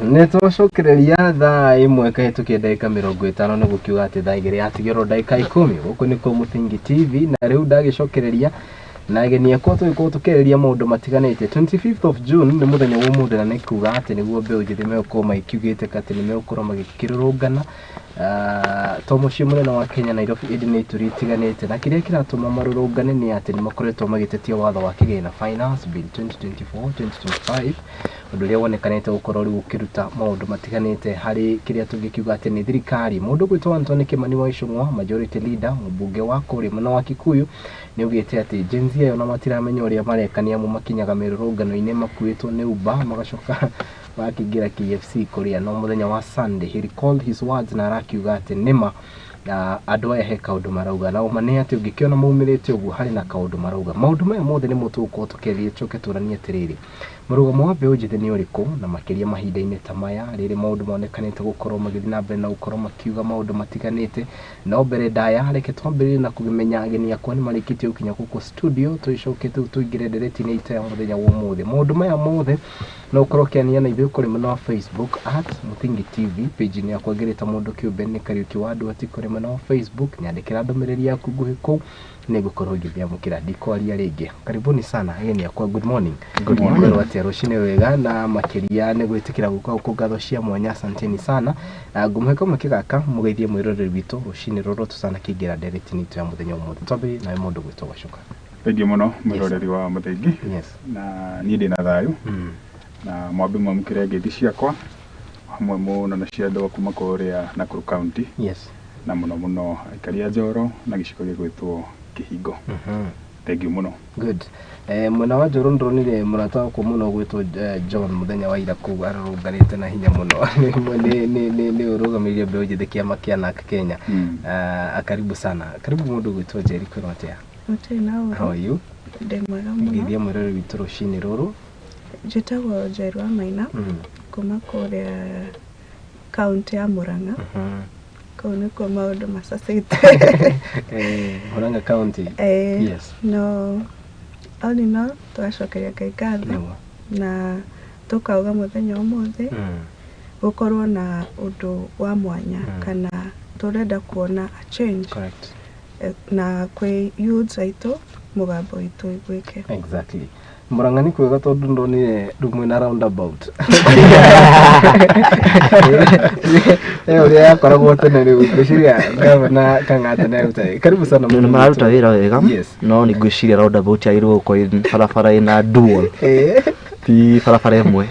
Nĩ twacokereria thaa 1 kahĩtũkia ndagĩka 50, nĩ gũkiuga atĩ thaa 2 yatigĩrwo ndagĩka 10. Gũkũ nĩkuo Mũthingi TV, na rĩu ndagĩcokereria na ageni akwa tũgĩkorwo tũkĩarĩria maũndũ matiganĩte. 25th of June nĩ mũthenya wa ũmũthĩ, na nĩ kuga atĩ nĩguo mbeũ njĩthĩ megũkorwo magĩkiugĩte atĩ nĩ megũkorwo magĩkĩrũrũngana, to mũciĩ mũnene wa Kenya Nairobi, ĩndĩ nĩ ituri itiganĩte. Na kĩrĩa kĩratũma marũrũngane nĩ atĩ nĩ makoretwo magĩtetia watho wa kĩgĩna, Finance Bill 2024-2025, ũndũ ũrĩa wonekanĩte gũkorwo rĩu ũkĩruta maũndũ matiganĩte harĩ kĩrĩa tũngĩkiuga atĩ nĩ thirikari. Mũndũ gwĩtwo Anthony Kimani wa Ichung'wa, majority leader, mũmbunge wa kũrĩa mwena wa Kikuyu, nĩ augĩte atĩ Gen Z ayo na matiramenya ũrĩa mareka, nĩ amu makinyaga mĩrũrũngano-inĩ makuĩtwo nĩ Uber, magacoka makĩingĩra KFC kũrĩa. No mũthenya wa Sunday he recalled his words na arakiuga atĩ nĩma na andũ aya he kaũndũ marauga, na ũma nĩ atĩ ũngĩkĩona maumĩrĩte ũguo harĩ na kaũndũ marauga. Maũndũ maya mothe nĩmo tũgũkorwo tũkĩaria, tũcoke tũranie atĩrĩrĩ, mũrũgamo wa mbeũ njĩthĩ nĩ ũrĩkũ, na makĩria mahinda-inĩ ta maya rĩrĩ maũndũ monekanĩte gũkorwo magĩthiĩ na mbere na gũkorwo makiuga maũndũ matiganĩte. No mbere ndaya, reke twambĩrĩrie na kũmenya ageni akwa nĩ marĩkĩtie gũkinya gũkũ studio, tũgĩcoke rĩu tũingĩre ndereti-inĩ itũ ya mũthenya wa ũmũthĩ. Maũndũ maya mothe no ũkorwo ũkĩania na ithuĩ kũrĩ mwena wa Facebook @MũthingiTV, page-inĩ yakwa ngĩrĩta mũndũ kĩũmbe nĩ Kariũki wa Andũ ati kũrĩ mwena wa Facebook. Nyandĩkĩra ndũmĩrĩri yaku nguhĩ kũu, nĩ ngũkorwo ngĩmĩamũkĩra. Ndikwaria rĩngĩ, karibuni sana ageni akwa. Good morning. Good morning. Kwĩrwo atĩa rũcinĩ wega, na makĩria nĩ gwĩtĩkĩra gũka gũkũ, ngatho cia mwanya, asanteni sana. Na ngũmũhe kamweke gaka mũgeithie mwĩroreri witũ rũcinĩ rũrũ tũtanakĩingĩra ndereti-inĩ itũ ya mũthenya ũmũthĩ. Twambĩrĩrie nawe mũndũ gwĩtwo Gacuka. Thengiũ mũno mwĩroreri wa Mũthingi. Na niĩ ndĩna thayũ, na mwambe mwamũkĩre ngeithi ciakwa hamwe mũno na cia andũ a kuma kũrĩa Nakuru County, na mũno mũno aikari a Njoro na gĩcigo gĩgwĩtwo Kĩhingo. Thengiũ mũno. Good. Mwena wa Njoro ndĩronire mũrata wakwa mũno gwĩtwo John mũthenya wa ira kũu arũrũnganĩte na hinya mũno. Nĩ ũrũgamĩrĩire mbeũ njĩthĩ kĩama kĩa NARC Kenya. Karibu sana, karibu mũndũ gwĩtwo Njeri. Kwĩrwo atĩa? Gũtirĩ na How ũru. are you? Ndĩ mwega mũno. Ngeithia mwĩroreri witũ rũcinĩ rũrũ. Njĩtagwo Njeru wa Maina kuma kũrĩa kaunti ya Murang'a. Kũu nĩkuo maũndũ macacĩte. Murang'a County. No all in all tũgacokeria Ngai ngatho na tũkauga mũthenya ũmũthĩ gũkorwo na ũndũ wa mwanya, kana tũrenda kuona a change, na kwĩ youths aitũ mũgambo witũ ũiguĩke. Exactly. Murang'a nĩ kwega tondũ ndonire rĩu mwĩna roundabout. Ũrĩa yakoragwo tene, rĩu ngwĩciria gavana Kang'ata nĩ aruta. Karibu sana nĩ mũndũ mararuta gwĩtwo- wĩra wega. No nĩ ngwĩciria roundabout yagĩrĩirwo gũkorwo ĩ barabara ĩna dual, ti barabara ĩmwe.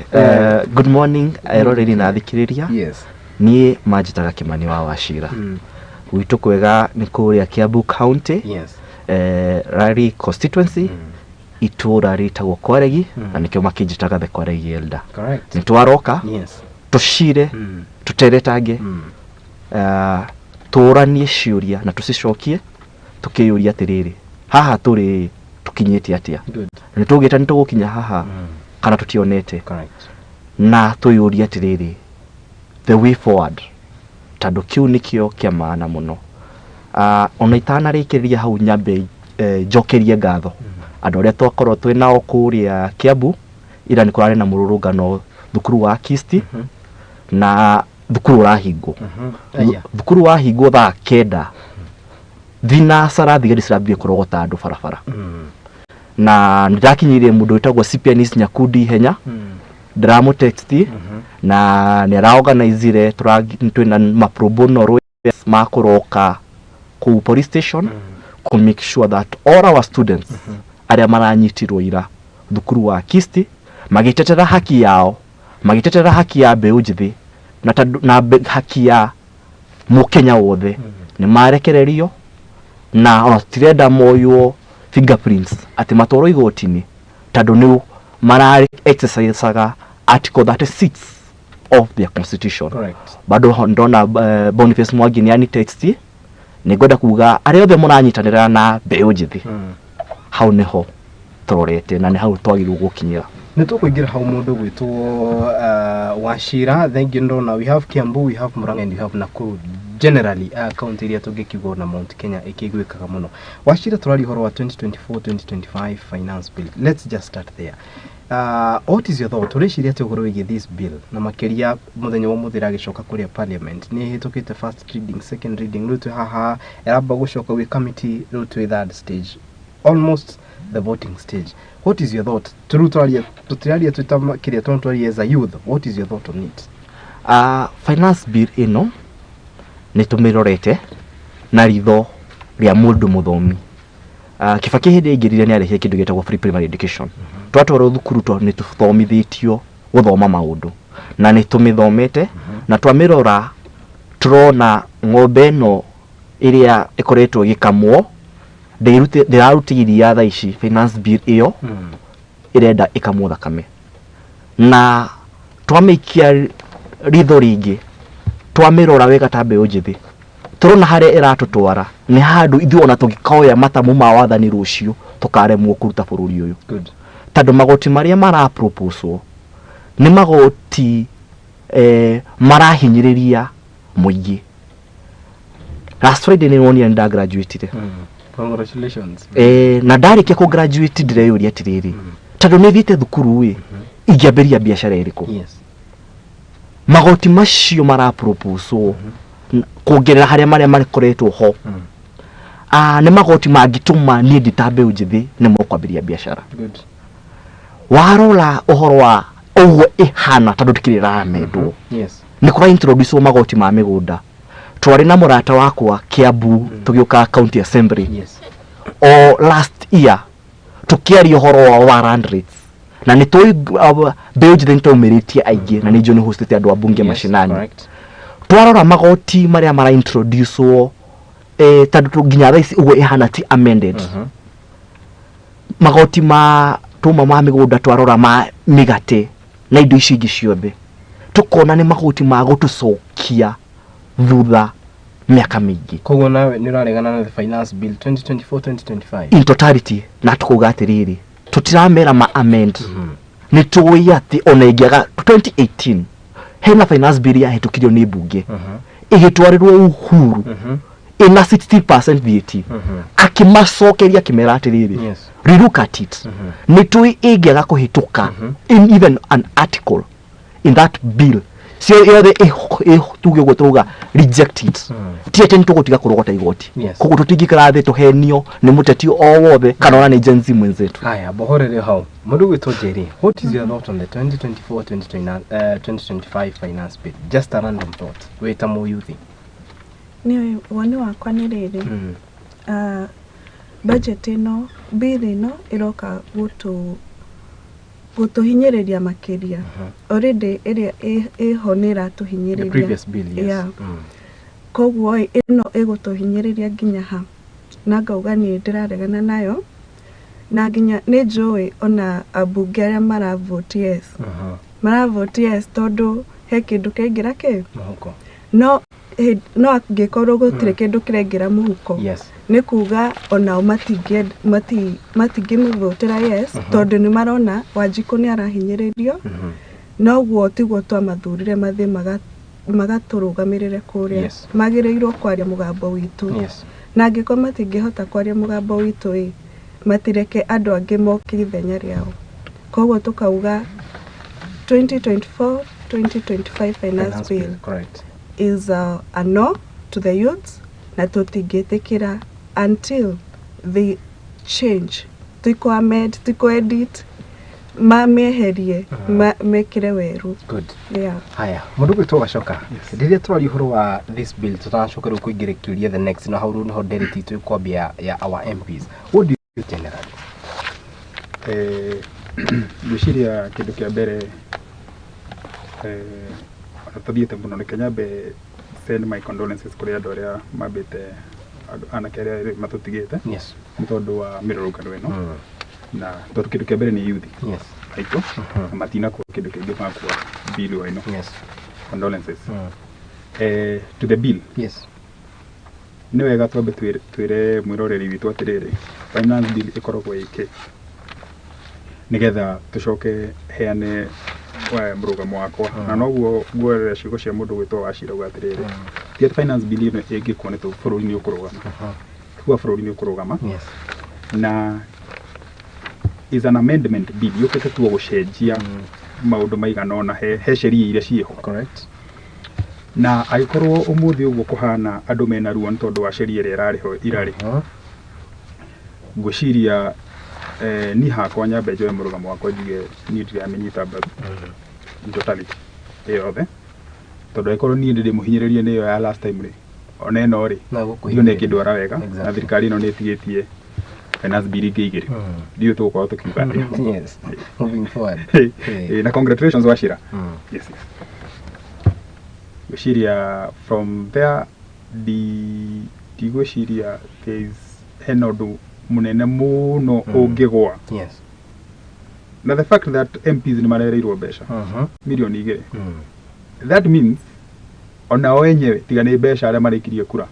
Good morning eroreri na athikĩrĩria. Niĩ manjĩtaga Kĩmani wa Wacira. Gwitũ kwega nĩ kũrĩa Kiambu County, Rari constituency, itũra rĩtagwo Kwaregi, na nĩkĩo makĩnjĩtaga the Kwaregi Elder. Nĩ twaroka tũcire, tũteretange, tũranie ciũria na tũcicokie, tũkĩyũria atĩrĩrĩ, haha tũrĩ tũkinyĩte atĩa? Nĩ tũgĩte nĩ tũgũkinya haha kana tũtionete? Na twĩyũrie atĩrĩrĩ, the way forward, tondũ kĩu nĩkĩo kĩa maana mũno. Ona itanarĩkĩrĩria hau, nyambe njokerie ngatho andũ arĩa twakorwo twĩ nao kũrĩa Kiambu ira. Nĩ kũrarĩ na mũrũrũngano thukuru wa Kisti, na thukuru ũrahingwo. Aya. Thukuru wahingwo thaa 9 thinacara, thigari cirambie kũrogota andũ barabara, na nĩ ndakinyĩire mũndũ wĩtagwo CPNs Nyakundi ihenya, ndĩramũtext na nĩ araorganizire twĩna ma pro bono lawyers makũroka kũu police station kũ make sure that all our students arĩa maranyitirwo ira thukuru wa Kisti magĩtetera haki yao, magĩtetera haki ya mbeũ njĩthĩ na tondũ na haki ya mũkenya wothe, nĩ marekererio, na ona tũtirenda moywo fingerprints atĩ matwarwo igoti-inĩ, tondũ nĩ mara exercisaga article 36 of their constitution. Bado ndona Boniface Mwangi nĩ ani text. Nĩ ngwenda kuga arĩa othe mũranyitanĩra na mbeũ njĩthĩ, hau nĩho tũrorete na nĩ hau twagĩrĩirwo gũkinyĩra. Nĩ tũkũingĩra hau mũndũ gwĩtwo Wachira. Thank you. Ndona we have Kiambu, we have Murang'a and we have Nakuru. Generally county iria tũngĩkiuga na Mount Kenya ĩkĩiguĩkaga mũno. Wachira, tũraria ũhoro wa 2024-2025 finance bill. Let's just start there. What is your thought? Ũreciria atĩa ũhoro wĩgiĩ this bill, na makĩria mũthenya wa ũmũthĩ ĩragĩcoka kũrĩa parliament? Nĩ ĩhĩtũkĩte first reading, second reading, rĩu twĩ haha ĩramba gũcoka gwĩ committee, rĩu twĩ third stage, almost the voting stage. What is your thought? Tũrĩu twaria, tũtiraria twĩ ta kĩrĩa tondũ twaria as a youth. What is your thought on it? Finance bill ĩno nĩ tũmĩrorete na ritho rĩa mũndũ mũthomi. Kibaki hĩndĩ aingĩrire nĩ arehire kĩndũ gĩtagwo free primary education. Twatwarwo thukuru nĩ tũthomithĩtio gũthoma maũndũ na nĩ tũmĩthomete, na twamĩrora tũrona ng'ombe ĩno ĩrĩa ĩkoretwo ĩgĩkamwo ndĩraruta iria thaa ici. Finance bill ĩyo ĩrenda ĩkamwo thakame, na twamĩikia ritho rĩngĩ, twamĩrora wega ta mbeũ njĩthĩ, tũrona harĩa ĩratũtwara nĩ handũ ithuĩ ona tũngĩkoya matamu ma wathani rũciũ tũkaremwo kũruta bũrũri ũyũ. Tondũ magoti marĩa maraproposwo nĩ magoti marahinyĩrĩria mũingĩ. Last Friday nĩ wonire nĩ ndagraduatire. Congratulations. Na ndarĩkia kũ graduate ndĩreyũria atĩrĩrĩ, tondũ nĩ thiĩte thukuru ĩ, ingĩambĩrĩria biacara ĩrĩkũ? Magoti macio maraproposwo kuongerera harĩa marĩa makoretwo ho, nĩ magoti mangĩtũma niĩ ndĩ ta mbeũ njĩthĩ nĩmo kwambĩrĩria biacara. Warora ũhoro wa ũguo ĩhana, tondũ ndĩkĩrĩ ĩramendwo, nĩ kũra introduce magoti ma mĩgũnda. Twarĩ na mũrata wakwa Kiambu, tũgĩũka county assembly o last year, tũkĩaria ũhoro wa land rates, na nĩ tũĩ mbeũ njĩthĩ nĩ twaumĩrĩtie aingĩ, na nĩ njũĩ nĩ hostete andũ a bunge mashinani. Twarora magoti marĩa mara introducewo, tondũ nginya thaa ici ũguo ĩhana ti amended, magoti ma tũma ma mĩgũnda, twarora ma mĩgate na indo icio ingĩ ciothe, tũkona nĩ magoti ma gũtũcokia thutha mĩaka mĩingĩ. Koguo nawe nĩ ũraregana na the finance bill 2024-2025? In totality, na tukauga atĩrĩrĩ, tũtiramera ma amend. Nĩ tũĩ atĩ ona ĩngĩaga 2018 hena finance bill yahĩtũkirio nĩ mbunge, ĩgĩtwarĩrwo Uhuru ĩna 60% VAT, akĩmacokeria akĩmera atĩrĩrĩ, relook at it. Nĩ tũĩ ĩngĩaga kũhĩtũka in even an article in that bill cio yothe, tuge ũguo tũrauga reject it, ti atĩ nĩ tũgũtiga kũrogota igoti. Koguo tũtingĩikara thĩ tũhenio nĩ mũteti o wothe kana ona nĩ Gen Z mwenzetu. Haya, bohorere hau. Mũndũ gwĩtwo Jerry, what is your thought on the 2024 2029, 2025 finance bill? Just a random thought wĩ ta mũyuthi. Nĩ woni wakwa nĩ rĩrĩ, budget ĩno, bill ĩno ĩroka gũtũhinyĩrĩria makĩria. Already ĩrĩa ĩho nĩ The ĩratũhinyĩrĩria. previous bill, yes. Yeah. Koguo ĩ, ĩno ĩgũtũhinyĩrĩria nginya ha? Na ngauga niĩ ndĩraregana nayo, na nginya nĩ njũĩ ona ambunge arĩa maravote yes, maravote yes tondũ he kĩndũ kĩraingĩra kĩ Mũhuko. No angĩkorwo gũtirĩ kĩndũ kĩraingĩra mũhuko, nĩ kuga onao matingĩmĩvotera yes, tondũ nĩ marona Wanjikũ nĩ arahinyĩrĩrio. Noguo tiguo twamathurire mathiĩ magatũrũgamĩrĩre kũrĩa. Magĩrĩirwo kwaria mũgambo witũ, na angĩkorwo matingĩhota kwaria mũgambo witũ ĩ, matireke andũ angĩ moke ithenya rĩao. Koguo tũkauga 2024 2025 finance Finance bill bill, correct. is a no to the youths, na tũtingĩtĩkĩra until they change, tikũ amend, tikũ edit, mamĩeherie, mekĩre werũ. Good. Yeah. Haya, mũndũ gwĩtwo Gacoka, rĩrĩa tũraria ũhoro wa this bill, tũtanacoka rĩu kũingĩra kĩũria the next, na hau rĩu nĩho ndereti itũ ĩkwambia ya our MPs, what do you generally? Ngwĩciria kĩndũ kĩa mbere, ona tũthiĩte mũno, reke nyambe send my condolences kũrĩ andũ arĩa mambĩte anake arĩa erĩ matũtigĩte nĩ tondũ wa mĩrũrũngano ĩno, na tondũ kĩndũ kĩa mbere nĩ youth aitũ na matinakua kĩndũ kĩngĩ makua bill ĩno. Condolences. To the bill, nĩ wega twambe twĩre mwĩroreri witũ atĩrĩrĩ, finance bill ĩkoragwo ĩkĩ, nĩgetha tũcoke heane mũrũgamo wakwa, na noguo nguoerera ciugo cia mũndũ gwĩtwo Wachira uga atĩrĩrĩ, Ti atĩ finance bill ĩno ĩngĩkwo nĩ bũrũri nĩ ũkũrũgama. Kuga bũrũri nĩ ũkũrũgama. Yes. Na is an amendment bill yũkĩte tu gũcenjia maũndũ maigana ũna he sheria iria ciĩho. Correct. Na angĩkorwo ũmũthĩ ũguo kũhana andũ mena ruo nĩ tondũ wa sheria ĩrĩa ĩrarĩho irarĩ. Ngwĩciria niĩ hakwa nyambe njoe mũrũgamo wakwa njuge niĩ ndiramĩnyita mbaru in totality yothe, tondũ angĩkorwo niĩ ndĩ mũhinyĩrĩrie nĩ ĩyo ya last time rĩ, ona ĩno rĩ ndiũ nĩ ĩkĩndwara wega. Na thirikari ĩno nĩ ĩtigĩtie finance bill ingĩ igĩrĩ, ndiũ tũgũkorwo tũkiuga atĩa. Yes. Moving forward. Na congratulations Wachira. Yes. Ngwĩciria from there ndigwĩciria there is hena ũndũ mũnene mũno ũngĩgwa. Yes. Na the fact that MPs nĩ marereirwo mbeca milioni 2, that means onao enyewe tiga nĩ mbeca arĩa marĩkirie kura,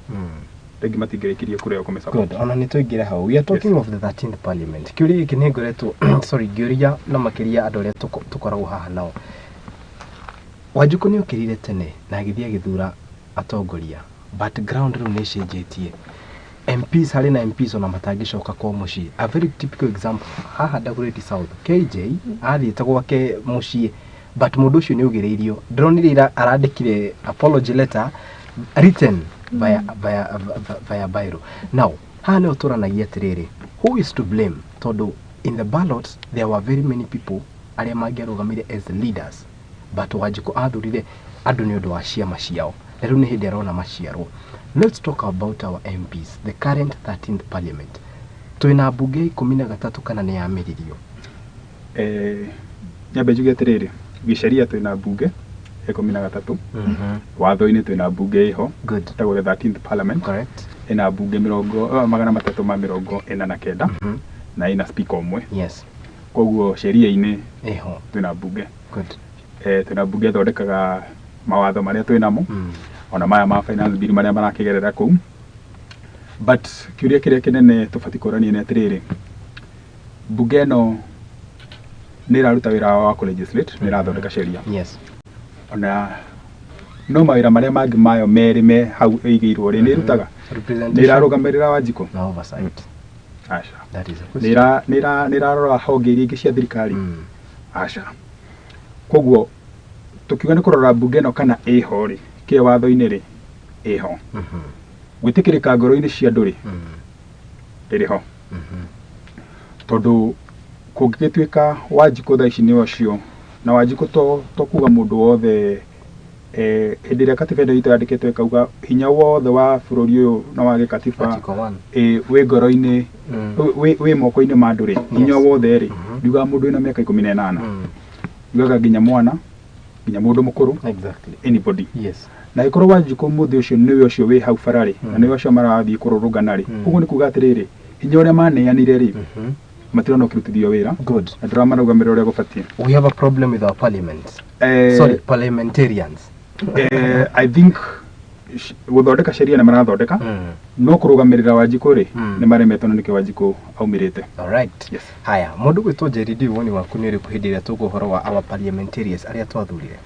rĩngĩ matingĩrĩkirie kura ĩyo kũmĩ-support. Good. Ona nĩ tũingĩre hau. We are talking of the 13th parliament. Kĩũria gĩkĩ nĩ ngoretwo sorry ngĩũria na makĩria andũ arĩa tũkoragwo haha nao. Wanjikũ nĩ okĩrire tene na agĩthiĩ agĩthura atongoria, but ground rĩu nĩ ĩcenjetie. MPs harĩ na MPs ona matangĩcoka kwa mũciĩ. A very typical example haha Dagoretti South, KJ athiĩte gwake mũciĩ, but mũndũ ũcio nĩ augĩrĩirio. Ndĩronire ira arandĩkire apology letter written via biro. Now haha nĩho tũranagia atĩrĩrĩ, who is to blame? Tondũ in the ballot there were very many people arĩa mangĩarũgamire as leaders, but Wanjikũ athurire andũ nĩ ũndũ wa ciama ciao, na rĩu nĩ hĩndĩ arona maciaro. Let's talk about our MPs, the current 13th parliament. Twĩna mbunge 13 kana nĩ yamĩririo? Nyambe njuge atĩrĩrĩ, gĩceria twĩna mbunge 13, watho-inĩ twĩna mbunge ĩho. Good. Ĩtagwo the 13th parliament. Correct. Ĩna mbunge 349 na ĩna speaker ũmwe. Yes. Koguo sheria-inĩ ĩho twĩna mbunge. Good. Twĩna mbunge ĩthondekaga mawatho marĩa twĩnamo, ona maya ma finance bill marĩa marakĩgerera kũu. But kĩũria kĩrĩa kĩnene tũbatiĩ kũrania nĩ atĩrĩrĩ, mbunge ĩno nĩ ĩraruta wĩra wa kũ-legislate, nĩ ĩrathondeka sheria. Yes. Ona no mawĩra marĩa mangĩ mayo merĩ me hau ĩigĩirwo rĩ, nĩ ĩrutaga? Nĩ Representation ĩrarũgamĩrĩra Wanjikũ? Na oversight. Aca. That is a Nĩ question. ĩrarora honge iria ingĩ cia thirikari? Aca. Koguo tũkiuga nĩ kũrora mbunge ĩno kana ĩho rĩ, kĩ watho-inĩ rĩ, ĩho. Gwĩtĩkĩrĩka ngoro-inĩ cia andũ rĩ, ĩrĩ ho. Tondũ kũngĩgĩtuĩka Wanjikũ thaa ici nĩ ũcio, na Wanjikũ to kuga mũndũ wothe, hĩndĩ ĩrĩa katiba ĩno itũ yandĩkĩtwo ĩkauga hinya wothe wa bũrũri ũyũ na wa gĩkatiba Article 1. Wĩ ngoro-inĩ, wĩ moko-inĩ ma andũ rĩ, hinya wothe rĩ, ndiugaga mũndũ wĩna mĩaka 18, ndiugaga nginya mwana, nginya mũndũ mũkũrũ. Exactly. Anybody. Yes. Na ĩkorwo Wanjikũ mũthĩ ũcio nĩwe ũcio wĩ hau bara rĩ, na nĩwe ũcio marathiĩ kũrũrũngana rĩ, ũguo nĩ kuga atĩrĩrĩ, hinya ũrĩa maneanire rĩ, matirona ũkĩrutithio wĩra. Good. Na ndĩramarũgamĩrĩra ũrĩa gũbatiĩ. We have a problem with our parliament. Sorry, parliamentarians. I think gũthondeka sheria nĩ marathondeka, no kũrũgamĩrĩra Wanjikũ rĩ, nĩ maremetwo, na nĩkĩo Wanjikũ aumĩrĩte. All right. Yes. Haya, mũndũ gwĩtwo Njeri, ndiũĩ woni waku nĩ ũrĩkũ hĩndĩ ĩrĩa tũgũ ũhoro wa our parliamentarians arĩa twathurire?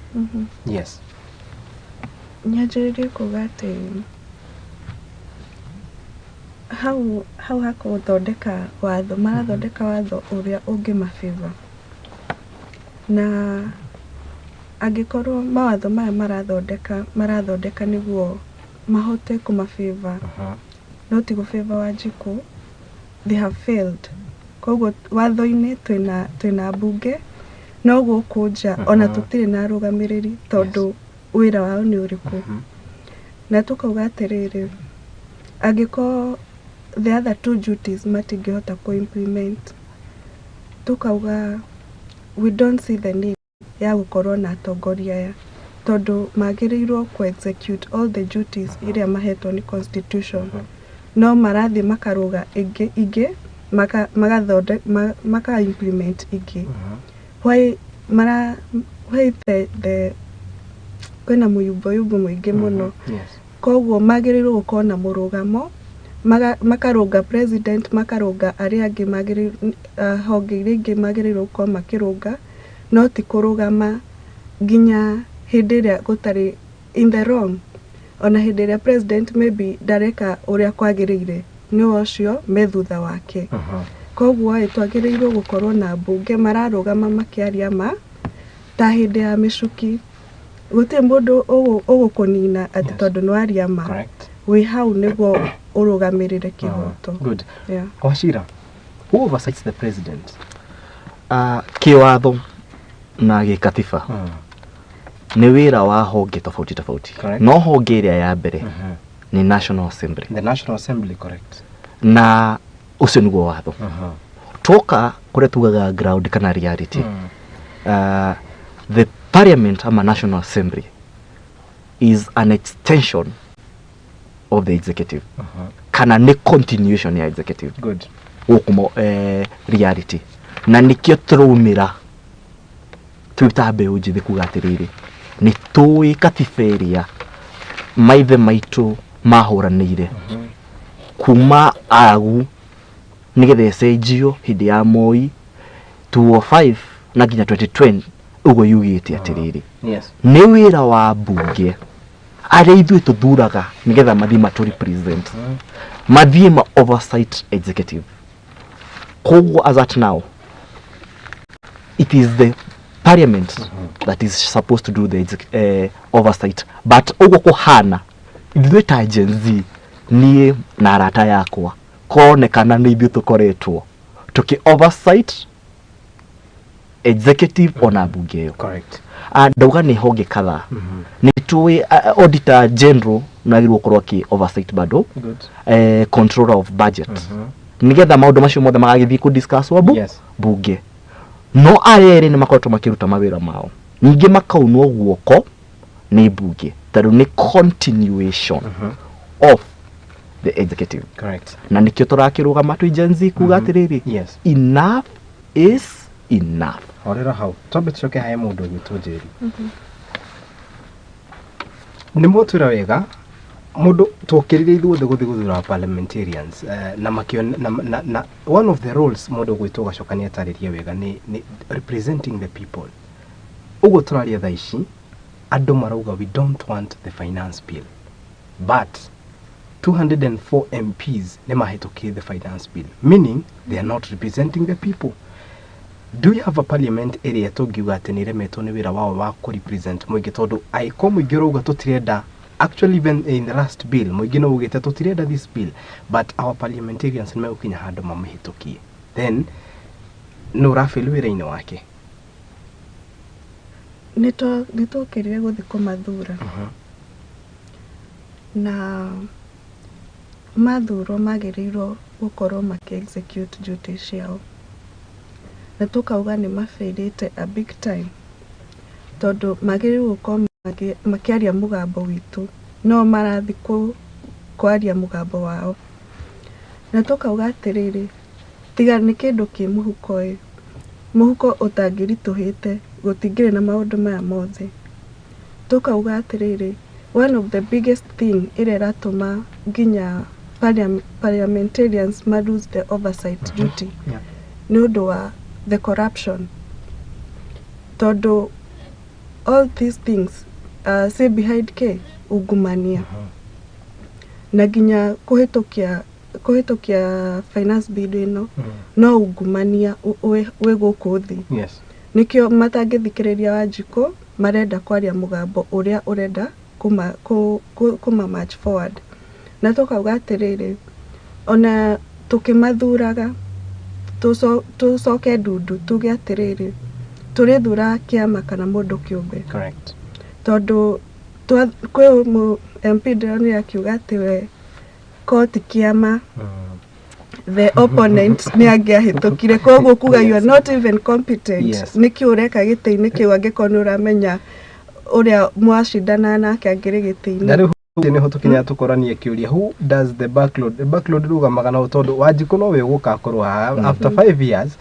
Yes. Nyanjĩrĩrie kuga atĩ hau hakũthondeka watho, marathondeka watho ũrĩa ũngĩmabĩva, na angĩkorwo mawatho maya marathondeka nĩguo mahote kũmabĩva, no ti gũbĩva Wanjikũ, they have failed. Koguo watho-inĩ twĩna mbunge, no gũkũ nja ona tũtirĩ na arũgamĩrĩri, tondũ wĩra wao nĩ ũrĩkũ? Na tũkauga atĩrĩrĩ, angĩkorwo the other two duties matingĩhota kũ implement, tũkauga we don't see the need ya gũkorwo na atongoria aya, tondũ magĩrĩirwo kũ execute all the duties iria mahetwo nĩ constitution, no marathiĩ makarũga ingĩ maka implement ingĩ. Why mara why the kwĩna mũyumboyumbo mũingĩ mũno. Koguo magĩrĩirwo gũkorwo na mũrũgamo, makarũnga president, makarũnga arĩa angĩ magĩrĩirwo, honge iria ingĩ magĩrĩirwo gũkorwo makĩrũnga, no ti kũrũgama nginya hĩndĩ ĩrĩa gũtarĩ in the wrong. Ona hĩndĩ ĩrĩa president maybe ndareka ũrĩa kwagĩrĩire, nĩ ũcio me thutha wake. Koguo ĩ twagĩrĩirwo gũkorwo na mbunge mararũgama makĩaria ma ta hĩndĩ ya mĩcuki. Gũtirĩ mũndũ ũgũkũnina atĩ tondũ nĩ waria ma. Correct. Wĩ hau nĩguo ũrũgamĩrĩre kĩhoto. Good. Yeah. Wachira, who oversights the president? Kĩwatho na gĩkatiba nĩ wĩra wa honge tofauti tofauti. Correct. No honge ĩrĩa ya mbere nĩ National Assembly. The National Assembly, correct. Na ũcio nĩguo watho. Twoka kũrĩa tugaga ground kana reality, the parliament ama National Assembly is an extension of the executive, kana nĩ continuation ya executive. Good. Gũkũ reality, na nĩkĩo tũraumĩra twĩ ta mbeũ njĩthĩ kuga atĩrĩrĩ, nĩ tũĩ katiba ĩrĩa maithe maitũ mahũranĩire kuma agu nĩgetha ĩcenjio hĩndĩ ya Moi 205 na nginya 2020, ũguo yugĩte atĩrĩrĩ, nĩ wĩra wa mbunge arĩa ithuĩ tũthuraga nĩgetha mathiĩ matũ represent, mathiĩ ma oversight executive. Koguo as at now it is the parliament that is supposed to do the oversight, but ũguo kũhana ithuĩ ta Gen Z, niĩ na arata yakwa, konekana nĩ ithuĩ tũkoretwo tũkĩ oversight executive ona mbunge ĩyo. Correct. Ah, ndauga nĩ honge kadhaa. Nĩ tũĩ auditor general nĩ agĩrĩirwo gũkorwo akĩ oversight bado, Good. Controller of budget, nĩgetha maũndũ macio mothe magagĩthiĩ kũ discuss wa Yes. bunge. No aya erĩ nĩ makoretwo makĩruta mawĩra mao, ningĩ makaunwo guoko nĩ mbunge tondũ nĩ continuation of the executive. Correct. Na nĩkĩo tũrakĩrũgama twĩ Gen Z kuga atĩrĩrĩ, Yes. enough is enough. Horera hau, twambe tũcoke hae mũndũ ũgwĩtwo Njeri. Nĩ mwatwĩra wega mũndũ twokĩrire ithuothe gũthiĩ gũthura parliamentarians, na makĩona na one of the roles mũndũ ũgwĩtwo Gacoka nĩ atarĩrie wega nĩ representing the people. Ũguo tũraria thaa ici andũ marauga we don't want the finance bill, but 204 MPs nĩ mahĩtũkire the finance bill, meaning they are not representing the people. Do you have a parliament ĩrĩa tũngiuga atĩ nĩ ĩremetwo nĩ wĩra wao wa kũ-represent mũingĩ? Tondũ angĩkorwo mũingĩ ũrauga tũtirenda, actually even in the last bill mũingĩ no ugĩte tũtirenda this bill, but our parliamentarians nĩ megũkinya handũ mamĩhĩtũkie, then nĩ ũrafail wĩra-inĩ wake. Nĩ twokĩrire gũthiĩ kũmathura, na mathurwo magĩrĩirwo gũkorwo makĩ execute duty ciao, na tũkauga nĩ mafailĩte a big time, tondũ magĩrĩirwo gũkorwo makĩaria mũgambo witũ, no marathiĩ kwaria mũgambo wao. Na tũkauga atĩrĩrĩ, tiga nĩ kĩndũ kĩ mũhuko ĩ, mũhuko ũtangĩritũhĩte gũtingĩrĩ na maũndũ maya mothe. Tũkauga atĩrĩrĩ, one of the biggest thing ĩrĩa ĩratũma nginya parliamentarians ma lose the oversight duty nĩ ũndũ wa the corruption, tondũ all these things say behind k ungumania, na nginya kũhĩtũkia finance bill ĩno no ungumania wĩ gũkũ thĩ. Nĩkĩo matangĩthikĩrĩria Wanjikũ, marenda kwaria mũgambo ũrĩa ũrenda kũma march forward. Na tũkauga atĩrĩrĩ, ona tũkĩmathuraga, tũcoke ndundu tuge atĩrĩrĩ, tũrĩthura kĩama kana mũndũ kĩũmbe? Correct. Tondũ kwĩ MP ndĩronire akiuga atĩ we koti kĩama the opponent nĩ angĩahĩtũkire, koguo kuga you are not even competent. Nĩkĩ ũreka gĩtĩ-inĩ kĩu angĩkorwo nĩ ũramenya ũrĩa mwacindana nake angĩrĩ gĩtĩ-inĩ? Na rĩu nĩho tũkinya tũkoranie kĩũria, who does the backload? The backload rũgamaga nao tondũ Wanjikũ nowe ũgũkakorwo haha after 5 years.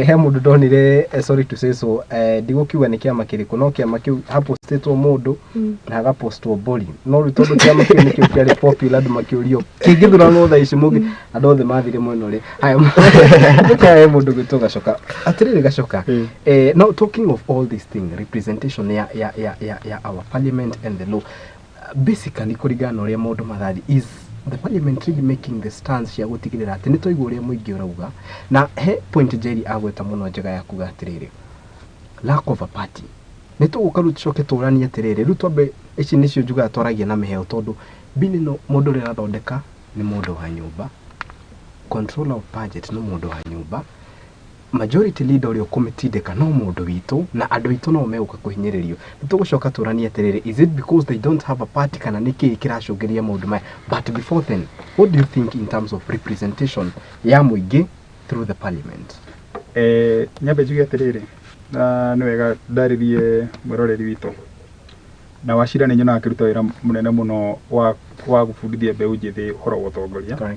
He mũndũ ndonire, sorry to say so, ndigũkiuga nĩ kĩama kĩrĩkũ, no kĩama kĩu hapostĩtwo mũndũ na hagapostwo mbũri, no rĩu tondũ kĩama kĩu nĩkĩo kĩarĩ popular, andũ makĩũrio kĩngĩthurano thaa ici mũngĩ, andũ othe mathire mwena ũrĩa. Haya, tũkahe mũndũ gwĩtwo Gacoka atĩrĩrĩ. Gacoka, now talking of all this thing, representation ya our parliament and the law, Basically kũringana na ũrĩa maũndũ marathiĩ, is the parliament really making the stance cia gũtigĩrĩra atĩ nĩ twaigua ũrĩa mũingĩ ũrauga? Na he point Njeri agweta mũno njega ya kuga atĩrĩrĩ, lack of a party. Nĩ tũgũka rĩu tũcoke tũranie atĩrĩrĩ, rĩu twambe ici nĩcio njugaga twaragia na mĩheo, tondũ bill ĩno mũndũ ũrĩa ũrathondeka nĩ mũndũ wa nyũmba, controller of budget nĩ mũndũ wa nyũmba, majority leader ũrĩa ũkũmĩtindĩka no mũndũ witũ, na andũ aitũ no megũka kũhinyĩrĩrio. Nĩ tũgũcoka tũranie atĩrĩrĩ, is it because they don't have a party, kana nĩ kĩĩ kĩracũngĩrĩria maũndũ maya? But before then, what do you think in terms of representation ya mũingĩ through the parliament? Nyambe njuge atĩrĩrĩ, na nĩ wega ndarĩrie mwĩroreri witũ, na Wachira nĩ nyonaga akĩruta wĩra mũnene mũno wa gũbundithia mbeũ njĩthĩ ũhoro wa ũtongoria.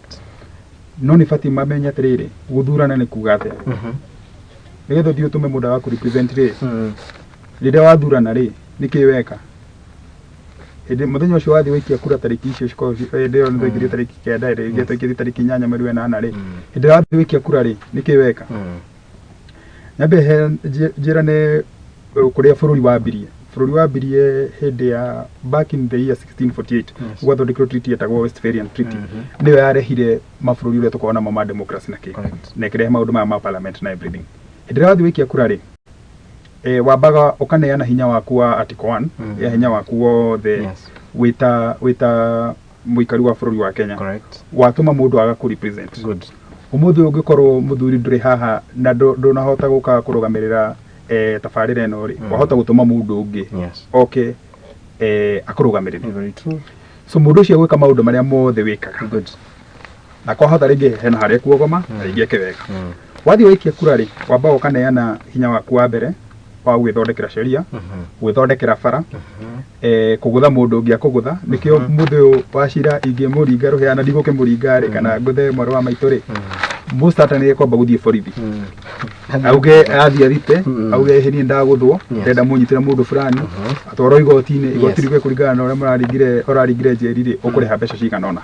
No nĩ batiĩ mamenye atĩrĩrĩ, gũthurana nĩ kuga atĩa. Nĩgetha ũthiĩ ũtũme mũndũ agakũ represent rĩ, rĩrĩa wathurana rĩ, nĩkĩĩ weka hĩndĩ mũthenya ũcio wathiĩ waikia kura tarĩki icio cikoragwo hĩndĩ ĩyo nĩ twaikirie tarĩki 9 rĩ, ĩngĩ twaikirie tarĩki 8 mweri wa 8 rĩ, hĩndĩ ĩrĩa wathiĩ waikia kura rĩ, nĩkĩĩ weka? Nyambe njĩrane kũrĩa bũrũri wambirie. Bũrũri wambirie hĩndĩ ya back in the year 1648. Gwathondekirwo treaty yetagwo Westphalian Treaty. Nĩyo yarehire mabũrũri ũrĩa tũkoragwo namo ma democracy na kĩ, na ĩkĩrehe maũndũ maya ma parliament na everything. Hĩndĩ ĩrĩa wathiĩ waikia kura rĩ, wambaga ũkaneana hinya waku wa article 1 ya hinya waku wothe wĩta mũikari wa bũrũri wa Kenya. Watũma mũndũ aga kũ represent. Ũmũthĩ ũngĩkorwo mũthuri ndũrĩ haha na ndũnahota gũka kũrũgamĩrĩra tabarĩra ĩno rĩ, wahota gũtũma mũndũ ũngĩ oke akũrũgamĩrĩre. Very true. So mũndũ ũcio gwĩka maũndũ marĩa mothe wĩkaga. Na kwahota rĩngĩ hena harĩa kuogoma na rĩngĩ eke wega. Wathiĩ waikia kura rĩ, wambaga ũkaneana hinya waku wa mbere wa gwĩthondekera sheria, gwĩthondekera bara, kũgũtha mũndũ ũngĩ akũgũtha. Nĩkĩo mũthĩ ũyũ Wachira ingĩmũringa rũhĩa na ndigũkĩmũringa rĩ, kana ngũthe mwarĩ wa maitũ rĩ, most certainly ekwamba gũthiĩ borithi, auge athiĩ athite, auge ĩhĩ niĩ ndagũthwo, ndĩrenda mũnyitĩre mũndũ fulani, atwarwo igoti-inĩ. Igoti rĩuge kũringana na ũrĩa mũraringire ũraringire njeri rĩ, ũkũrĩha mbeca cigana ũna.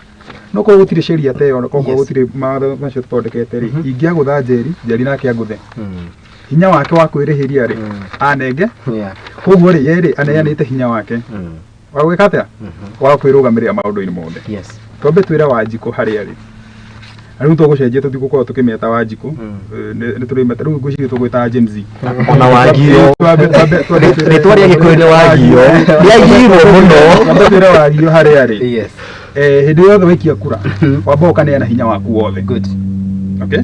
No korwo gũtirĩ sheria ta ĩyo, okorwo gũtirĩ mawatho macio tũthondekete rĩ, ingĩagũtha Njeri, Njeri nake angũthe, hinya wake wa kwĩrĩhĩria rĩ, anenge. Koguo rĩ, ye rĩ, aneanĩte hinya wake wa gwĩka atĩa, wa kwĩrũgamĩrĩra maũndũ-inĩ mothe. Twambe twĩre Wanjikũ harĩa rĩ, na rĩu tũgũcenjia, tũtigũkorwo tũkĩmeta Wanjikũ. Nĩ tũrĩmeta rĩu, ngwĩciria tũgwĩtaga Gen Z. Ona Wagio. Twambe twĩre- Rĩtwa rĩa Gĩkũyũ nĩ Wagio, rĩagirwo mũno. Twambe twĩre Wagio harĩa rĩ, hĩndĩ yothe waikia kura, wamba ũkaneana hinya waku wothe. Okay?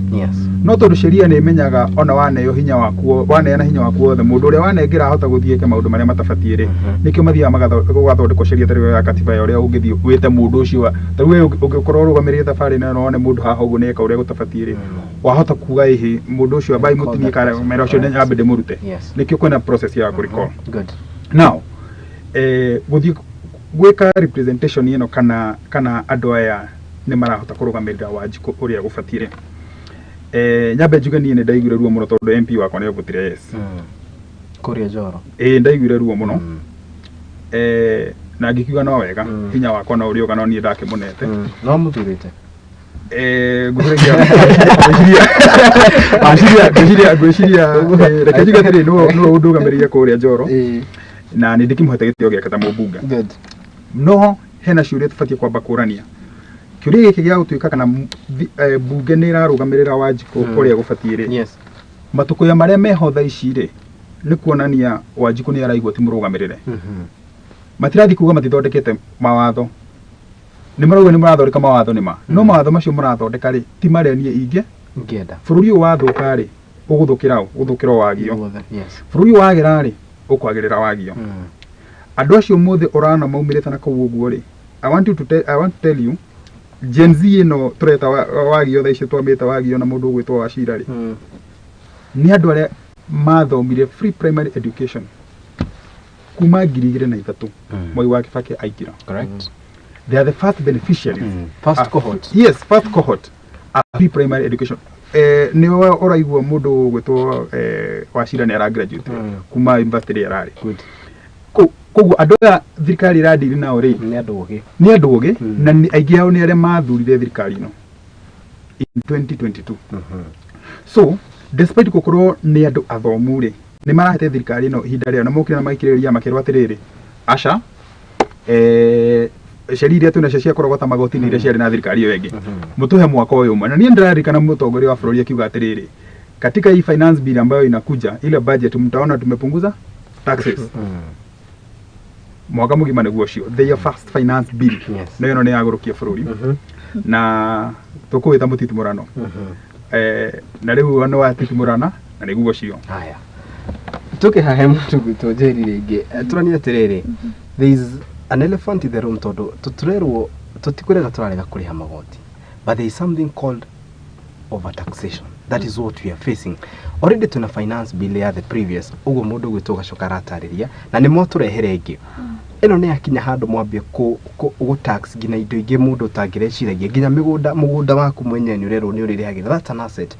No tondũ sheria nĩ ĩmenyaga ona waneo hinya waku, waneana hinya waku wothe, mũndũ ũrĩa wanengera ahota gũthiĩ eke maũndũ marĩa matabatiĩ rĩ, nĩkĩo mathiaga gũgathondekwo sheria ta rĩu ya katiba ya ũrĩa ũngĩthiĩ wĩte mũndũ ũcio ta rĩu we ũngĩkorwo ũrũgamĩrĩire tabarĩra ĩno na wone mũndũ haha ũguo nĩ eka ũrĩa gũtabatiĩ rĩ, wahota kuga ĩhĩ mũndũ ũcio ambai Recall mũtinie that kana person. mera ũcio nyambe ndĩmũrute. Nĩkĩo kwĩna process ya kũ recall. Now gũthiĩ gwĩka representation ĩno, kana andũ aya nĩ marahota kũrũgamĩrĩra Wanjikũ ũrĩa gũbatiĩ rĩ, nyambe njuge niĩ nĩ ndaiguire ruo mũno tondũ MP wakwa nĩ avotire yes. Kũrĩa Njoro. Ĩĩ, ndaiguire ruo mũno, na ngĩkiuga no wega, hinya wakwa no ũrĩoga, no niĩ ndakĩmũnete. No mũthurĩte. Ngwĩciria reke njuge atĩrĩ, nĩwe ũndũgamĩrĩire kũrĩa Njoro, na nĩ ndĩkĩmũhete gĩtĩo gĩake ta mũmbunge. No hena ciũria tũbatiĩ kwamba kũrania. Kĩũria gĩkĩ gĩa gũtuĩka kana mbunge nĩ ĩrarũgamĩrĩra Wanjikũ ũrĩa gũbatiĩ rĩ, matukũya marĩa meho thaa ici rĩ, nĩ kuonania Wanjikũ nĩ araigua ti mũrũgamĩrĩre. Matirathiĩ kuga matithondekete mawatho, nĩ marauga nĩ marathondeka mawatho, nĩ ma no mawatho macio mũrathondeka rĩ, ti marĩa niĩ ingĩ Ngĩenda. Bũrũri ũyũ wathũka rĩ, ũgũthũkĩra ũ? Ũgũthũkĩra o Wagio. Guothe. Yes. Bũrũri ũyũ wagĩra rĩ, ũkwagĩrĩra Wagio. Andũ acio mũthĩ ũrana maumĩrĩte na kũu ũguo rĩ, I want to tell you, Gen Z ĩno tũreta Wagio thaa ici, twamĩta Wagio na mũndũ ũgwĩtwo Wachira rĩ, nĩ andũ arĩa mathomire free primary education kuma 2003, Mwai wa Kibaki aingĩra. They are the first beneficiaries. First cohort. Yes, first cohort a free primary education. Nĩ ũraigua mũndũ ũgwĩtwo Wachira nĩ ara graduate kuma university ĩrĩa ararĩ. Koguo andũ aya thirikari ĩradiri nao rĩ, Nĩ andũ ogĩ. Nĩ andũ ogĩ, na aingĩ ao nĩ arĩa mathurire thirikari ĩno in 2022. So despite gũkorwo nĩ andũ athomu rĩ, nĩ marahete thirikari ĩno ihinda rĩao, na mokire na maikĩrĩria makĩrwo atĩrĩrĩ, aca. Sheria iria twĩnacio cia kũrogota magoti nĩ iria ciarĩ na thirikari ĩyo ĩngĩ. Mũtũhe mwaka ũyũ ũmwe. Na niĩ ndĩraririkana mũtongoria wa bũrũri akiuga atĩrĩrĩ, katika hii finance bill ambayo inakuja, ile budget, mtaona tumepunguza taxes. Mwaka mũgima nĩguo ũcio, their first finance bill. No ĩno nĩ yagũrũkia bũrũri na tũkũwĩta mũtitimũrano. Na rĩu nĩ watitimũrana na nĩguo ũcio. Haya, tũkĩhahe mũndũ gwitũ Njeri rĩngĩ. Tũranie atĩrĩrĩ, there is an elephant in the room, tondũ tũtũrerwo tũtikũrega tũrarega kũrĩha magoti, but there is something called overtaxation. That is what we are facing already. Tuna finance bill ya the previous ũguo mũndũ gwitũ gacoka aratarĩria na nĩ mwatũrehere ĩngĩ ĩno nĩ yakinya handũ mwambie kũ tax nginya indo ingĩ mũndũ ũtangĩreciragia, nginya mĩgũnda, mũgũnda waku mwenyewe nĩ ũrerwo nĩ ũrĩrĩhagĩra. That's an asset.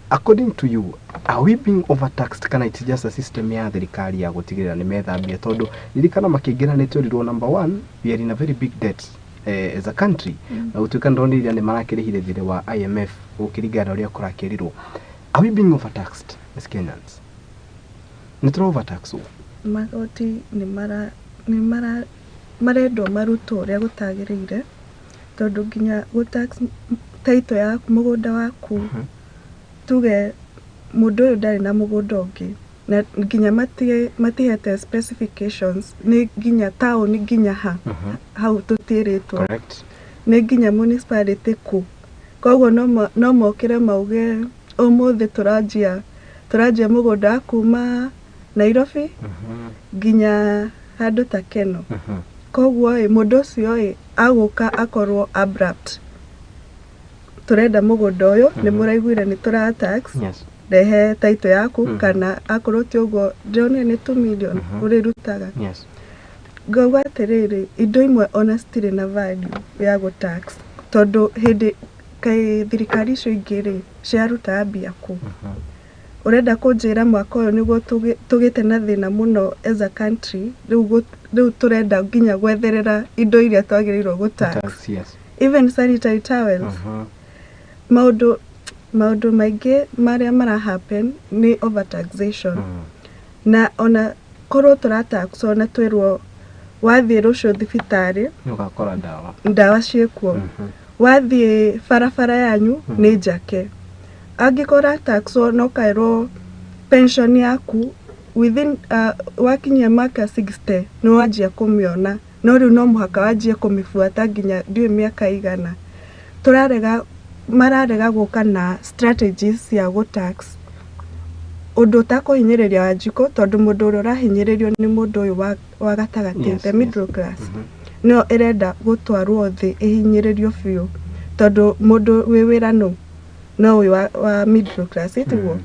According to you, are we being overtaxed, kana it's just a system ya thirikari ya gũtigĩrĩra nĩ methambia? Tondũ ririkana makĩingĩra nĩ twerirwo, number one, we are in a very big debt as a country, na gũtuĩka ndonire nĩ marakĩrĩhire thirĩ wa IMF gũkĩringana na ũrĩa kũrakĩrirwo. Are we being overtaxed as Kenyans? Nĩ tũra overtaxwo? Magoti nĩ mara marendwo marutwo ũrĩa gũtagĩrĩire, tondũ nginya gũ-tax title ya mũgũnda waku, tuge mũndũ ũyũ ndarĩ na mũgũnda ũngĩ, na nginya matihete specifications nĩ nginya taũni nginya ha hau tũtĩrĩtwo, nĩ nginya municipality kũ. Koguo no mokĩre mauge ũmũthĩ tũranjia mũgũnda wa kuma Nairobi nginya handũ ta Keno. Koguo ĩ mũndũ ũcio ĩ agũka akorwo abrupt, tũrenda mũgũnda ũyũ, nĩ mũraiguire nĩ tũra tax, rehe title yaku, kana akorwo ti ũguo ndĩronire nĩ 2 million ũrĩrutaga. Ngauga atĩrĩrĩ, indo imwe ona citirĩ na value ya gũ tax, tondũ hĩndĩ kaĩ thirikari icio ingĩ rĩ ciarutaga mbia kũ? Ũrenda kũnjĩra mwaka ũyũ nĩguo tũgĩte na thĩna mũno as a country, rĩu tũrenda nginya gwetherera indo iria twagĩrĩirwo gũ tax? Tax, yes. Even sanitary towels. Maũndũ maingĩ marĩa mara happen nĩ overtaxation. Na ona korwo tũrataxwo na twĩrwo wathiĩ rũciũ thibitarĩ Nĩ ũgakora ndawa. Ndawa ciĩkuo. Wathiĩ barabara yanyu nĩ njake. Angĩkorwo ũrataxwo na ũkaĩrwo pension yaku within wakinyia mĩaka 60 nĩ wanjia kũmĩona, no rĩu no mũhaka wanjie kũmĩbuata nginya ndiũĩ mĩaka igana. Tũrarega, mararega gũka na strategies cia gũ-tax ũndũ ũtakũhinyĩrĩria Wanjikũ, tondũ mũndũ ũrĩa ũrahinyĩrĩrio nĩ mũndũ ũyũ wa gatagatĩ, the middle class. Nĩyo ĩrenda gũtwarwo thĩ ĩhinyĩrĩrio biũ, tondũ mũndũ wĩ wĩra no ũyũ wa middle class, tiguo?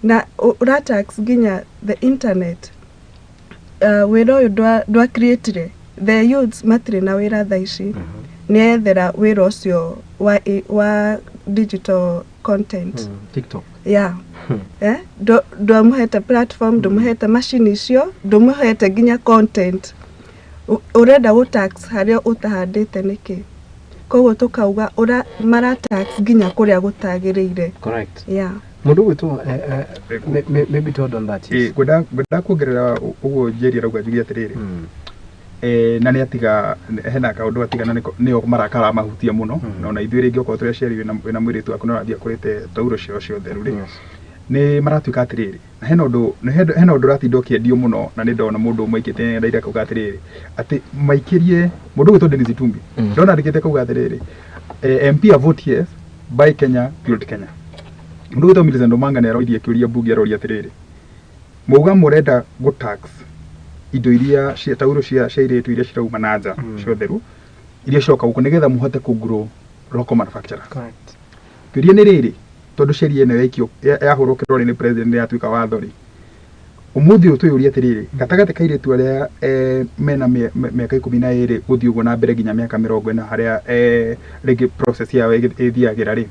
Na ũratax nginya the internet. Wĩra ũyũ ndwa create the youths matirĩ na wĩra thaa ici, nĩ ethera wĩra ũcio wa digital content. TikTok. Yeah. Ndwamũhete platform, ndũmũhete macini icio, ndũmũhete nginya content. Ũrenda gũ tax harĩa ũtahandĩte nĩkĩ? Koguo tũkauga mara tax nginya kũrĩa gũtagĩrĩire. Yeah. Mũndũ gwĩtwo maybe to add on that. Yes. Ngwenda kuongerera ũguo Njeri arauga, njuge atĩrĩrĩ, na nĩ atiga hena kaũndũ atiga na nĩo marakara mahutia mũno. Na ona ithuĩ rĩngĩ okorwo tũrĩ aciari, wĩna mũirĩtu waku na ũrathiĩ akũrĩte tauro ciao cia ũtheru rĩ, nĩ maratuĩka atĩrĩrĩ, na hena ũndũ hena ũndũ ũratinda ũkĩendio mũno, na nĩ ndona mũndũ ũmwe aikĩte nenda-inĩ akauga atĩrĩrĩ, atĩ maikĩrie mũndũ ũgwĩtwo Dennis Itumbi. Ndona andĩkĩte kauga atĩrĩrĩ, "MP a vote yes, buy Kenya, build Kenya." Mũndũ ũgwĩtwo Millicent Omanga nĩ aroririe kĩũria mbunge, aroria atĩrĩrĩ, mauga mũrenda gũ tax indo iria cia tauro cia airĩtu iria cirauma na nja cia ũtheru iria ciroka gũkũ nĩgetha mũhote kũ grow local manufacturers. Kĩũria nĩ rĩrĩ, tondũ sheria ĩno yaikio yahũrwo kĩrore nĩ president nĩ yatuĩka watho rĩ, ũmũthĩ ũyũ twĩyũrie atĩrĩrĩ, gatagatĩ ka airĩtu arĩa mena mĩaka 12 gũthiĩ ũguo na mbere nginya mĩaka 40 harĩa rĩngĩ process yao ĩthiagĩra rĩ,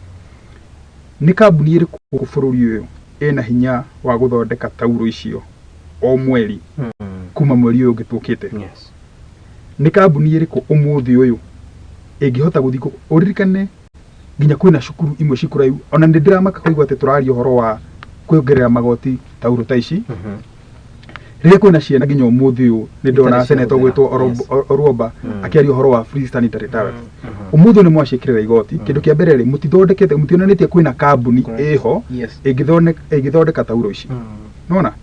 nĩ kambuni ĩrĩkũ gũkũ bũrũri ũyũ ĩna hinya wa gũthondeka tauro icio o mweri kuma mweri ũyũ ũngĩ tũkĩte? Nĩ kambuni ĩrĩkũ ũmũthĩ ũyũ ĩngĩhota gũthiĩ ũririkane nginya kwĩna cukuru imwe cikũraihu? Ona nĩ ndĩramaka kũigua atĩ tũraria ũhoro wa kuongerera magoti tauro ta ici. Rĩrĩa kwĩna ciana nginya ũmũthĩ ũyũ nĩ ndona senator gwĩtwo Oruomba akĩaria ũhoro wa free sanitary towels. Ũmũthĩ ũyũ nĩ mwaciĩkĩrĩra igoti. Kĩndũ kĩa mbere rĩ, mũtithondekete, mũtionanĩtie kwĩna kambuni ĩho ĩngĩthondeka tauro ici. Nona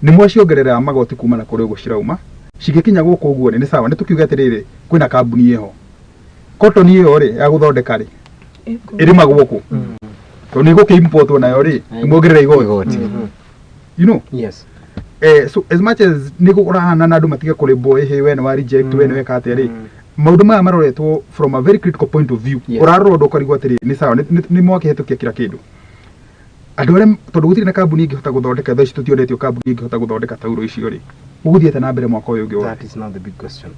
nĩ mwaciongerera magoti kuma na kũrĩa ũguo cirauma, cigĩkinya gũkũ ũguo rĩ, nĩ sawa, nĩ tũkiuge atĩrĩrĩ, kwĩna kambuni ĩho. Cotton ĩyo rĩ ya gũthondeka rĩ, ĩrĩmagwo kũ? Tondũ nĩ ĩgũkĩ-importwo nayo rĩ, nĩ muongerera igoti. You know? Yes. So as much as nĩ kũrahana na andũ matige kũrĩmbwo, ĩhĩ we nĩ wa reject, we nĩ weka atĩa rĩ, maũndũ maya maroretwo from a very critical point of view. Ũrarora ũndũ ũkarigwo atĩrĩ, nĩ sawa, nĩ mwakĩhetũkia kila kĩndũ. Andũ arĩa, tondũ gũtirĩ na kambuni ĩngĩhota gũthondeka thaa ici, tũtionetio kambuni ĩngĩhota gũthondeka tauro icio rĩ, ũgũthiĩ na mbere mwaka ũyũ ũngĩ wothe? That is now the big question.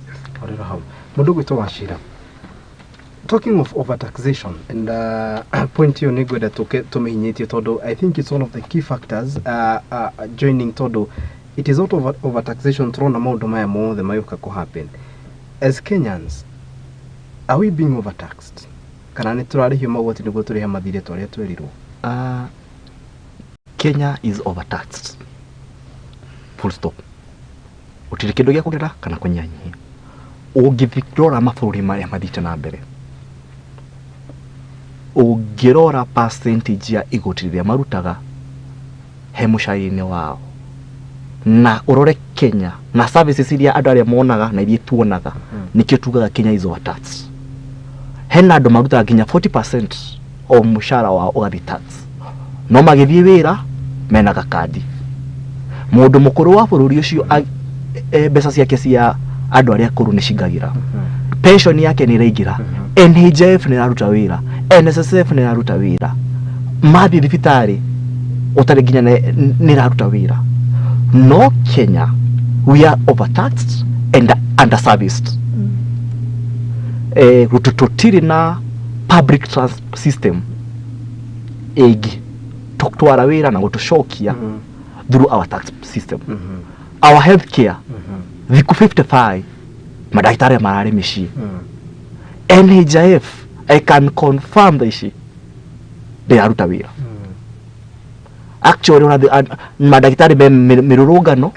Orero hau. Mũndũ gwĩtwo Wachira. Talking of overtaxation and point ĩyo nĩ ngwenda tũke tũmĩhinyĩtie, tondũ I think it's one of the key factors joining, tondũ it is out of overtaxation tũrona maũndũ maya mothe magĩũka kũ happen. As Kenyans, are we being overtaxed? Kana nĩ tũrarĩhio magoti nĩguo tũrĩhe mathirĩ ta ũrĩa twerirwo? Kenya is overtaxed. Full stop. Gũtirĩ kĩndũ gĩa kuongerera kana kũnyihanyihia. Ũngĩrora mabũrũri marĩa mathiĩte na mbere, ũngĩrora percentage ya igoti rĩrĩa marutaga he mũcara-inĩ wao, na ũrore Kenya na services iria andũ arĩa monaga na iria tuonaga, nĩkĩo tugaga Kenya is overtaxed. Hena andũ marutaga nginya 40% o mũcara wao ũgathiĩ tax, no magĩthiĩ wĩra mena gakandi. Mũndũ mũkũrũ wa bũrũri ũcio, mbeca ciake cia andũ arĩa akũrũ nĩ cingagĩra, pension yake nĩ ĩraingĩra, NHIF nĩ ĩraruta wĩra, NSSF nĩ ĩraruta wĩra, mathiĩ thibitarĩ ũtarĩ nginya nĩ ĩraruta wĩra. No Kenya, we are overtaxed and underserviced. Tũtirĩ na public transport system ĩngĩ tũtwara wĩra na gũtũcokia through our tax system. Our health care, thikũ 55 mandagĩtarĩ mararĩ mĩciĩ. NHIF, I can confirm thaa ici ndĩraruta wĩra. Actually, ona mandagĩtarĩ me mĩrũrũngano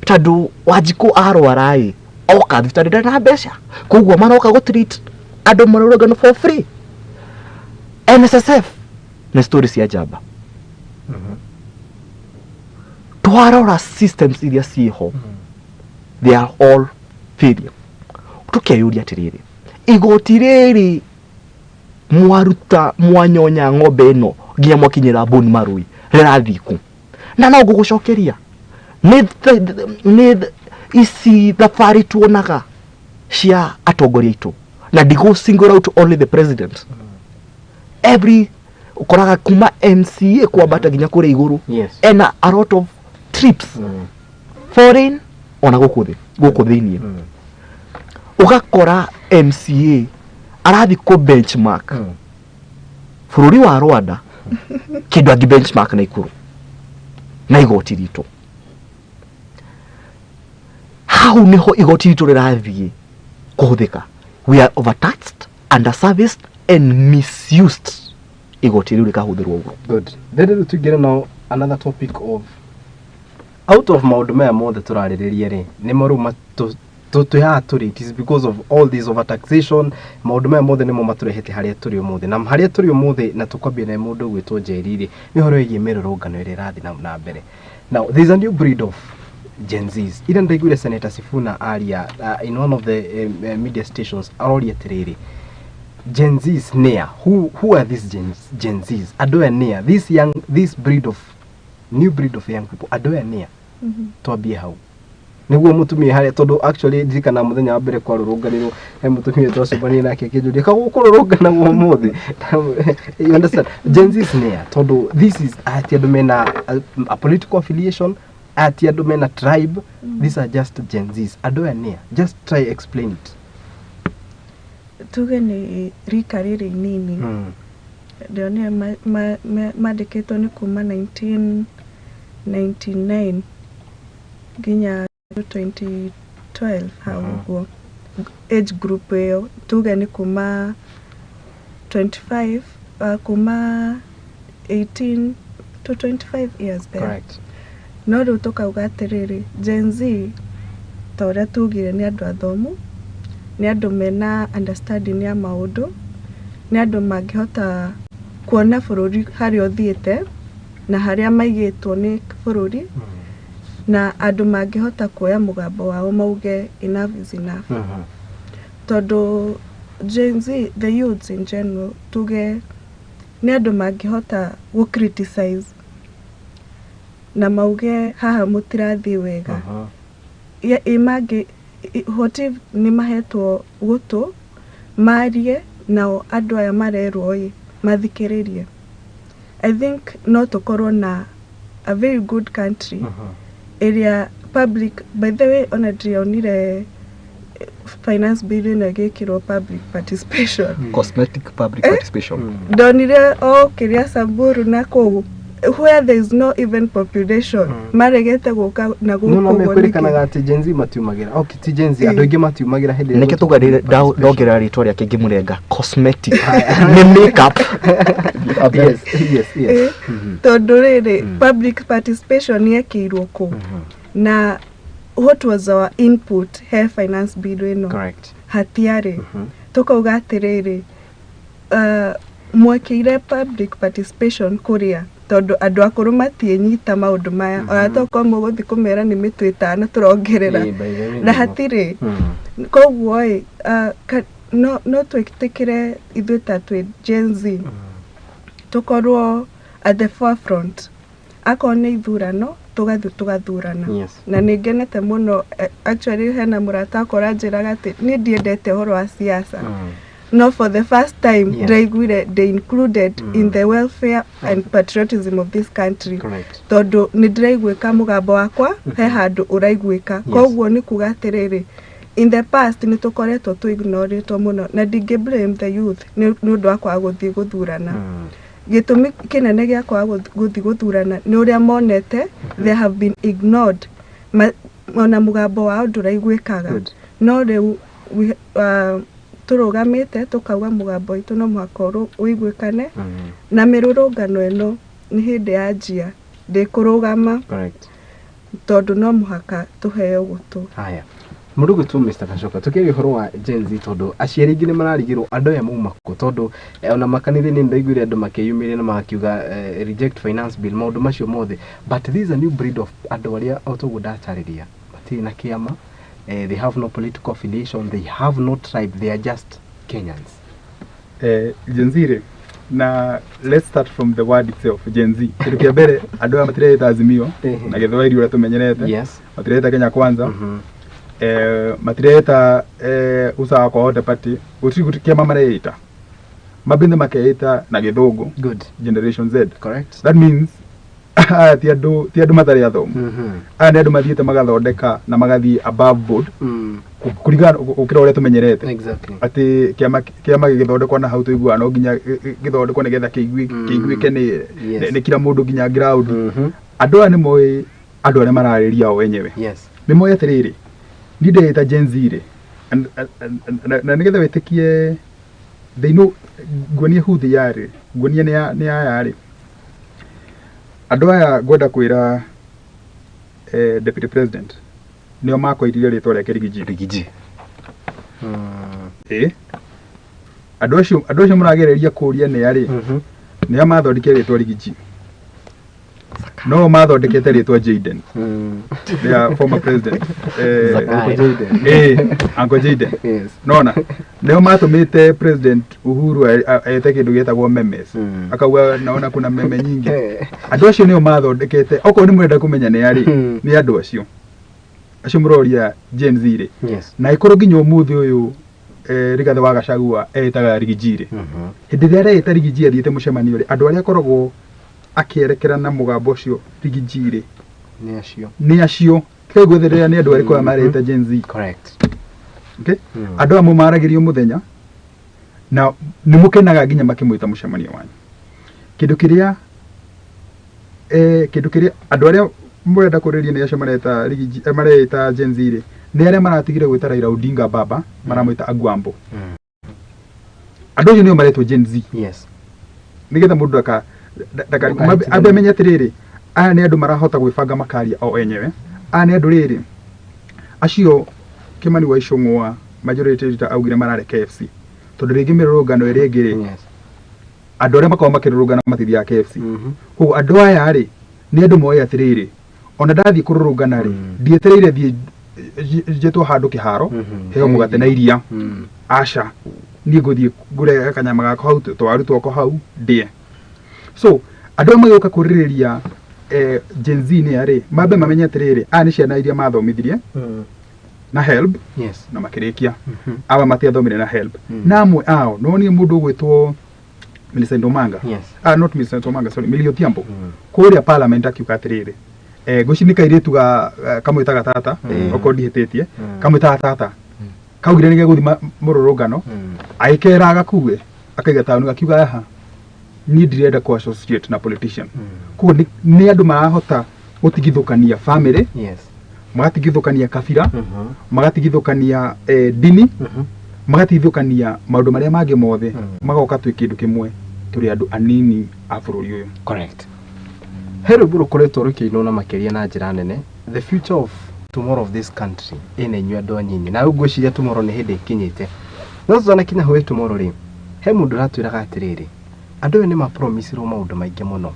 tondũ Wanjikũ arwara ĩ, oka thibitarĩ ndarĩ na mbeca, koguo maroka gũ treat andũ mũrũrũngano for free. NSSF nĩ story cia njamba. Twarora systems iria ciĩho, they are all failure. Tukeyũria atĩrĩrĩ, igoti rĩrĩ mwaruta, mwanyonya ng'ombe ĩno nginya mwakinyĩra bone marrow, rĩrathiĩ kũ? Na no ngũgũcokeria nĩ ici thabarĩ tuonaga cia atongoria aitũ, na ndigũ single out only the president. Every ũkoraga kuma MCA kwambata nginya kũrĩa igũrũ, ena a lot of trips, foreign ona gũkũ thĩ, gũkũ thĩiniĩ. Ũgakora MCA arathiĩ kũ benchmark bũrũri wa Rwanda, kĩndũ angĩ benchmark na ikũrũ na igoti ritũ. Hau niho igoti ritũ rĩrathiĩ kũhũthĩka. We are overtaxed, underserviced and misused. Igoti rĩu rĩkahũthĩrwo ũguo. Good. Then rĩu tũingĩre now another topic of out of maũndũ maya mothe tũrarĩrĩria rĩ, nĩmo rĩu twĩ haha tũrĩ. It is because of all this overtaxation. Maũndũ maya mothe nĩmo matũrehete harĩa tũrĩ ũmũthĩ, na harĩa tũrĩ ũmũthĩ, na tũkwambia na mũndũ ũgwĩtwo Njeri rĩ, nĩ ũhoro wĩgiĩ mĩrũrũngano ĩrĩa ĩrathiĩ na mbere. Now there is a new breed of Gen Zs. Ira ndaiguire Senator Sifuna aria in one of the media stations, aroria atĩrĩrĩ, Gen Zs nĩa? Who are these Gen Zs? Andũ aya nĩa? This young, this breed of new breed of young people, andũ aya nĩa? Twambie hau nĩguo mũtumia harĩa, tondũ actually ndirikana mũthenya wa mbere kwarũrũnganĩrwo, he mũtumia twacemanirie nake akĩnjũria kagũkũrũrũnganagwo ũmũthĩ. You understand? Gen Zs nĩa? Tondũ this is ati andũ mena a political affiliation, ati andũ mena tribe. These are just Gen Zs. Andũ aya nĩa? Just try explain it. Tuge nĩ rika rĩrĩ inini. Ndĩronire mandĩkĩtwo nĩ kuma 1999 nginya 2012 hau ũguo. Age group ĩyo tuge nĩ kuma 25, kuma 18 to 25 years there. No rĩu tũkauga atĩrĩrĩ, Gen Z ta ũrĩa tugire nĩ andũ athomu, nĩ andũ mena understanding ya maũndũ, nĩ andũ mangĩhota kuona bũrũri harĩa ũthiĩte na harĩa maigĩtwo nĩ bũrũri, na andũ mangĩhota kuoya mũgambo wao mauge enough is enough. Tondũ Gen Z, the youths in general, tuge nĩ andũ mangĩhota gũ criticize na mauge haha mũtirathiĩ wega. Ĩ mangĩ what if nĩ mahetwo gũtũ marie nao andũ aya marerwo ĩ mathikĩrĩrie. I think no tũkorwo na a very good country ĩrĩa public, by the way, ona ndĩronire finance bill ĩno ĩgĩkĩrwo public participation. Cosmetic public participation. Ndonire o kĩrĩa Samburu na kũu where there is no even population, maregete gũka na gũkũ No no ũguo mekwĩrĩkanaga atĩ Gen Z matiumagĩra. Okay, ti Gen Z, andũ aingĩ matiumagĩra hĩndĩ ĩrĩa Nĩkĩo tuga ndongerera rĩtwa rĩake ngĩmũrenga cosmetic nĩ makeup. Yes. Tondũ rĩrĩ, public participation yekĩirwo kũ na what was our input he finance bill ĩno? Hatiarĩ. Tũkauga atĩrĩrĩ, mwekĩire public participation kũrĩa tondũ andũ akũrũ matiĩnyita maũndũ maya, ona tokorwo mũgũthiĩ kũmera nĩ mĩtũ ĩtano tũrongerera Ĩ, by the way, na nĩguo. Hatirĩ. Koguo ĩ no twĩtĩkĩre ithuĩ ta twĩ Gen Z tũkorwo at the forefront, akorwo nĩ ithurano tũgathiĩ tũgathurana. Na nĩ ngenete mũno, actually hena mũrata wakwa ũranjĩraga atĩ niĩ ndiendete ũhoro wa siasa, no for the first time ndĩraiguire ndĩ included in the welfare and patriotism of this country, tondũ nĩ ndĩraiguĩka mũgambo wakwa he handũ ũraiguĩka. Koguo nĩ kuga atĩrĩrĩ, in the past nĩ tũkoretwo tũ ignorĩtwo mũno, na ndingĩ blame the youth nĩ ũndũ wa kwaga gũthiĩ gũthurana. Gĩtũmi kĩnene gĩa kwaga gũthiĩ gũthurana nĩ ũrĩa monete they have been ignored. Ona mũgambo wao ndũraiguĩkaga. No rĩu tũrũgamĩte tũkauga mũgambo witũ no mũhaka ũiguĩkane, na mĩrũrũngano ĩno nĩ hĩndĩ yanjia ndĩkũrũgama, tondũ no mũhaka tũheo gũtũ. Haya, mũndũ gwĩtwo Mr. Gachoka, tũkĩaria ũhoro wa Gen Z, tondũ aciari aingĩ nĩ mararigĩrwo andũ aya mauma kũ, tondũ ona makanitha-inĩ nĩ ndaiguire andũ makĩyumĩria na magakiuga reject finance bill, maũndũ macio mothe, but this is a new breed of andũ arĩa o toguo ndatarĩria matirĩ na kĩama, they have no political affiliation, they have no tribe, they are just Kenyans. Gen Z rĩ, na let's start from the word itself, Gen Z. Kĩndũ kĩa mbere, andũ aya matireta Azimio na Gĩthwaĩri ũrĩa tũmenyerete, matireta Kenya Kwanza, matireta Usawa kwa Wote Party, gũtirĩ kĩama mareita, mambĩte makeita na Gĩthũngũ Generation Z. That means aya ti andũ matarĩ athomu. Aya nĩ andũ mathiĩte magathondeka na magathiĩ above board kũringana gũkĩra ũrĩa tũmenyerete, atĩ kĩama gĩgĩthondekwo na hau tũiguaga no nginya gĩthondekwo nĩgetha kĩiguĩke nĩ nĩ kila mũndũ nginya ground. Andũ aya nĩ moĩ andũ arĩa mararĩria o wenyewe. Nĩ moĩ atĩrĩrĩ, niĩ ndĩta Gen Z rĩ, na nĩgetha wĩtĩkie they know, nguonie who they are rĩ, nguonie nĩ aya rĩ, andũ aya ngwenda kwĩra deputy president nĩo makoirire rĩtwa rĩake Riggy G. Riggy G. Ĩ andũ acio mũragereria kũria nĩ arĩ, nĩo mathondekire rĩtwa Riggy G, no mathondekete rĩtwa Jaden rĩa former president, Uncle Jaden. Uncle Jaden. Nona nĩo matũmĩte President Uhuru ete kĩndũ gĩtagwo memes, akauga naona kuna meme nyingi. Andũ acio nĩo mathondekete, okorwo nĩ mũrenda kũmenya nĩ arĩ, nĩ andũ acio mũroria Gen Z rĩ. Na ĩkorwo nginya ũmũthĩ ũyũ Rigathĩ wa Gachagua etaga Riggy G rĩ, hĩndĩ ĩrĩa areĩta Riggy G athiĩte mũcemanio rĩ, andũ arĩa akoragwo akĩerekera na mũgambo ũcio Riggy G rĩ, Nĩ acio. Nĩ acio. Tigai gwetherera nĩ andũ arĩkũ aya mareta Gen Z. Okay? Andũ aya mũmaragĩrio mũthenya na nĩ mũkenaga nginya makĩmwĩta mũcemanio wanyu. Kĩndũ kĩrĩa andũ arĩa mũrenda kũrĩria nĩ acio mareta Riggy G, mareta Gen Z rĩ, nĩ arĩa maratigire gwĩta Raila Odinga baba, maramwĩta Agwambo. Andũ acio nĩo maretwo Gen Z. Nĩgetha mũndũ ndaka Ndũkahĩtithanie. Ambe amenye atĩrĩrĩ, Aya nĩ andũ marahota gwĩbanga makaria o enyewe. Aya nĩ andũ rĩrĩ acio Kimani wa Ichung'wa majority leader augire mararĩ KFC tondũ rĩngĩ mĩrũrũngano ĩrĩa ĩngĩ rĩ, andũ arĩa makoragwo makĩrũrũngana matithiaga KFC. Koguo andũ aya rĩ, nĩ andũ moĩ atĩrĩrĩ, ona ndathiĩ kũrũrũngana rĩ, ndietereire thiĩ njĩtwo handũ kĩharo heo mũgate na iria. Aca, niĩ ngũthiĩ ngũre kanyama gakwa hau, twaru twakwa hau ndĩe. So andũ aya magĩũka kũrĩrĩria Gen Z nĩ arĩ mambe mamenye atĩrĩrĩ, aya nĩ ciana iria mathomithirie na HELB na makĩrĩkia. Aba matiathomire na HELB. Na amwe ao no niĩ mũndũ ũgwĩtwo Millicent Omanga, not Millicent Omanga, sorry, Millie Odhiambo, kũrĩa parliament akiuga atĩrĩrĩ, ngwĩciria nĩ kairĩtu ga kamwĩtaga tata, okorwo ndihĩtĩtie, kamwĩtaga tata, kaugire nĩ gegũthiĩ mũrũrũngano, agĩkera agakue akaiga taũni, akiuga aha niĩ ndirenda kũ associate na politician. Koguo nĩ andũ marahota gũtigithũkania family, magatigithũkania kabira, magatigithũkania ndini, magatigithũkania maũndũ marĩa mangĩ mothe, magoka twĩ kĩndũ kĩmwe, tũrĩ andũ anini a bũrũri ũyũ. Correct. He rwĩmbo rũkoretwo rũkĩinwo na makĩria na njĩra nene, the future of tomorrow of this country ĩna inyuĩ andũ anyinyi, na rĩu ngwĩciria tomorrow nĩ hĩndĩ ĩkinyĩte. No tũtanakinya hau tomorrow rĩ, he mũndũ ũratwĩraga atĩrĩrĩ, andũ aya nĩ mapromisirwo maũndũ maingĩ mũno,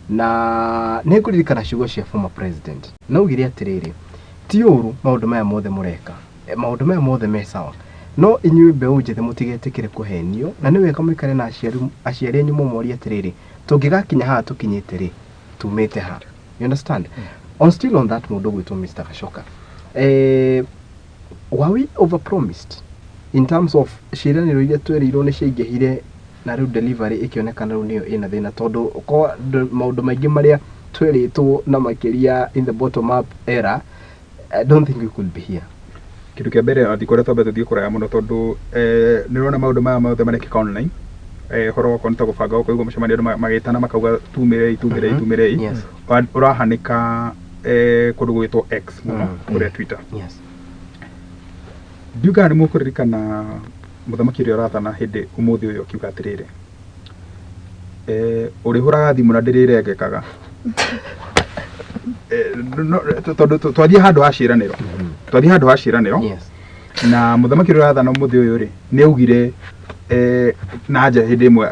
na nĩ ngũririkana ciugo cia former president, na augire atĩrĩrĩ, ti ũru maũndũ maya mothe mũreka, maũndũ maya mothe me sawa, no inyuĩ mbeũ njĩthĩ mũtigetĩkĩre kũhenio, na nĩ wega mũikare na aciari anyu mũmorie atĩrĩrĩ, tũngĩgakinya haha tũkinyĩte rĩ, tumĩte ha? You understand? On still on that, mũndũ ũgwĩtwo Mr. Gashoka, were we overpromised in terms of ciĩranĩro iria twerirwo nĩ ciaingĩhire, na rĩu delivery ĩkĩonekana rĩu nĩyo ĩna thĩna, tondũ kwa maũndũ maingĩ marĩa twerĩtwo na makĩria in the bottom up era, I don't think we could be here. Kĩndũ kĩa mbere andikũrĩa twambe tũthiĩ kũraya mũno, tondũ nĩ ũrona maũndũ maya mothe marekĩka online, ũhoro okorwo nĩ ta gũbanga ũkaigua mũcemanio andũ magĩtana makauga tumĩrei, tumĩrei, tumĩrei. Ũrahanĩka kũndũ gwĩtwo X mũno, kũrĩa Twitter. Ndiũĩ kana nĩ mũkũririkana mũthamaki ũrĩa ũrathana hĩndĩ ũmũthĩ ũyũ akiuga atĩrĩrĩ, ũrĩhũraga thimũ na ndĩrĩrengekaga. Tondũ twathiĩ handũ ha ciĩranĩro, twathiĩ handũ ha ciĩranĩro, na mũthamaki ũrĩa ũrathana ũmũthĩ ũyũ rĩ, nĩ augire na nja hĩndĩ ĩmwe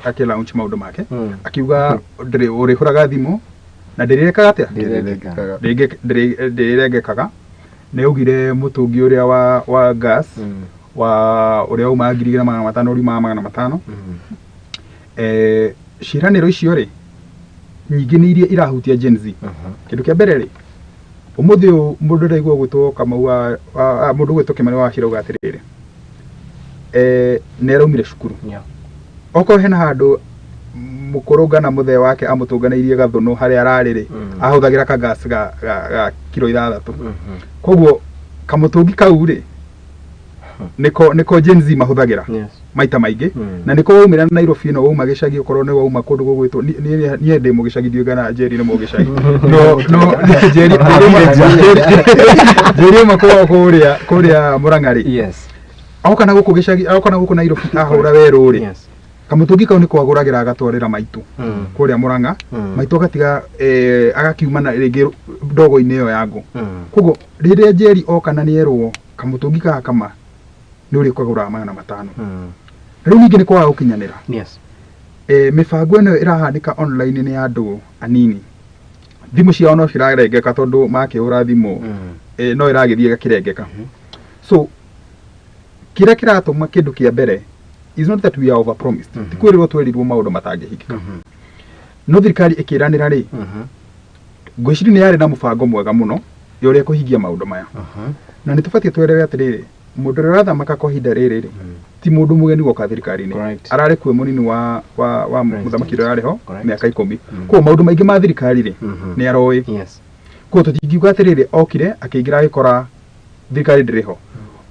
akĩ launch maũndũ make, akiuga ũrĩhũraga thimũ na ndĩrĩrekaga atĩa? Ndĩrĩrengekaga. Nĩ augire mũtũngi ũrĩa wa gas, wa ũrĩa umaga 2,500 ũriumaga 500. Ciĩranĩro icio rĩ, nyingĩ nĩ iria irahutia Gen Z. Kĩndũ kĩa mbere rĩ, ũmũthĩ ũyũ mũndũ ndaigua gwĩtwo Kamau wa mũndũ gwĩtwo Kimani wa Wachira auga atĩrĩrĩ, nĩ araumire cukuru. Okorwo hena handũ mũkũrũngana mũthee wake amũtũnganĩirie gathũnũ harĩa ararĩ rĩ, ahũthagĩra ka gas ga kiro 6. Koguo kamũtũngi kau rĩ, nĩko Gen Z mahũthagĩra maita maingĩ, na nĩko waumĩra Nairobi ĩno, wauma gĩcagi, okorwo nĩ wauma kũndũ gũgwĩtwo, niĩ ndĩ mũgĩcagi, ndiũĩ kana Njeri nĩ mũgĩcagi, no Njeri auma kũrĩa Mũrang'a rĩ, oka na gũkũ gĩcagi, oka na gũkũ Nairobi ahũra werũ rĩ, kamũtũngi kau nĩko agũragĩra agatwarĩra maitũ kũrĩa Mũrang'a, maitũ agatiga agakiuma na rĩngĩ ndogo-inĩ ĩyo ya ngũ. Koguo rĩrĩa Njeri oka na nĩerwo kamũtũngi gaka kama nĩ ũrĩ ũkagũraga 500. Rĩu ningĩ nĩ kwaga gũkinyanĩra. Mĩbango ĩno ĩrahanĩka online nĩ ya andũ anini. Thimũ ciao no cirarengeka tondũ makĩhũra thimũ, no ĩragĩthiĩ ĩgakĩrengeka. So kĩrĩa kĩratũma kĩndũ kĩa mbere is not that we are overpromised. Ti kwĩrĩrwo twerirwo maũndũ matangĩhingĩka. No thirikari ĩkĩranĩra rĩ, ngwĩciria nĩ yarĩ na mũbango mwega mũno ya ũrĩa kũhingia maũndũ maya. Na nĩ tũbatiĩ twerewe atĩrĩrĩ, mũndũ ũrĩa ũrathamaka kwa ihinda rĩrĩ rĩ, ti mũndũ mũgeni woka thirikari-inĩ. Ararĩ kuo mũnini wa mũthamaki ũrĩa ũrarĩ ho mĩaka 10. Koguo maũndũ maingĩ ma thirikari rĩ, nĩ aroĩ. Koguo tũtingiuga atĩrĩrĩ, okire akĩingĩra agĩkora thirikari ndĩrĩ ho.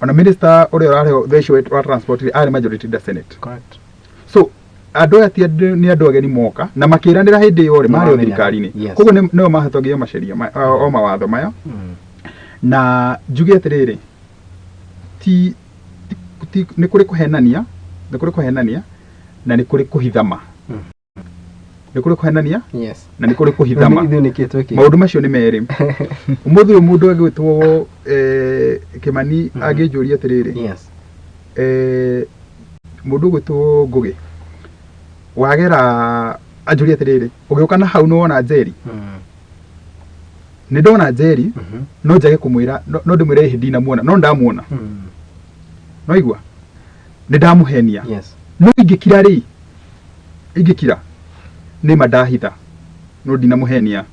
Ona minister ũrĩa ũrarĩ ho thaa ici wa transport rĩ, arĩ majority leader Senate. So andũ aya ti andũ, nĩ andũ ageni moka na makĩranĩra hĩndĩ ĩyo rĩ, marĩ o thirikari-inĩ. Koguo nĩo mahetũkagia maceria o mawatho maya. Na njuge atĩrĩrĩ, ti nĩ kũrĩ kũhenania, nĩ kũrĩ kũhenania na nĩ kũrĩ kũhithama. Nĩ kũrĩ kũhenania na nĩ kũrĩ kũhithama. Ithuĩ nĩkĩ twĩkĩte? Maũndũ macio nĩ merĩ. Ũmũthĩ ũyũ mũndũ agĩtwo Kĩmani angĩnjũria atĩrĩrĩ, mũndũ ũgwĩtwo Ngũgĩ wagera anjũria atĩrĩrĩ, ũgĩũka na hau nĩwona Njeri? Nĩ ndona Njeri, no njage kũmwĩra, no ndĩmwĩre ĩhĩ ndinamuona, no ndamuona. No igua nĩ ndamũhenia. No ingĩkira rĩ, ingĩkira nĩ ma ndahitha, no ndinamũhenia.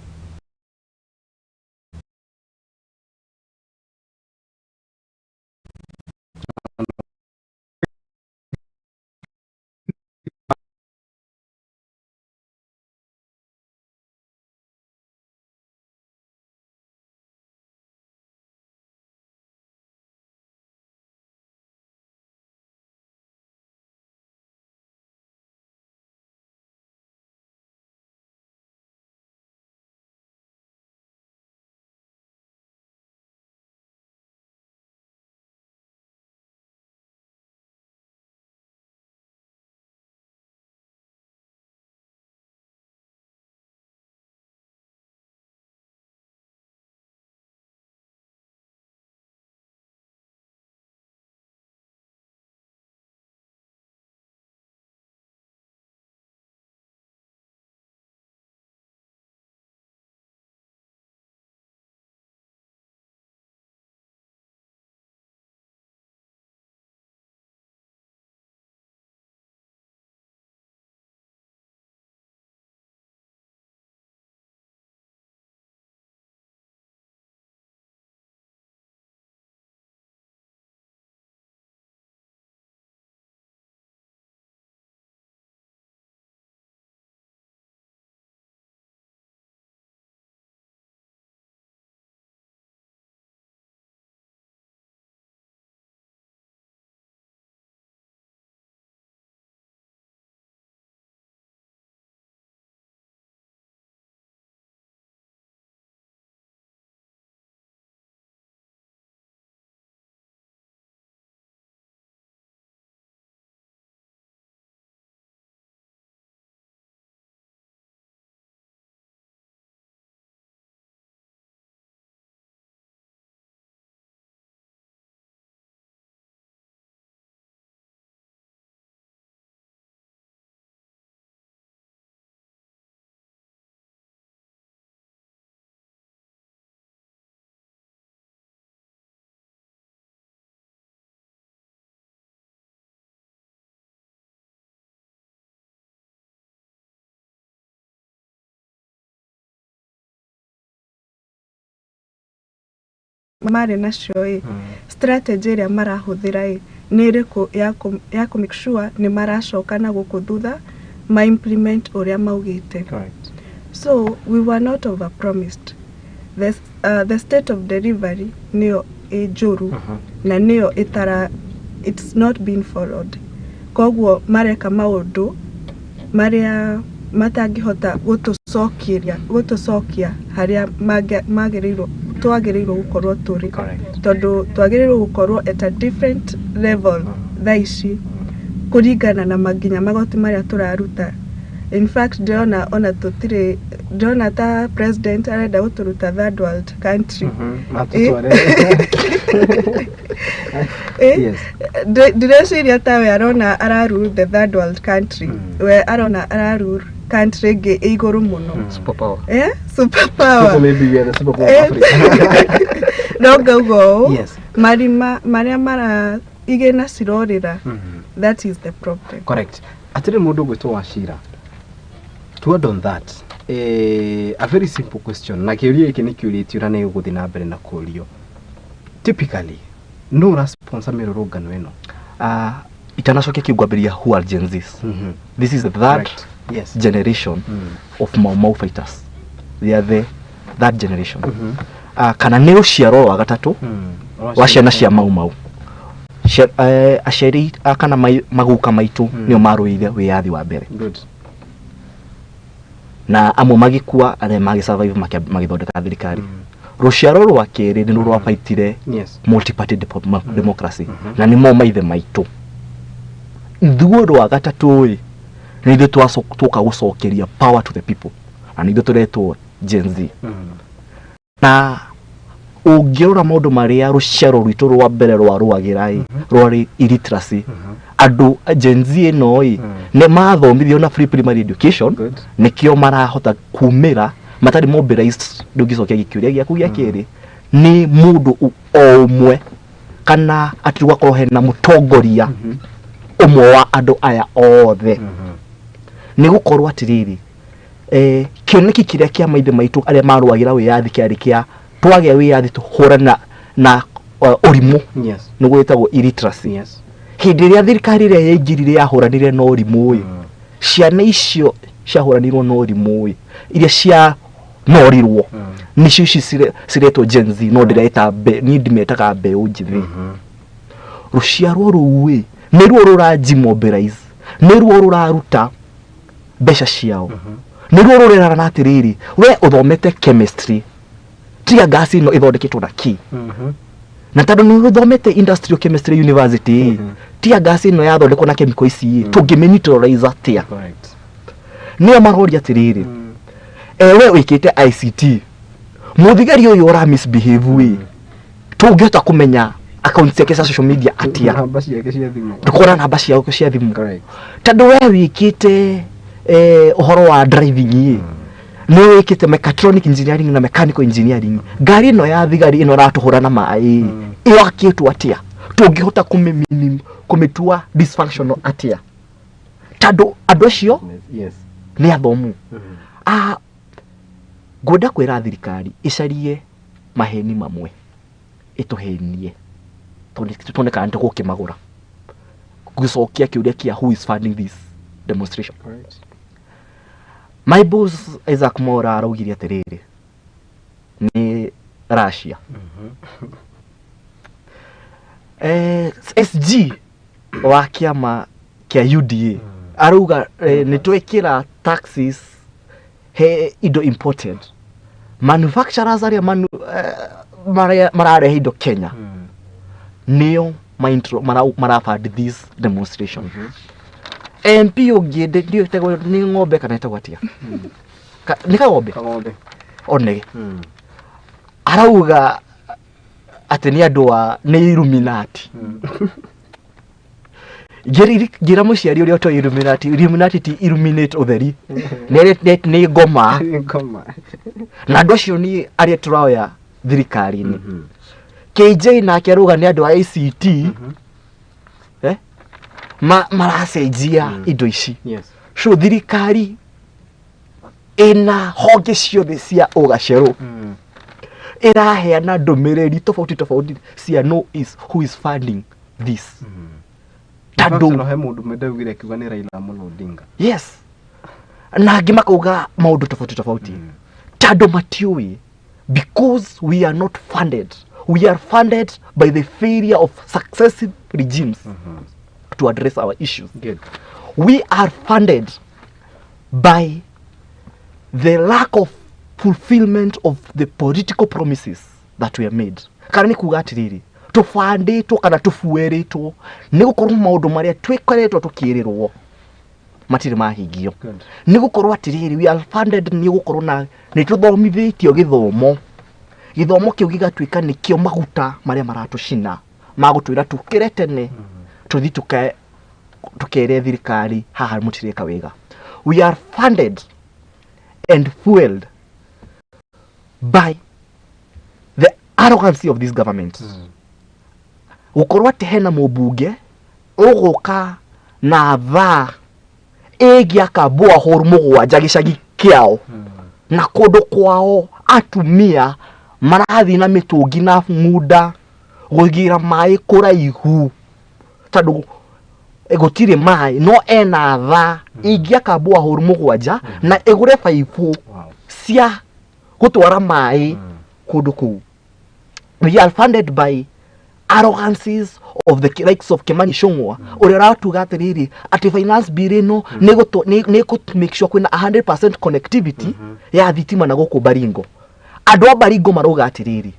Marĩ nacio ĩ, strategy ĩrĩa marahũthĩra ĩ nĩ ĩrĩkũ ya kũ make sure nĩ maracoka na gũkũ thutha ma implement ũrĩa maugĩte. So we were not overpromised. The state of delivery nĩyo ĩ njũru na nĩyo ĩtara, it's not been followed. Koguo mareka maũndũ marĩa matangĩhota gũtũcokia harĩa magĩrĩirwo twagĩrĩirwo gũkorwo tũrĩ. Tondũ twagĩrĩirwo gũkorwo at a different level thaa ici kũringana na nginya magoti marĩa tũraruta. In fact, ndĩrona ona tũtirĩ, ndĩrona ta president arenda gũtũruta third world country. Atũtware. Ndireciria ta we arona ararule the third world country. We arona ararule country ĩngĩ ĩ igũrũ mũno. Superpower. Superpower. So maybe we are the superpower of Africa. No ngauga ũũ, marima marĩa mara igĩna cirorĩra, that is the problem. Correct. Atĩrĩ mũndũ ũgwĩtwo Wachira, to add on that, a very simple question, na kĩũria gĩkĩ nĩ kĩũrĩtio na nĩ gũgũthiĩ na mbere na kũũrio. Typically, nũ ũra sponsor mĩrũrũngano ĩno? Itanacokia kĩu ngwambĩrĩria who are Gen Zs. This is the third generation of Mau Mau fighters. They are the third generation. Kana nĩ rũciaro rwa gatatũ rwa ciana cia Mau Mau. Aciari kana maguka maitũ nĩo marũĩrĩire wĩyathi wa mbere. Na amwe magĩkua, arĩa magĩsurvive magĩthondeka thirikari. Rũciaro rwa kerĩ nĩ rwabaitire multi-party democracy. Na nĩmo maithe maitũ. Ithuĩ rwa gatatũ ĩ, Nĩ ithuĩ twoka gũcokeria power to the people, na nĩ ithuĩ tũretwo Gen Z. Na ũngĩrora maũndũ marĩa rũciaro rwitũ rwa mbere rwarũagĩra ĩ, rwarĩ illiteracy. Andũ Gen Z ĩno ĩ, nĩ mathomithio na free primary education. Nĩkĩo marahota kumĩra matarĩ mobilized. Ndũngĩcokia gĩkĩũria gĩaku gĩa kerĩ nĩ mũndũ o ũmwe kana atĩ gwakorwo hena mũtongoria ũmwe wa andũ aya othe. Nĩ gũkorwo atĩrĩrĩ, kĩoneki kĩrĩa kĩa maithe maitũ arĩa marũagĩra wĩyathi kĩarĩ kĩa twagĩa wĩyathi tũhũrana na ũrimũ. Nĩguo wĩtagwo illiteracy. Hĩndĩ ĩrĩa thirikari ĩrĩa yaingĩrire yahũranire na ũrimũ ĩ, ciana icio ciahũranirwo na ũrimũ ĩ, iria cia norirwo nĩcio ici ciretwo Gen Z. No ndĩreta niĩ ndimetaga mbeũ njĩthĩ. Rũciaro rũu ĩ, nĩruo rũranjimobilize, nĩruo rũraruta mbeca ciao, nĩruo rũrerana atĩrĩrĩ, we ũthomete chemistry, tiga gas ĩno ĩthondeketwo na kĩ? Na tondũ nĩ ũthomete industrial chemistry university ĩ, tiga gas ĩno yathondekwo na chemical ici ĩ, tũngĩmĩ-neutralize atĩa? Nĩo maroria atĩrĩrĩ, we wĩkĩte ICT, mũthigari ũyũ ũra misbehave ĩ, tũngĩhota kũmenya account ciake cia social media atĩa? Namba ciake cia thimũ. Ndũkona namba ciao cia thimũ. Tondũ we wĩkĩte ũhoro wa driving ĩ, nĩ wĩkĩte mechatronic engineering na mechanical engineering, ngari ĩno ya thigari ĩno ĩratũhũra na maĩ ĩwakĩtwo atĩa? Tũngĩhota kũmĩtua dysfunctional atĩa? Tondũ andũ acio nĩ athomu. Ngwenda kwĩra thirikari ĩcarie maheni mamwe ĩtũhenie tuone kana nĩtũgũkĩmagũra. Gũcokia kĩũria kĩa who is funding this demonstration. My boss Isaac Mora araugire atĩrĩrĩ, nĩ Russia. SG wa kĩama kĩa UDA arauga nĩ twekĩra taxes he indo imported, manufacturers arĩa mararehe indo Kenya nĩo marafund this demonstration. MP ũngĩ ndiũĩ ĩtagwo nĩ ng'ombe kana ĩtagwo atĩa? Nĩ kagombe? Kagombe. One arauga atĩ nĩ andũ a nĩ Illuminati. Ngĩra mũciari ũrĩa ũtoĩ Illuminati, Illuminati ti illuminate ũtheri, nĩ ngoma. Ngoma. Na andũ acio nĩ arĩa tũroya thirikari-inĩ. KJ nake arauga nĩ andũ a ICT, maracenjia indo ici. So thirikari ĩna honge ciothe cia ũgacerũ ĩraheana ndũmĩrĩri tofauti tofauti cia no is who is funding this. Tondũ no he mũndũ mendaugire akiuga nĩ Raila Amolo Odinga. Yes. Na angĩ makauga maũndũ tofauti tofauti. Tondũ matiũĩ, because we are not funded. We are funded by the failure of successive regimes to address our issues. Good. We are funded by the lack of fulfillment of the political promises that were made. Kana nĩ kuga atĩrĩrĩ, tũbandĩtwo kana tũbuĩrĩtwo nĩ gũkorwo maũndũ marĩa twĩkoretwo tũkĩrĩrwo matirĩ mahingio. Nĩ gũkorwo atĩrĩrĩ, we are funded nĩ gũkorwo na nĩ tũthomithĩtio gĩthomo, gĩthomo kĩu gĩgatuĩka nĩkĩo maguta marĩa maratũcina magũtwĩra tũkĩre tene tũthiĩ tũkere thirikari haha mũtireka wega. We are funded and fueled by the arrogancy of this government. Gũkorwo atĩ hena mũmbunge ũgũka na thaa ĩngĩaka borehole 7 gĩcagi kĩao, na kũndũ kwao atumia marathiĩ na mĩtũngi na ng'unda gũgĩra maĩ kũraihu tondũ gũtirĩ maĩ, no ena thaa ingĩaka borehole 7 na ĩgũre baibũ cia gũtwara maĩ kũndũ kũu. We are funded by arrogances of the likes of Kimani Ichung'wa, ũrĩa ũratuga atĩrĩrĩ atĩ finance bill ĩno nĩ ĩkũ make sure kwĩna 100% connectivity ya thitima na gũkũ Baringo. Andũ a Baringo marauga atĩrĩrĩ,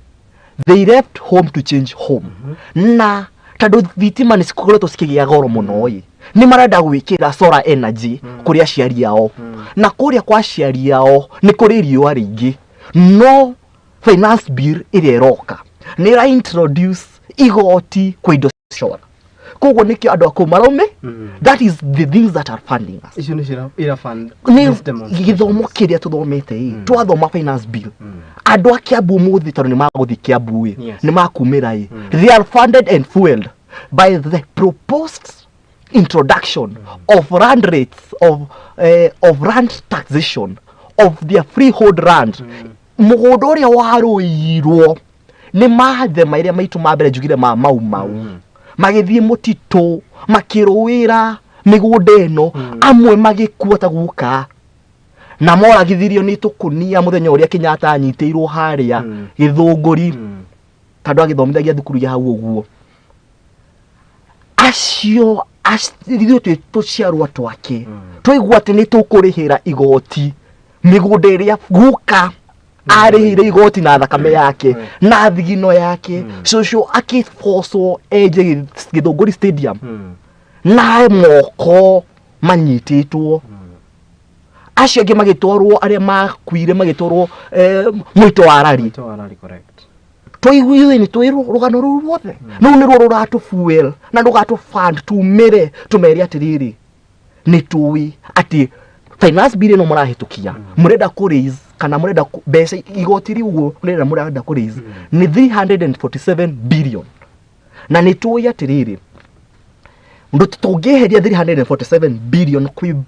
they left home to change home. Na Tondũ thitima nĩ cikoretwo cikĩgĩa goro mũno ĩ, nĩ marenda gwĩkĩra solar energy kũrĩ aciari ao. Na kũrĩa kwa aciari ao nĩ kũrĩ riũa rĩingĩ. No finance bill ĩrĩa ĩroka nĩ ĩra introduce igoti kwĩ indo solar. Koguo nĩkĩo andũ a kũu maraume. That is the things that are funding us. Icio nĩcio ira fund Nĩ these demonstrations. Gĩthomo kĩrĩa tũthomete ĩ, twathoma finance bill, andũ a Kiambu ũmũthĩ, tondũ nĩ magũthiĩ Kiambu ĩ, nĩ makumĩra ĩ, they are funded and fueled by the proposed introduction of land rates of land taxation of their freehold land, mũgũnda ũrĩa warũirwo nĩ mathema ĩrĩa maitũ ma mbere njugire ma Mau Mau, magĩthiĩ mũtitũ makĩrũĩra mĩgũnda ĩno, amwe magĩkua ta guka na moragithirio nĩ tũkũnia mũthenya ũrĩa Kenyatta anyitĩirwo harĩa Gĩthũngũri, tondũ agĩthomithagia thukuru ya hau ũguo. Acio ithuĩ twĩ tũciarwa twake, twaigua atĩ nĩ tũkũrĩhĩra igoti mĩgũnda ĩrĩa guka arĩhĩire igoti na thakame yake na thigino yake, cũcũ akĩbocwo enje Gĩthũngũri Stadium na moko manyitĩtwo, acio angĩ magĩtwarwo, arĩa makuire magĩtwarwo mwĩto wa rari. Mwĩto wa rari, correct. Twaiguire nĩ twĩrwo rũgano rũu ruothe, rũu nĩruo rũratũ fuel na rũgatũ fund tumĩre tũmere atĩrĩrĩ, nĩ tũĩ atĩ finance bill ĩno mũrahĩtũkia, mũrenda kũ raise kana mũrenda mbeca igoti rĩu ũguo mũrenda kũ raise nĩ 347 billion, na nĩ tũĩ atĩrĩrĩ, tũngĩeheria 347 billion kwĩ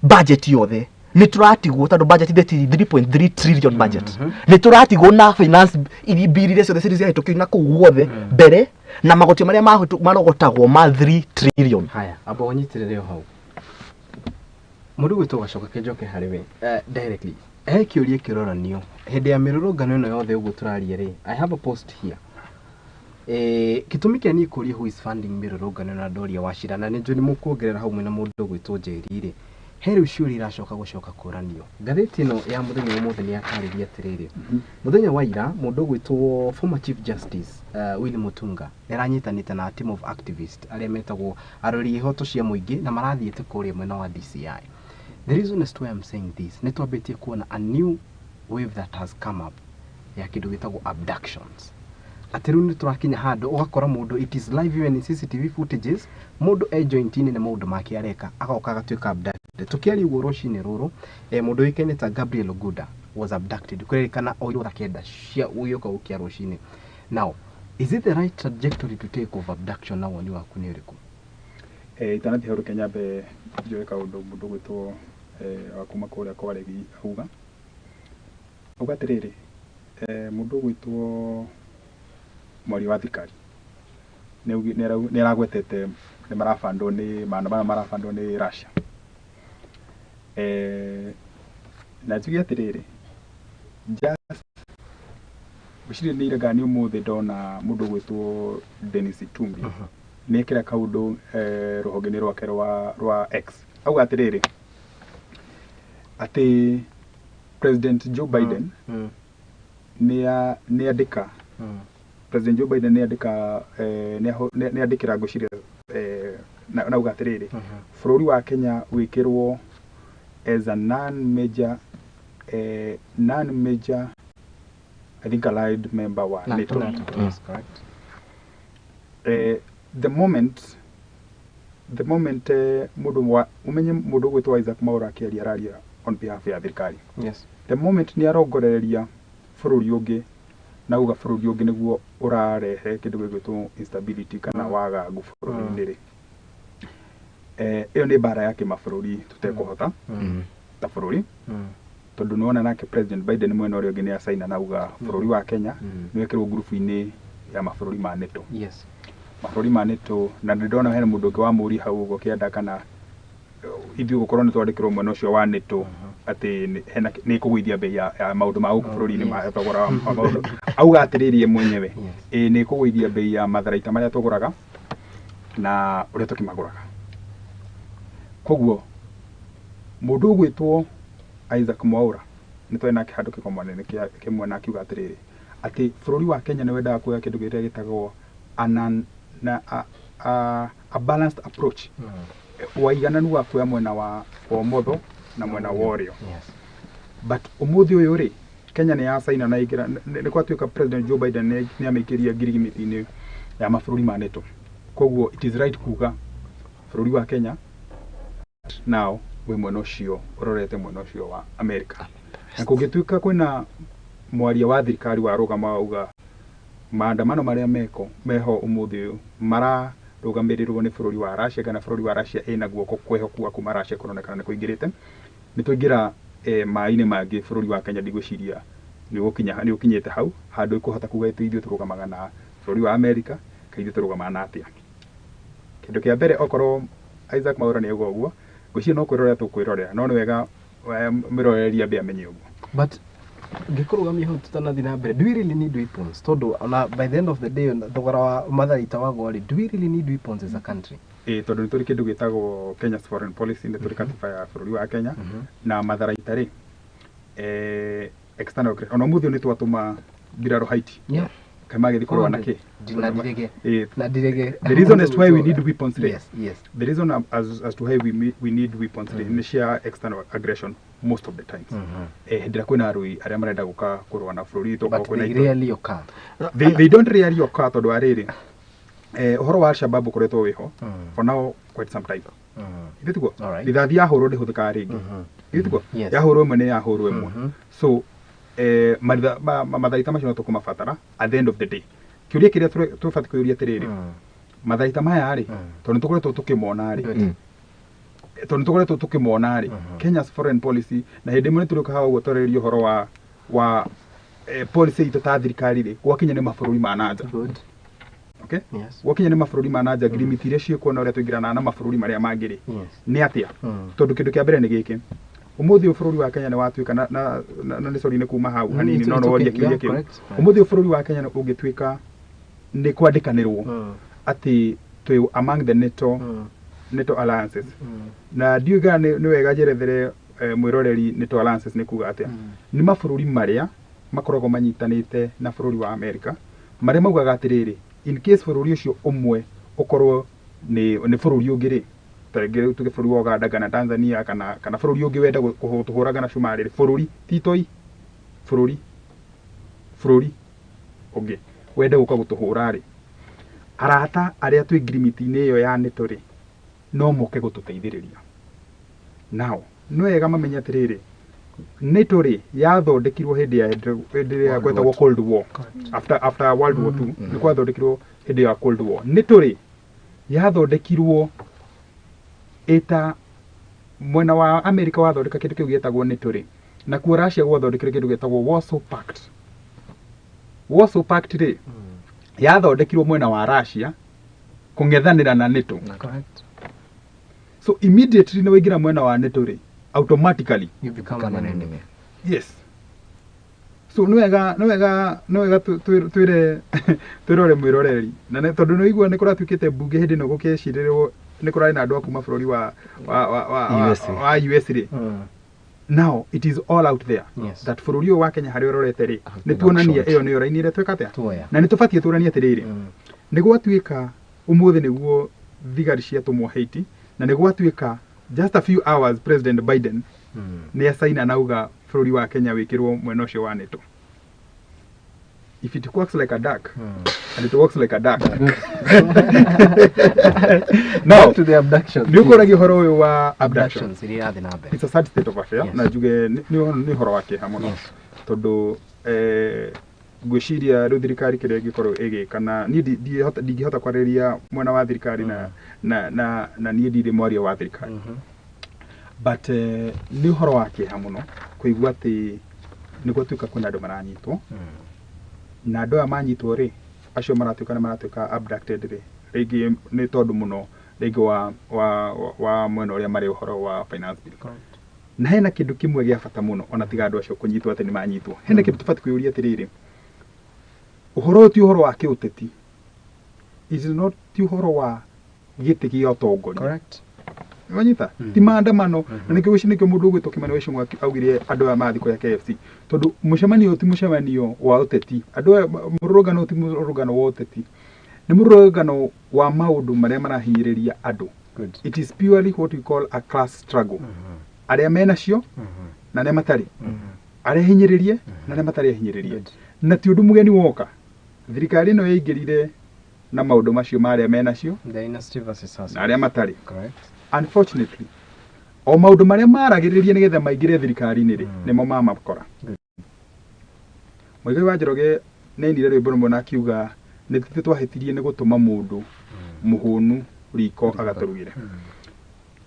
budget yothe, nĩ tũratigwo, tondũ budget ithe 3.3 trillion budget, nĩ tũratigwo na finance bill iria ciothe cirĩ ciahĩtũkio na kũu guothe mbere na magoti marĩa marogotagwo ma 3 trillion. Haya, amba ũnyitĩrĩre o hau, mũndũ gwĩtwo Gacoka kĩnjoke harĩ we directly. He kĩũria kĩroranio hĩndĩ ya mĩrũrũngano ĩno yothe ũguo tũraria rĩ. I have a post here. Gĩtũmi kĩa niĩ kũria who is funding mĩrũrũngano ĩno na ndoria Wachira, na nĩ njũĩ nĩ mũkuongerera hau mwĩna mũndũ ũgwĩtwo Njeri rĩ, he rĩu ciũria iracoka gũcoka kũranio. Ngathĩti ĩno ya mũthenya wa ũmũthĩ nĩ yatarĩria atĩrĩrĩ, mũthenya wa ira mũndũ ũgwĩtwo former Chief Justice Willy Mutunga nĩ aranyitanĩte na team of activists arĩa metagwo arori ihoto cia mũingĩ, na marathiĩte kũrĩa mwena wa DCI. The reason as to why I'm saying this, nĩ twambĩtie kuona a new wave that has come up ya kĩndũ gĩtagwo abductions, atĩ rĩu nĩ tũrakinya handũ ũgakora mũndũ, it is live even in CCTV footages, mũndũ e joint-inĩ nĩ maũndũ make areka, agoka agatuĩka abducted. Tũkĩaria ũguo rũcinĩ rũrũ, mũndũ ũĩkaine ta Gabriel Oguda was abducted, kũrerĩkana oirwo thaa 9 cia gũgĩũka gũkĩa rũcinĩ. Now, is it the right trajectory to take of abduction, na woni waku nĩ ũrĩkũ? Itanathiĩ hau, reke nyambe njoe kaũndũ mũndũ ũgwĩtwo wa kuma kũrĩa kwa Regi auga atĩrĩrĩ, mũndũ ũgwĩtwo mwaria wa thirikari nĩ aragwetete nĩ marabandwo nĩ maandamano, marabandwo nĩ Russia. Na njuge atĩrĩrĩ, just ngwĩciria nĩ ira nĩ ũmũthĩ ndona mũndũ ũgwĩtwo Dennis Itumbi nĩ ekĩra kaũndũ rũhonge-inĩ rwake rwa X, auga atĩrĩrĩ, atĩ President Joe Biden nĩ andĩka, President Joe Biden nĩ andĩka, nĩ andĩkĩra ngwĩciria, na auga atĩrĩrĩ, bũrũri wa Kenya wĩkĩrwo as a non major I think allied member wa NATO. NATO, yes, correct. The moment mũndũ wa ũmenye mũndũ ũgwĩtwo Isaac Mwaura akĩaria, araria on behalf ya thirikari. The moment nĩ arongoreria bũrũri ũngĩ na auga bũrũri ũngĩ nĩguo ũrarehe kĩndũ gĩgwĩtwo instability kana wagagu bũrũri-inĩ rĩ, ĩyo nĩ mbara ya kĩmabũrũri tũtekũhota ta bũrũri, tondũ nĩwona nake President Biden mwena ũrĩa ũngĩ nĩ acaina na auga bũrũri wa Kenya nĩ wekĩrwo ngurubu-inĩ ya mabũrũri ma NATO. Mabũrũri ma NATO, na nĩ ndona hena mũndũ ũngĩ wamũria hau ũguo kĩanda kana ithuĩ gũkorwo nĩ twandĩkĩrwo mwena ũcio wa NATO atĩ hena nĩ ĩkũgũithia bei ya maũndũ ma gũkũ bũrũri-inĩ, ma thogora wa maũndũ. Auga atĩrĩrĩ ye mwenyewe, ĩĩ nĩ ĩkũgũithia bei ya matharaita marĩa tũgũraga na ũrĩa tũkĩmagũraga. Koguo mũndũ ũgwĩtwo Isaac Mwaura nĩ twarĩ nake handũ kĩgomano-inĩ kĩmwe na akiuga atĩrĩrĩ, atĩ bũrũri wa Kenya nĩ wendaga kuoya kĩndũ kĩrĩa gĩtagwo a balanced approach. Waigananu wa kuoya mwena wa ũmotho na mwena wa ũrĩo. But ũmũthĩ ũyũ rĩ, Kenya nĩ yacaina na ĩingĩra nĩ gwatuĩka President Joe Biden nĩ amĩingĩria ngirimiti-inĩ ya mabũrũri ma NATO. Koguo it is right kuga bũrũri wa Kenya now wĩ mwena ũcio ũrorete mwena ũcio wa America. Na kũngĩtuĩka kwĩna mwaria wa thirikari warũgama wauga maandamano marĩa meko meho ũmũthĩ ũyũ mararũgamĩrĩrwo nĩ bũrũri wa Russia kana bũrũri wa Russia ĩna guoko kwehoku wa kuma Russia kũronekana nĩ kũingĩrĩte, nĩ twaingĩra maĩ-inĩ mangĩ bũrũri wa Kenya ndigwĩciria nĩ ũkinyĩte hau handũ ĩkũhota kuga atĩ ithuĩ tũrũgamaga na bũrũri wa America ka ithuĩ tũrũgamaga na atĩa. Kĩndũ kĩa mbere okorwo Isaac Mwaura nĩ auga ũguo, ngwĩciria no kwĩrorera tũkwĩrorera, no nĩ wega mwĩroreri ambe amenye ũguo. But ngĩkũrũgamia hau tũtanathiĩ na mbere, do we really need weapons? Tondũ ona by the end of the day thogora wa matharaita wagwa rĩ, do we really need weapons as a country? Ĩĩ, tondũ nĩ tũrĩ kĩndũ gĩtagwo Kenya's foreign policy, nĩ tũrĩ katiba ya bũrũri wa Kenya, na matharaita rĩ, external aggression, ona ũmũthĩ ũyũ nĩ twatũma mbirarũ Haiti. Kaĩ magĩthiĩ kũrũa na kĩ? Na ndirege. Na ndirege. The reason as to why we need weapons rĩ, Yes. the reason as to why we need weapons rĩ, nĩ cia external aggression most of the times. Hĩndĩ ĩrĩa kwĩna arũi arĩa marenda gũka kũrũa na bũrũri witũ, But okorwo kwĩna they itũ. rarely occur. They don't rarely occur tondũ wa rĩrĩ, ũhoro wa Al-Shabaab ũkoretwo wĩho for now quite some time. Ithuĩ tiguo? Rithathi yahũrwo ndĩhũthĩkaga rĩngĩ. Ithuĩ tiguo? Yahũrwo ĩmwe nĩ yahũrwo ĩmwe. So matharaita macio no tũkũmabatara at the end of the day. Kĩũria kĩrĩa tũbatiĩ kwĩyũria atĩrĩrĩ, matharaita maya rĩ, tondũ nĩ tũkoretwo tũkĩmona rĩ, tondũ nĩ tũkoretwo tũkĩmona rĩ, Kenya's foreign policy, na hĩndĩ ĩmwe nĩ tũrĩũka ũguo twarĩrĩrie ũhoro wa policy itũ ta thirikari rĩ, gwakinya nĩ mabũrũri ma na nja. Okay? Gwakinya nĩ mabũrũri ma na nja, ngirimiti iria ciĩkuo na ũrĩa tũingĩranaga na mabũrũri marĩa mangĩ rĩ, nĩ atĩa? Tondũ kĩndũ kĩa mbere nĩ gĩkĩ, ũmũthĩ ũyũ bũrũri wa Kenya nĩ watuĩka na nĩ sorry nĩ kuma hau hanini, no no worie kĩũria kĩu. Ũmũthĩ ũyũ bũrũri wa Kenya ũngĩtuĩka nĩ kwandĩkanĩrwo atĩ twĩ among the NATO alliances. Na ndiũĩ kana nĩ wega njerethere mwĩroreri NATO alliances nĩ kuga atĩa. Nĩ mabũrũri marĩa makoragwo manyitanĩte na bũrũri wa America, marĩa maugaga atĩrĩrĩ, in case bũrũri ũcio ũmwe ũkorwo nĩ bũrũri ũngĩ rĩ, ta rĩngĩ tuge bũrũri wa Uganda kana Tanzania kana bũrũri ũngĩ wenda gũtũhũraga na cumarĩ rĩ, bũrũri ti toi, bũrũri ũngĩ wende gũka gũtũhũra rĩ, arata arĩa twĩ ngirimiti-inĩ ĩyo ya NATO rĩ, no moke gũtũteithĩrĩria. Now, nĩ wega mamenye atĩrĩrĩ, NATO rĩ yathondekirwo hĩndĩ ya hĩndĩ ĩrĩa gwetagwo Cold War. After World War II, nĩ kwathondekirwo hĩndĩ ya Cold War. NATO rĩ yathondekirwo ĩta mwena wa America wathondeka kĩndũ kĩu gĩtagwo NATO rĩ, nakuo Russia gwathondekire kĩndũ gĩtagwo Warsaw Pact. Warsaw Pact rĩ yathondekirwo mwena wa Russia kũng'ethanĩra na NATO. So immediately nĩ waingĩra mwena wa NATO rĩ, automatically you become an enemy. Yes. So nĩ wega twĩre twĩrore mwĩroreri na tondũ nĩ ũigua nĩ kũratuĩkĩte mbunge hĩndĩ ĩno gũkĩcirĩrwo nĩ kũrarĩ na andũ a kuma bũrũri wa US rĩ. Now it is all out there that bũrũri ũyũ wa Kenya harĩa ũrorete rĩ, nĩ tuonania ĩyo nĩyo raini ĩrĩa twĩka atĩa, na nĩ tũbatiĩ tũranie atĩrĩrĩ, nĩ gwatuĩka ũmũthĩ nĩguo thigari ciatũmwo Haiti, na nĩ gwatuĩka just a few hours President Biden nĩ acaina na auga bũrũri wa Kenya wĩkĩrwo mwena ũcio wa NATO. If it works like a duck, and it works like a duck. Now, to the abductions. Nĩ ũkoragia ũhoro ũyũ wa abductions. It's a sad state of affair, na njuge nĩ ũhoro wa kĩeha mũno. Tondũ ngwĩciria rĩu thirikari kĩrĩa ĩngĩkorwo ĩgĩka, na niĩ ndingĩhota kwarĩrĩria mwena wa thirikari na niĩ ndirĩ mwaria wa thirikari. But nĩ ũhoro wa kĩeha mũno kũigua atĩ nĩ gwatuĩka kwĩna andũ maranyitwo, na andũ aya manyitwo rĩ, acio maratuĩka nĩ maratuĩka abducted rĩ, rĩngĩ nĩ tondũ mũno rĩngĩ wa mwena ũrĩa marĩ ũhoro wa finance bill. Na hena kĩndũ kĩmwe gĩa bata mũno ona tiga andũ acio kũnyitwo atĩ nĩ manyitwo, hena kĩndũ tũbatiĩ kwĩyũria atĩrĩrĩ, ũhoro ũyũ ti ũhoro wa kĩũteti, it is not ti ũhoro wa gĩtĩ gĩa ũtongoria. Wanyita? Ti maandamano. Na nĩkĩo ũcio nĩkĩo mũndũ ũgwĩtwo Kimani Ichung'wa augire andũ aya mathiĩ kũrĩa KFC, tondũ mũcemanio ti mũcemanio wa ũteti, andũ aya mũrũrũngano ti mũrũrũngano wa ũteti, Nĩ mũrũrũngano wa maũndũ marĩa marahinyĩrĩria andũ. It is purely what we call a class struggle. Arĩa menacio na arĩa matarĩ, arĩa hinyĩrĩrie na arĩa matarĩ ahinyĩrĩrie. Na ti ũndũ mũgeni woka. Thirikari ĩno yaingĩrire na maũndũ macio ma arĩa menacio na arĩa matarĩ. Unfortunately, o maũndũ marĩa maragĩrĩria nĩgetha maingĩre thirikari-inĩ rĩ, nĩmo mamakora. Muigai wa Njoroge nĩainire rwĩmbo rũmwe na akiuga nĩ ithuĩ twahĩtirie nĩ gũtũma mũndũ mũhũnu riko agatũrugĩre.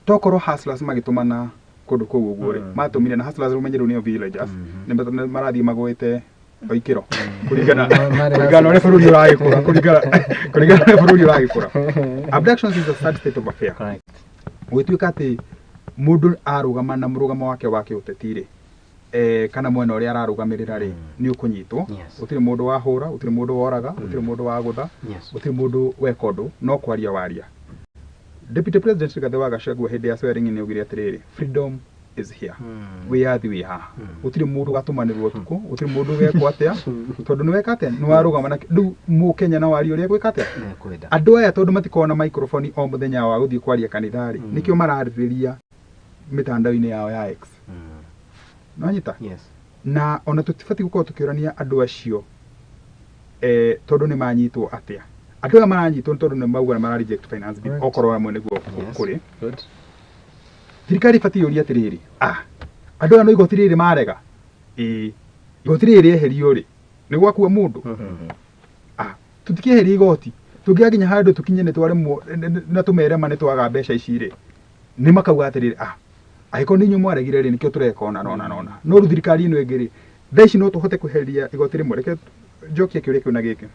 Tokorwo hustlers magĩtũmana kũndũ kũu ũguo rĩ, matũmire na hustlers ũmenye rĩu nĩo villagers, nĩ marathiĩ magũĩte o ikĩro kũringana na ũrĩa bũrũri ũragĩkũra, kũringana na ũrĩa bũrũri ũragĩkũra. Abductions is a sad state of affair. Gũgĩtuĩka atĩ mũndũ arũgama na mũrũgamo wake wa kĩũteti rĩ, kana mwena ũrĩa ararũgamĩrĩra rĩ, nĩ ũkũnyitwo. Gũtirĩ mũndũ wahũra, gũtirĩ mũndũ woraga, gũtirĩ mũndũ wagũtha, gũtirĩ mũndũ weka ũndũ, no kwaria waria. Deputy President Rigathĩ wa Gachagua hĩndĩ ya swearing in augire atĩrĩrĩ, freedom is here. Wĩyathi wĩ haha. Gũtirĩ mũndũ ũgatũmanĩrwo ũtukũ, gũtirĩ mũndũ ũgekwo atĩa, tondũ nĩ weka atĩa, nĩ warũgama na rĩu mũkenya na waria ũrĩa gwĩka atĩa. Andũ aya tondũ matikoragwo na microphone o mũthenya wa gũthiĩ kwaria kanitha rĩ, nĩkĩo mararĩrĩria mĩtandao-inĩ yao ya X. Nĩwanyita? Na ona tũtibatiĩ gũkorwo tũkĩũrania andũ acio tondũ nĩ manyitwo atĩa. Andũ aya maranyitwo nĩ tondũ nĩ mauga nĩ mara reject finance bill, okorwo amwe nĩguo kũrĩ. Thirikari ĩbatiĩ yũrie atĩrĩrĩ, andũ aya no igoti rĩrĩ marega? Ĩĩ. Igoti rĩrĩ rĩeherio rĩ, nĩ gwakua mũndũ? Tũtikĩeheria igoti. Tũngĩgakinya handũ tũkinye nĩ twaremwo na tũmere ma nĩ twaga mbeca ici rĩ, nĩ makauga atĩrĩrĩ, angĩkorwo nĩ inyuĩ mwaregire rĩ, nĩkĩo tũreka ona na ona na ona. No rĩu thirikari ĩno ĩngĩ rĩ, thaa ici no tũhote kweheria igoti rĩmwe. Reke njokie kĩũria kĩu na gĩkĩ.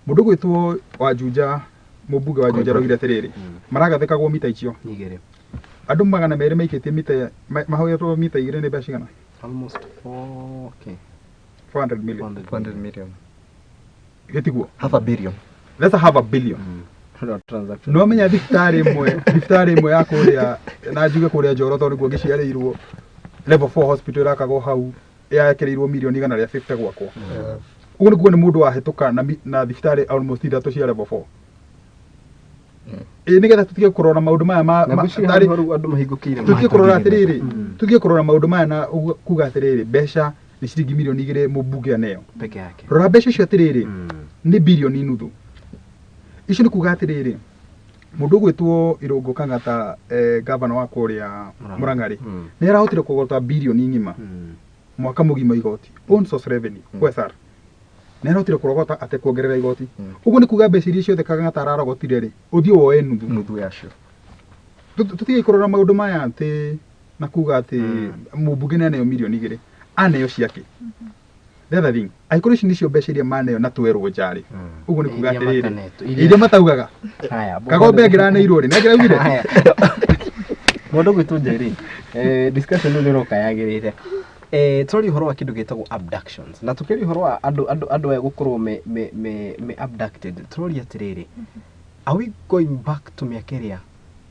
Mũndũ gwĩtwo Wanjunja, mũmbunge wa Juja araugire atĩrĩrĩ, maragathĩkagwo mita icio. Andũ 200 maikĩtie mita, mahoyetwo mita igĩrĩ nĩ mbeca cigana? Almost 4, okay. 400 million. 400 million. Gĩtiguo? Half a billion. That's a half a billion. No menya thibitarĩ ĩmwe ya kũrĩa, na njuge kũrĩa Njoro tondũ nĩkuo ngĩciarĩirwo, level 4 hospital ĩrakagwo hau, yakĩrĩirwo mirioni 150 gwakwo. Ũguo nĩkuo nĩ mũndũ wahĩtũka na thibitarĩ almost ithatũ cia level 4. Ĩ nĩgetha tũtige kũrora maũndũ maya ma tũtige kũrora atĩrĩrĩ, tũtige kũrora maũndũ maya na kuga atĩrĩrĩ, mbeca nĩ ciringi mirioni 2 mũmbunge aneo. Rora mbeca icio atĩrĩrĩ, nĩ bilioni nuthu. Icio nĩ kuga atĩrĩrĩ, mũndũ ũgwĩtwo Irũngũ Kang'ata, gavana wa kũrĩa Murang'a rĩ, nĩ arahotire kũgota bilioni ng'ima mwaka mũgima igoti, own source revenue, OSR. Nĩ arahotire kũrogota atĩ kuongerera igoti. Ũguo nĩ kuga mbeca iria ciothe Kang'ata ararogotire rĩ, ũthiĩ woe nuthu. Nuthu yacio. Tũtige kũrora maũndũ maya atĩ na kuga atĩ mũmbunge nĩ aneo mirioni 2, aneo ciake. The other thing, angĩkorwo ici nĩcio mbeca iria maneo na twerwo nja rĩ, ũguo nĩ kuga atĩrĩrĩ, iria mataugaga. Kagombe angĩraneirwo rĩ, nĩ angĩraugire? Mũndũ gwĩtwo Njeri, discussion ĩno nĩ ĩroka yagĩrĩire. Tũraria ũhoro wa kĩndũ gĩtagwo abductions, na tũkĩaria ũhoro wa andũ aya gũkorwo me abducted, tũroria atĩrĩrĩ, are we going back to mĩaka ĩrĩa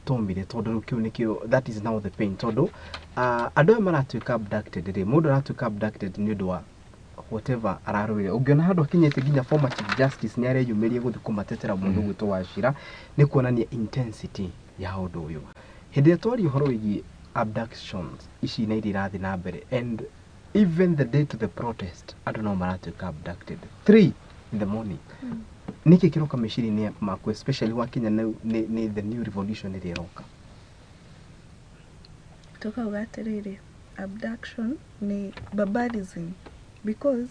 twomire? Tondũ rĩu kĩu nĩkĩo, that is now the pain, tondũ andũ aya maratuĩka abducted rĩ, mũndũ aratuĩka abducted nĩ ũndũ wa whatever ararũĩra. Ũngĩona handũ akinyĩte nginya former Chief Justice nĩ areyumĩria gũthiĩ kũmatetera mũndũ gwĩtwo Wachira, nĩ kuonania intensity ya ũndũ ũyũ. Hĩndĩ ĩrĩa twaria ũhoro wĩgiĩ abductions ici na iria irathiĩ na mbere, and even the day to the protest andũ no maratuĩka abducted 3 in the morning. Nĩkĩ kĩroka meciria-inĩ maku, especially wakinya nĩ the new revolution ĩrĩa ĩroka? Tũkauga atĩrĩrĩ, abduction nĩ barbarism, because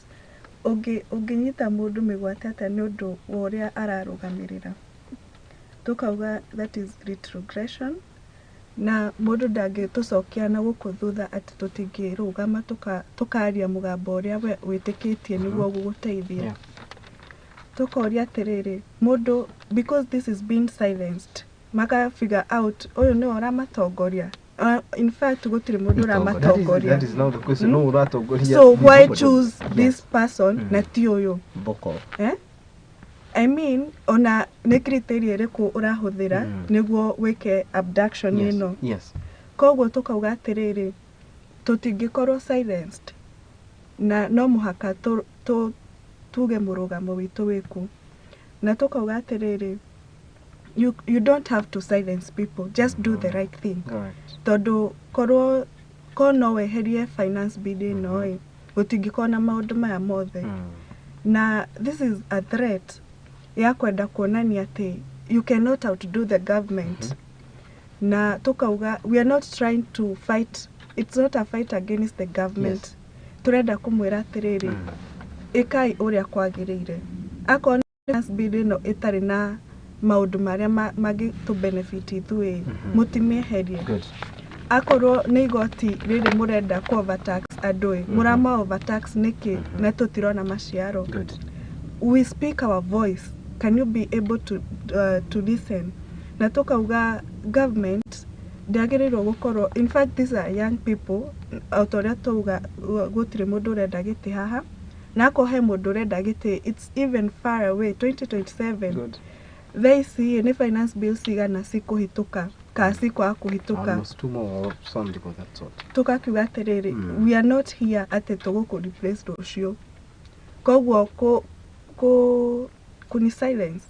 ũngĩnyita mũndũ mĩgwate atĩa nĩ ũndũ wa ũrĩa ararũgamĩrĩra. Tũkauga that is retrogression, na mũndũ ndangĩtũcokia na gũkũ thutha atĩ tũtingĩrũgama tũkaria mũgambo ũrĩa we wĩtĩkĩtie nĩguo gũgũteithia. Tũkoria atĩrĩrĩ, mũndũ, because this is being silenced, maka figure out ũyũ nĩwe ũramatongoria. In fact, gũtirĩ mũndũ ũramatongoria. That is now the question. No ũratongoria. So why choose this person na ti ũyũ? Boko. I mean, ona nĩ criteria ĩrĩkũ ũrahũthĩra nĩguo wĩke abduction ĩno? Koguo tũkauga atĩrĩrĩ, tũtingĩkorwo silenced, na no mũhaka tuge mũrũgamo witũ wĩkũ. Na tũkauga atĩrĩrĩ, you don't have to silence people, just do the right thing. Tondũ korwo ko no weherie finance bill ĩno ĩ, gũtingĩkorwo na maũndũ maya mothe. Na this is a threat ya kwenda kuonania atĩ you cannot outdo the government. Na tukauga we are not trying to fight, it's not a fight against the government. Turenda kumwĩra atĩrĩrĩ, ĩkai ũrĩa kwagĩrĩire. Akorwo nĩ finance bill ĩno ĩtarĩ na maũndũ marĩa mangĩtũ benefit ithuĩ, mũtimĩeherie. Akorwo nĩ igoti rĩrĩ mũrenda kũ overtax andũ ĩ, mũrama overtax nĩkĩ na tũtirona maciaro? We speak our voice, can you be able to listen? Na tukauga government ndĩagĩrĩirwo gũkorwo, in fact these are young people, o ta ũrĩa twauga gũtirĩ mũndũ ũrenda gĩtĩ haha, na akorwo he mũndũ ũrenda gĩtĩ, it's even far away, 2027. Thaa ici nĩ finance bill cigana cikũhĩtũka kana cikwaga kũhĩtũka? Almost two more or something of that sort. Tukakiuga atĩrĩrĩ, we are not here atĩ tũgũkũ replace rũciũ, koguo kũ kũni silence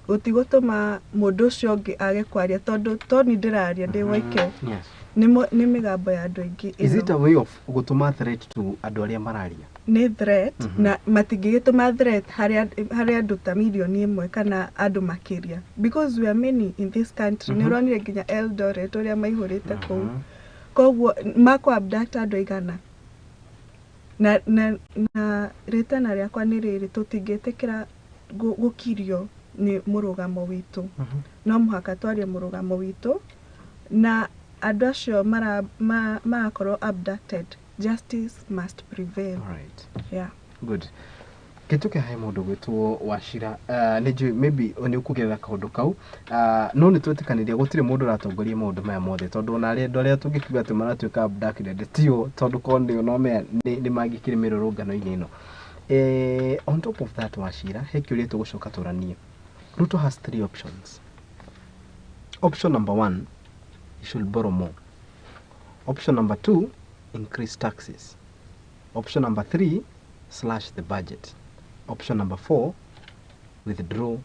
gũtigũtũma mũndũ ũcio ũngĩ age kwaria, tondũ toni ndĩraria ndĩ woike. Nĩ mĩgambo ya andũ aingĩ Is it ĩno. a way of gũtũma threat to andũ arĩa mararia? Nĩ threat, na matingĩgĩtũma threat harĩ andũ ta mirioni 1 kana andũ makĩria, because we are many in this country. Nĩ ũronire nginya Eldoret ũrĩa maihũrĩte kũu. Koguo makũ abduct andũ aigana? Na rĩtana rĩakwa nĩ rĩrĩ, tũtingĩtĩkĩra gũkirio nĩ mũrũgamo witũ. No mũhaka twarie mũrũgamo witũ, na andũ acio marakorwo abducted, justice must prevail. Alright. Yeah. Good. Kĩtuke he mũndũ gwĩtwo Wachira, nĩ njũĩ maybe nĩ ũkuongerera kaũndũ kau, no nĩ twetĩkanĩria gũtirĩ mũndũ ũratongoria maũndũ maya mothe, tondũ ona arĩa andũ arĩa tũngĩkiuga atĩ maratuĩka abducted tio, tondũ korwo nĩo no mea nĩ mangĩkĩrĩ mĩrũrũngano-inĩ ĩno. On top of that, Wachira, he kĩũria tũgũcoka tũranie. Ruto has three options. Option number one, he should borrow more. Option number two, increase taxes. Option number three, slash the budget. Option number four, withdraw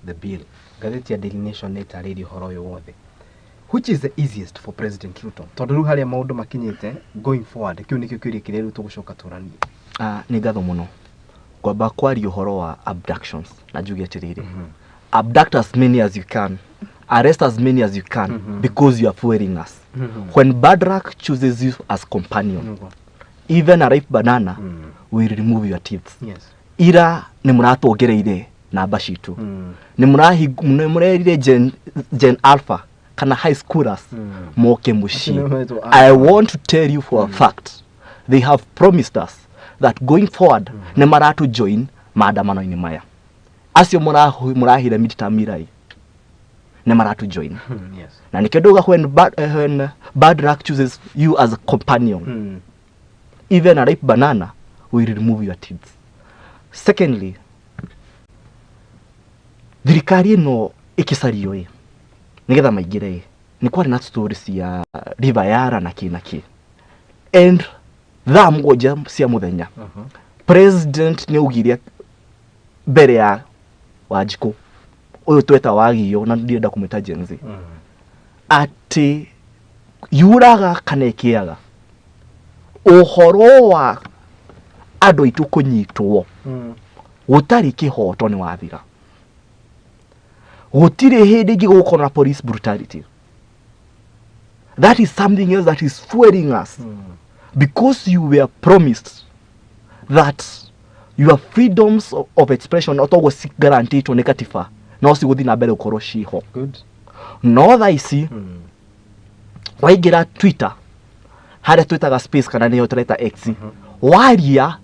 the bill. Ngathĩti ya Daily Nation nĩ ĩtarĩirie ũhoro ũyũ wothe. Which is the easiest for President Ruto? Tondũ rĩu harĩa maũndũ makinyĩte going forward, kĩu nĩkĩo kĩũria kĩrĩa rĩu tũgũcoka tũranie. Ah, nĩ ngatho mũno. Ngwamba kwaria ũhoro wa abductions na njuge atĩrĩrĩ, abduct as many as you can, arrest as many as you can, because you are fueling us. When bad luck chooses you as companion, even a ripe banana will remove your teeth. Ira nĩ mũratuongereire namba citũ, nĩ mũrerire Gen Alpha kana high schoolers moke Acio nĩo mũciĩ. metwo I Alpha. want to tell you for a fact, they have promised us that going forward nĩ maratu join maandamano-inĩ maya. Acio mũrahire midterm irai nĩ maratu join. Na nĩkĩo ndauga when bad luck chooses you as a companion, even a ripe banana will remove your teeth. Secondly, thirikari ĩno ĩkĩcario ĩ nĩgetha maingĩre ĩ, nĩ kwarĩ na story cia River Yara na kĩ na kĩ, and thaa 7 cia mũthenya president nĩ augire mbere ya Wanjikũ ũyũ tweta wagio na ndirenda kũmwĩta Gen Z atĩ yuraga kana ĩkĩaga ũhoro wa andũ aitũ kũnyitwo gũtarĩ kĩhoto nĩ wathira. Gũtirĩ hĩndĩ ĩngĩ gũgũkorwo na police brutality. That is something else that is fueling us, because you were promised that your freedoms of expression otoguo cigarantĩtwo nĩ katiba no cigũthiĩ na mbere gũkorwo ciho. No thaa ici waingĩra Twitter harĩa twĩtaga Space kana nĩyo tũreta X, waria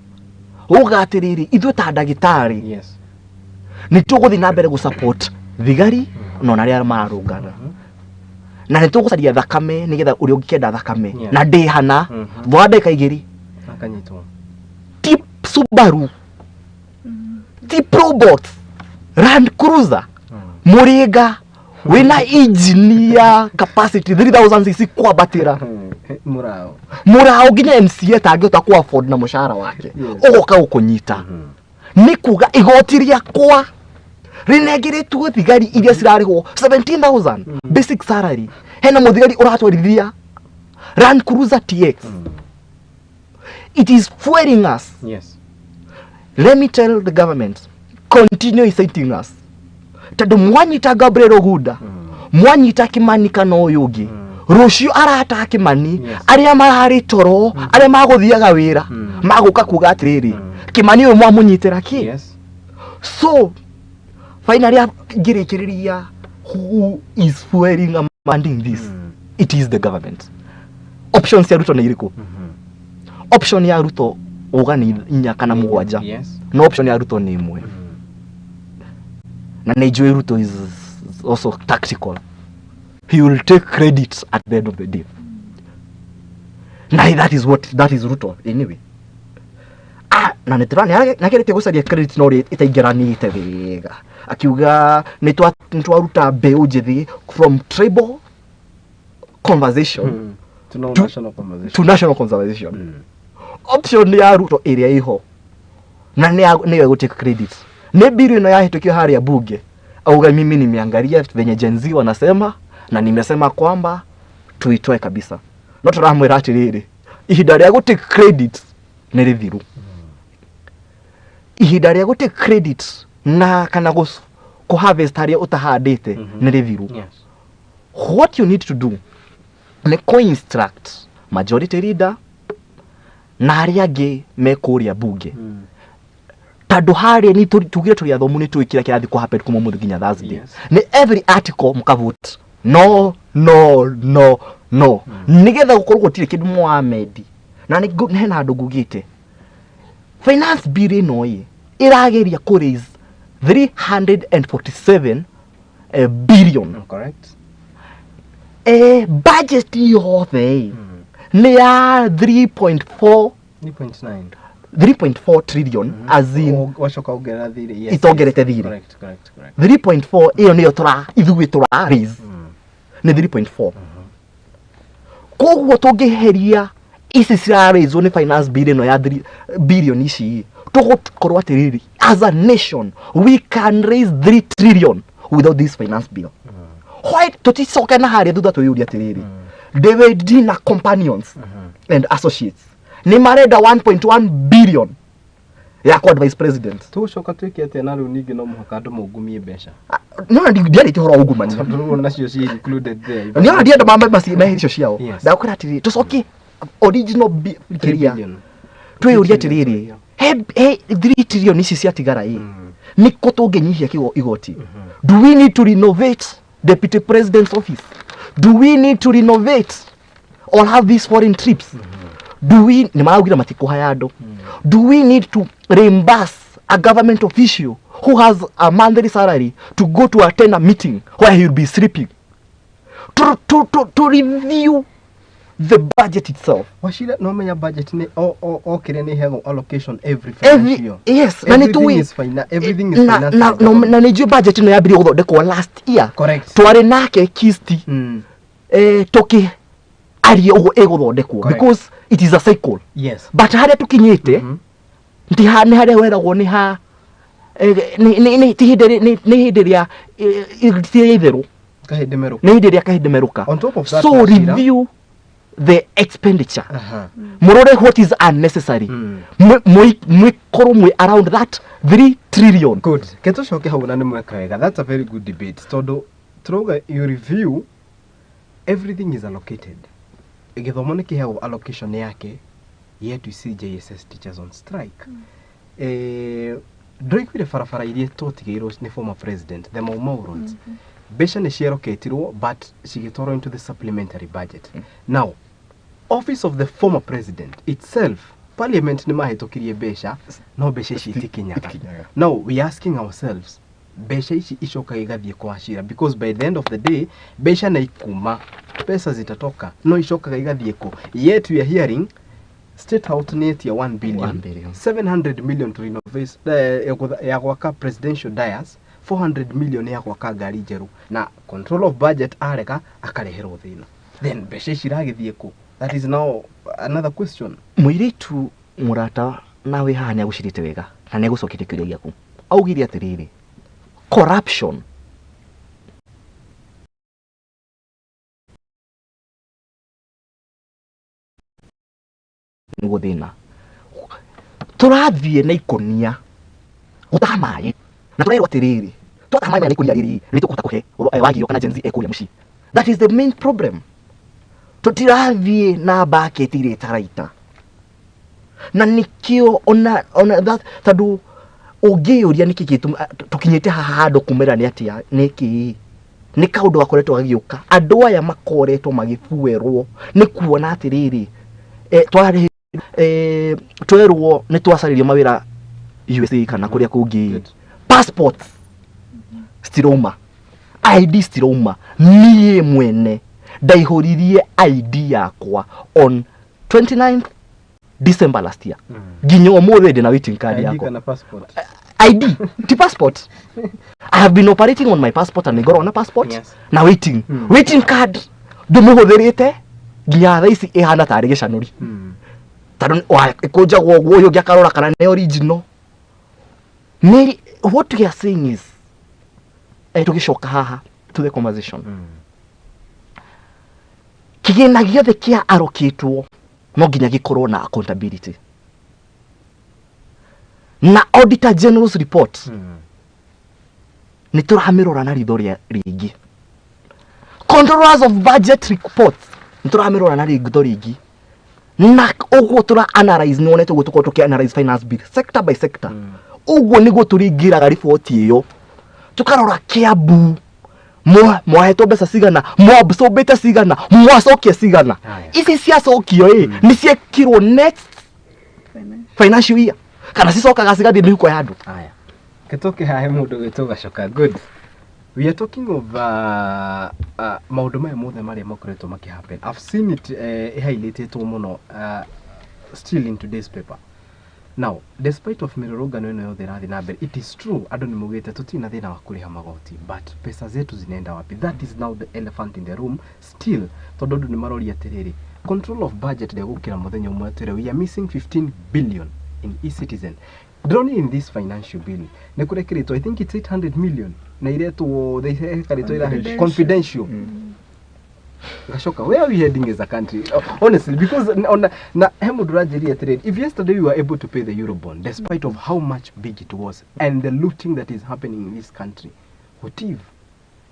uga atĩrĩrĩ, ithuĩ ta ndagĩtarĩ nĩ tũgũthiĩ na mbere gũ support thigari na ona arĩa mararũngana, na nĩ tũgũcaria thakame nĩgetha ũrĩa ũngĩkenda thakame na ndĩhana thwa ndagĩka 2 Akanyitwo. Ti Subaru, ti Probox, Land Cruiser, mũrĩnga wĩna engine ya capacity 3000 cc kwambatĩra. Mũrao. Mũrao nginya MCA tangĩhota ku afford na mũcara wake. Ũgoka gũkũnyita nĩ kuga igoti rĩakwa Rinengeretwo thigari iria cirarĩhwo 17,000 basic salary. Hena mũthigari ũratwarithia Land Cruiser TX. It is fueling us. Yes. Let me tell the government, continue inciting us. Tondũ mwanyita Gabriel Ogunda, mwanyita Kimani kana ũyũ ũngĩ, rũciũ arata a Kimani, arĩa mararĩ toro, arĩa magũthiaga wĩra, magũka kuga atĩrĩrĩ, Kimani ũyũ mwamũnyitĩra kĩ? Yes. So finally ngĩrĩkĩrĩria, who is fueling and funding this? It is the government. Option cia Ruto nĩ irĩkũ? Option ya Ruto uga nĩ inya kana mũgwanja. Yes. No option ya Ruto nĩ ĩmwe. Na nĩ njũĩ Ruto is also tactical. He will take credit at the end of the day. Na that is what that is Ruto anyway. Ah, na nĩ tũra nĩ gũcaria credit no ĩtaingĩranĩte wega. Akiuga nĩ twaruta mbeũ njĩthĩ from tribal conversation To national conversation. To national conversation. Option ya Ruto ĩrĩa ĩho na nĩyo ĩgũ take credit. Nĩ bill ĩno yahĩtũkio harĩa bunge. Auga mimi nimeangalia venye Gen Z wanasema na nimesema kwamba tuitoe kabisa. No tũramwĩra atĩrĩrĩ, ihinda rĩa gũ take credit nĩ rĩthiru. Ihinda rĩa gũ take credit na kana kũ harvest harĩa ũtahandĩte nĩ rĩthiru. Yes. What you need to do nĩ kũ-instruct majority leader na arĩa angĩ me kũrĩa bunge. Tondũ harĩa nĩ tugire tũrĩ athomu nĩ tũĩ kĩrĩa kĩrathiĩ kũ happen kuma ũmũthĩ nginya Thursday. Yes. Nĩ every article mũkavote no no no no nĩgetha gũkorwo gũtirĩ kĩndũ mwamendi. Na nĩ hena handũ ngugĩte finance bill ĩno ĩ ĩrageria kũ raise 347 billion. Correct. Budget yothe nĩ ya 3.4 3.9. 3.4 trillion, as in Wacoka ongerera thirĩ. Yes. Itongerete thirĩ. Correct, correct, correct. 3.4 ĩyo nĩyo tũra ithuĩ tũra raise nĩ 3.4. Koguo tũngĩheria ici ciraraiswo nĩ finance bill ĩno ya 3 billion ici, tũgũkorwo atĩrĩrĩ, as a nation we can raise 3 trillion without this finance bill. Why tũticoke na harĩa thutha twĩyũrie atĩrĩrĩ, David D na companions and associates nĩ marenda 1.1 billion ya kwa vice president. Tũgũcoka twĩke atĩa na rĩu ningĩ no mũhaka andũ maungumie mbeca? No ndiarĩtie ũhoro wa ungumania. Tondũ rĩu nacio ci included there. Nĩ ona ndienda meherie icio ciao. Yes. Ndakwĩra atĩrĩrĩ, tũcokie original kĩrĩa billion. twĩyũrie atĩrĩrĩ, he 3 trillion ici ciatigara ĩ nĩkũ tũngĩnyihia igoti? Do we need to renovate deputy president's office? Do we need to renovate or have these foreign trips? Do we nĩ maraugire matikũhaya andũ. Do we need to reimburse a government official who has a monthly salary to go to attend a meeting where he will be sleeping? To review the budget itself. Wachira no menya budget nĩ o kĩrĩa nĩ ĩheagwo allocation every financial year. Yes, na nĩ Everything tũĩ is everything is na financed na by the government. na nĩ njũĩ budget ĩno yambirie gũthondekwo last year. Correct. Twarĩ nake Kisti, tũkĩ arie ũguo ĩgũthondekwo because it is a cycle. Yes. But harĩa tũkinyĩte nĩ harĩa weragwo nĩ ha nĩ ti hĩndĩ nĩ hĩndĩ rĩa ti rĩa itherũ. Kahĩndĩ merũka. Nĩ hĩndĩ rĩa kahĩndĩ merũka. On top of that, so Wachira, review the expenditure. Mũrore what is unnecessary. Mwĩkorwo mwĩ around that 3 trillion. Good. Ke tũcoke hau na nĩ mweka wega. That's a very good debate. Tondũ tũrauga you review everything is allocated. Gĩthomo nĩ kĩheagwo allocation yake, yet we see JSS teachers on strike. Ndũraiguire barabara iria twatigĩirwo nĩ former president, the Mau Mau roads. Mbeca nĩ ciaroketirwo but cigĩtwarwo into the supplementary budget. Now, office of the former president itself, parliament nĩ mahĩtũkirie mbeca, no mbeca ici itikinyaga. Now, we are asking ourselves, mbeca ici icokaga igathiĩ kwa Wachira because by the end of the day, mbeca nĩ ikuma, pesa zitatoka, no icokaga igathiĩ kũ? Yet we are hearing State House nĩ ĩtia 1 billion, 1 billion. 700 million to renovate, ya gwaka presidential dais, 400 million ya gwaka ngari njerũ, na control of budget arega akareherwo thĩna. Then mbeca ici iragĩthiĩ kũ? That is now another question. Mũirĩtu mũrata nawe haha nĩ agũcirĩte wega na nĩ agũcoketie kĩũria gĩaku. Augire atĩrĩrĩ, Corruption nĩguo thĩna. Tũrathiĩ na ikũnia gũtaha maĩ na tũrerwo atĩrĩrĩ, twataha maĩ maya na ikũnia rĩrĩ nĩ tũkũhota kũhe Wagio kana Gen Z ekũrĩa mũciĩ. That is the main problem. Tũtirathiĩ na bucket iria ĩtaraita, na nĩkĩo ona that tondũ ũngĩyũria nĩkĩ gĩtũma tũkinyĩte haha handũ kumĩra nĩ atĩa, nĩkĩ nĩ kaũndũ gakoretwo gagĩũka. Andũ aya makoretwo magĩbuerwo nĩ kuona atĩrĩrĩ, twarĩ twerwo nĩ twacarĩrio mawĩra USA kana kũrĩa kũngĩ, passports citirauma, ID citirauma. Niĩ mwene ndaihũririe ID yakwa on 29th December last year, nginya ũmũthĩ ndĩ na waiting card ID yakwa. Kana passport? ID ti passport. I have been operating on my passport and ngorwo na passport na waiting waiting card ndĩmĩhũthĩrĩte nginya thaa ici ĩhana tarĩ gĩcanũri, tondũ ĩkũnjagwo ũguo, ũyũ ũngĩ akarora kana nĩ original. Nĩ what we are saying is, tũgĩcoka haha to the conversation, kĩgĩna gĩothe kĩa allocatwo no nginya gĩkorwo na accountability na Auditor General's report. Nĩ tũramĩrora na ritho rĩa rĩngĩ. Controllers of budget reports nĩ tũramĩrora na ritho rĩngĩ, na ũguo tũra analyze, nĩ wonete ũguo tũkorwo tũkĩ analyze finance bill sector by sector, ũguo nĩguo tũringĩraga riboti ĩyo, tũkarora Kiambu mwahetwo mbeca cigana, mwabsorbĩte cigana, mwacokia cigana. Haya. Ici ciacokio ĩ nĩ ciekirwo next financial year kana cicokaga cigathiĩ mĩhuko ya andũ? Haya. Kĩtũke hahe mũndũ gwĩtwo Gacoka. Good. We are talking of maũndũ maya mothe marĩa makoretwo makĩhappen. I've seen it ĩhighlightĩtwo mũno still in today's paper. Now, despite of mĩrũrũngano ĩno yothe ĩrathiĩ na mbere, it is true andũ nĩ maugĩte tũtirĩ na thĩna wa kũrĩha magoti, but pesa zetu zinaenda wapi? That is now the elephant in the room still, tondũ andũ nĩ maroria atĩrĩrĩ, control of budget ndegũkĩra mũthenya ũmwe atĩrĩ, we are missing 15 billion in e-Citizen. Ndĩronire in this financial bill nĩ kũrekĩrĩtwo, I think it's 800 million, na iretwo hekarĩtwo ira confidential. Gacoka, where are we heading as a country? Honestly, because ona na he mũndũ ũranjĩria atĩrĩrĩ, if yesterday we were able to pay the Eurobond despite of how much big it was and the looting that is happening in this country, what if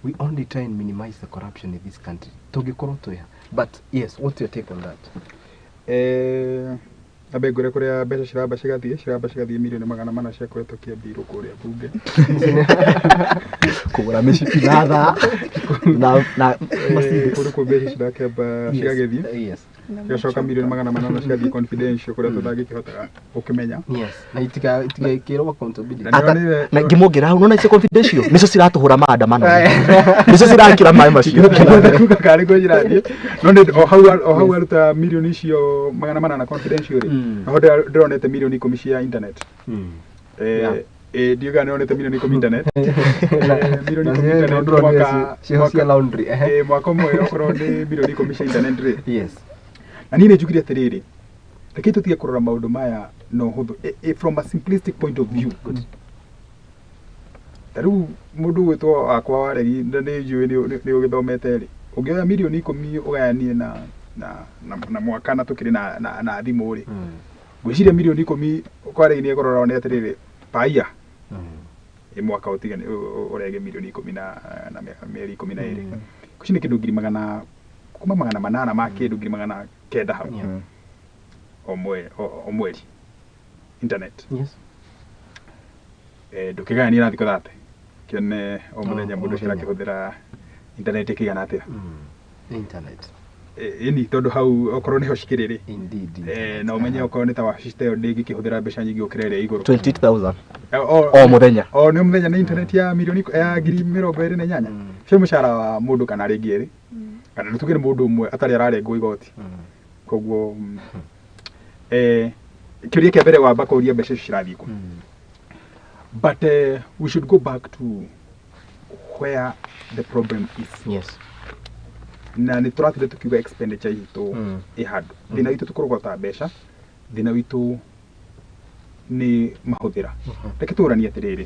we only try and minimize the corruption in this country? Tũngĩkorwo twĩha. But yes, what's your take on that? Ambe ngwĩre kũrĩa mbeca ciramba cigathiĩ, ciramba cigathiĩ mirioni 400 cia kũhetũkia mbirũ kũrĩa bunge. Kũgũra mĩcibi na thaa na Mercedes. Kũrĩ kũu mbeca cirakĩamba cigagĩthiĩ, cigacoka mirioni 800 cigathiĩ confidential kũrĩa tũtangĩkĩhotaga gũkĩmenya. Yes, na itigekĩrwo accountability. Na nĩonire- Na ngĩmuongerera hau, nona icio confidential nĩcio ciratũhũra maandamano, nĩcio cirakĩra maĩ macio. Kuga karĩ kwĩ cirathiĩ, no nĩ o hau aruta mirioni icio 800 confidential rĩ, naho ndĩronete mirioni 10 cia internet. Ndiuga nĩonete mirioni 10 internet. Mirioni 10 internet mwaka Ciho cia laundry, ehe. Mwaka ũmwe, okorwo nĩ mirioni 10 cia internet rĩ, na niĩ nĩ njugire atĩrĩrĩ, reke tũtige kũrora maũndũ maya na ũhũthũ, from a simplistic point of view. Ta rĩu mũndũ ũgwĩtwo wakwa Waregi, na nĩ njũĩ nĩ ũgĩthomete rĩ, ũngĩoya mirioni 10 ũgayanie na mwaka na tũkĩrĩ na thimũ rĩ, ngwĩciria mirioni 10 kwaregi nĩ ekũrora one atĩrĩrĩ, paia ĩ mwaka ũtige ũrege mirioni 10 na mĩeri 12, ngwĩciria nĩ kĩndũ ngiri magana kuma 800 ma kĩndũ ngiri 900 hau o mweri internet. Ndũkĩgayanie na thikũ 30 kĩone o mũthenya O mũndũ ũcio mũthenya. arakĩhũthĩra internet ĩkĩigana atĩa. Internet. Ĩni tondũ hau okorwo nĩho cikĩrĩ rĩ, na ũmenye okorwo nĩ ta wabici ta ĩyo ndĩngĩkĩhũthĩra mbeca nyingĩ gũkĩra ĩrĩa igũrũ. 28,000 o o mũthenya. O nĩ mũthenya nĩ internet ya mirioni ya 28,000. Ũcio nĩ mũcara wa mũndũ kana rĩngĩ erĩ, kana nĩ tuge nĩ mũndũ ũmwe atarĩ ararengwo igoti. Koguo kĩũria kĩa mbere wamba kũria, mbeca icio cirathiĩ kũ? But we should go back to where the problem is. Na nĩ tũratire tũkiuga expenditure itũ ĩ handũ thĩna witũ tũkũrogota mbeca, thĩna witũ nĩ mahũthĩra. Reke tũranie atĩrĩrĩ,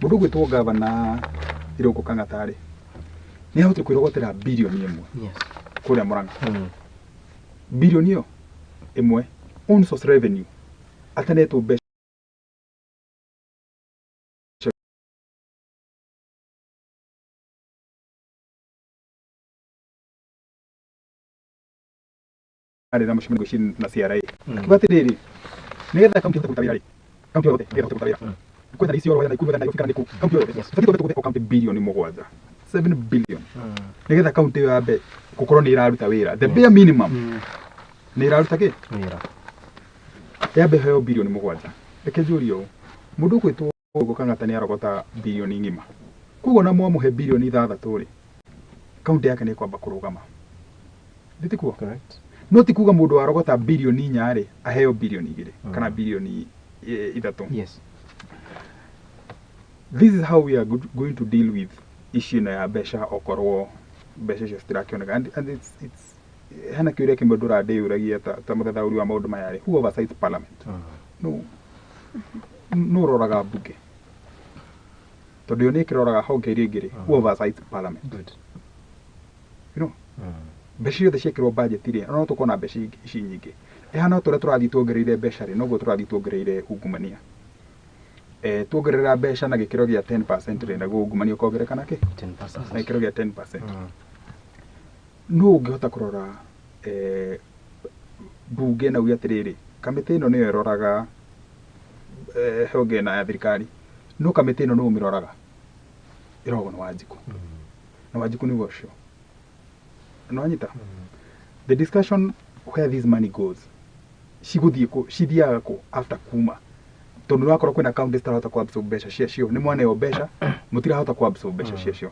Mũndũ ũgwĩtwo gavana Irũngũ Kang'ata rĩ, nĩ ahotire kwĩrogotera birioni 1 kũrĩa Murang'a. Birioni ĩyo ĩmwe own source revenue atanetwo mbeca arĩ na mũcemanio ngwĩciria na CRA. Akiuga atĩrĩrĩ, nĩgetha kaunti ĩhote kũruta wĩra rĩ, kaunti yothe nĩgetha ĩhote kũruta wĩra, kwetha Isiolo, wetha Nakuru, wetha Nairobi kana nĩkũ, kaunti yothe batiĩ twambe tũgũthe o kaunti birioni 7, 7 billion, nĩgetha kaunti ĩyo yambe gũkorwo nĩ ĩraruta wĩra, the bare minimum, nĩ ĩraruta kĩ wĩra. Yambe ĩheo birioni 7. Reke njũrie ũũ, mũndũ ũgwĩtwo Irũngũ Kang'ata nĩ arogota birioni ng'ima, koguo na mwamũhe birioni 6 rĩ, kaunti yake nĩ ĩkwamba kũrũgama. Thĩ tikuo? Correct. No ti kuga mũndũ warogota birioni 4 rĩ, aheo birioni 2 kana birioni 3. This is how we are going to deal with issue ĩno ya mbeca, okorwo mbeca icio citirakĩoneka. And it's hena kĩũria kĩmwe ndũrandĩyũragia ta mũthathaũri wa maũndũ maya rĩ, who oversights parliament? No ũroraga mbunge, tondũ ĩyo nĩ ĩkĩroraga honge iria ingĩ rĩ, who oversights parliament? Good. Mbeca ciothe ciekĩrwo budget rĩ, no tũkona mbeca ici nyingĩ ĩhana o ta ũrĩa tũrathiĩ tuongereire mbeca rĩ, noguo tũrathiĩ tuongereire ungumania. Tuongerera mbeca na gĩkĩro gĩa 10% rĩ, naguo ungumania ũkongereka na kĩ? 10%. Na gĩkĩro gĩa 10%. No ũngĩhota kũrora mbunge na uge atĩrĩrĩ, kamĩtĩ ĩno nĩyo ĩroraga honge ĩno ya thirikari, no kamĩtĩ ĩno nĩwe ũmĩroraga, ĩroragwo nĩ Wanjikũ. Na Wanjikũ nĩwe ũcio nĩwanyita. The discussion where this money goes, cigũthiĩ kũ, cithiaga kũ after kuma, tondũ nĩwakorwo kwĩna county citarahota ku absorb mbeca ciacio, nĩ mwaneo mbeca mũtirahota ku absorb mbeca ciacio.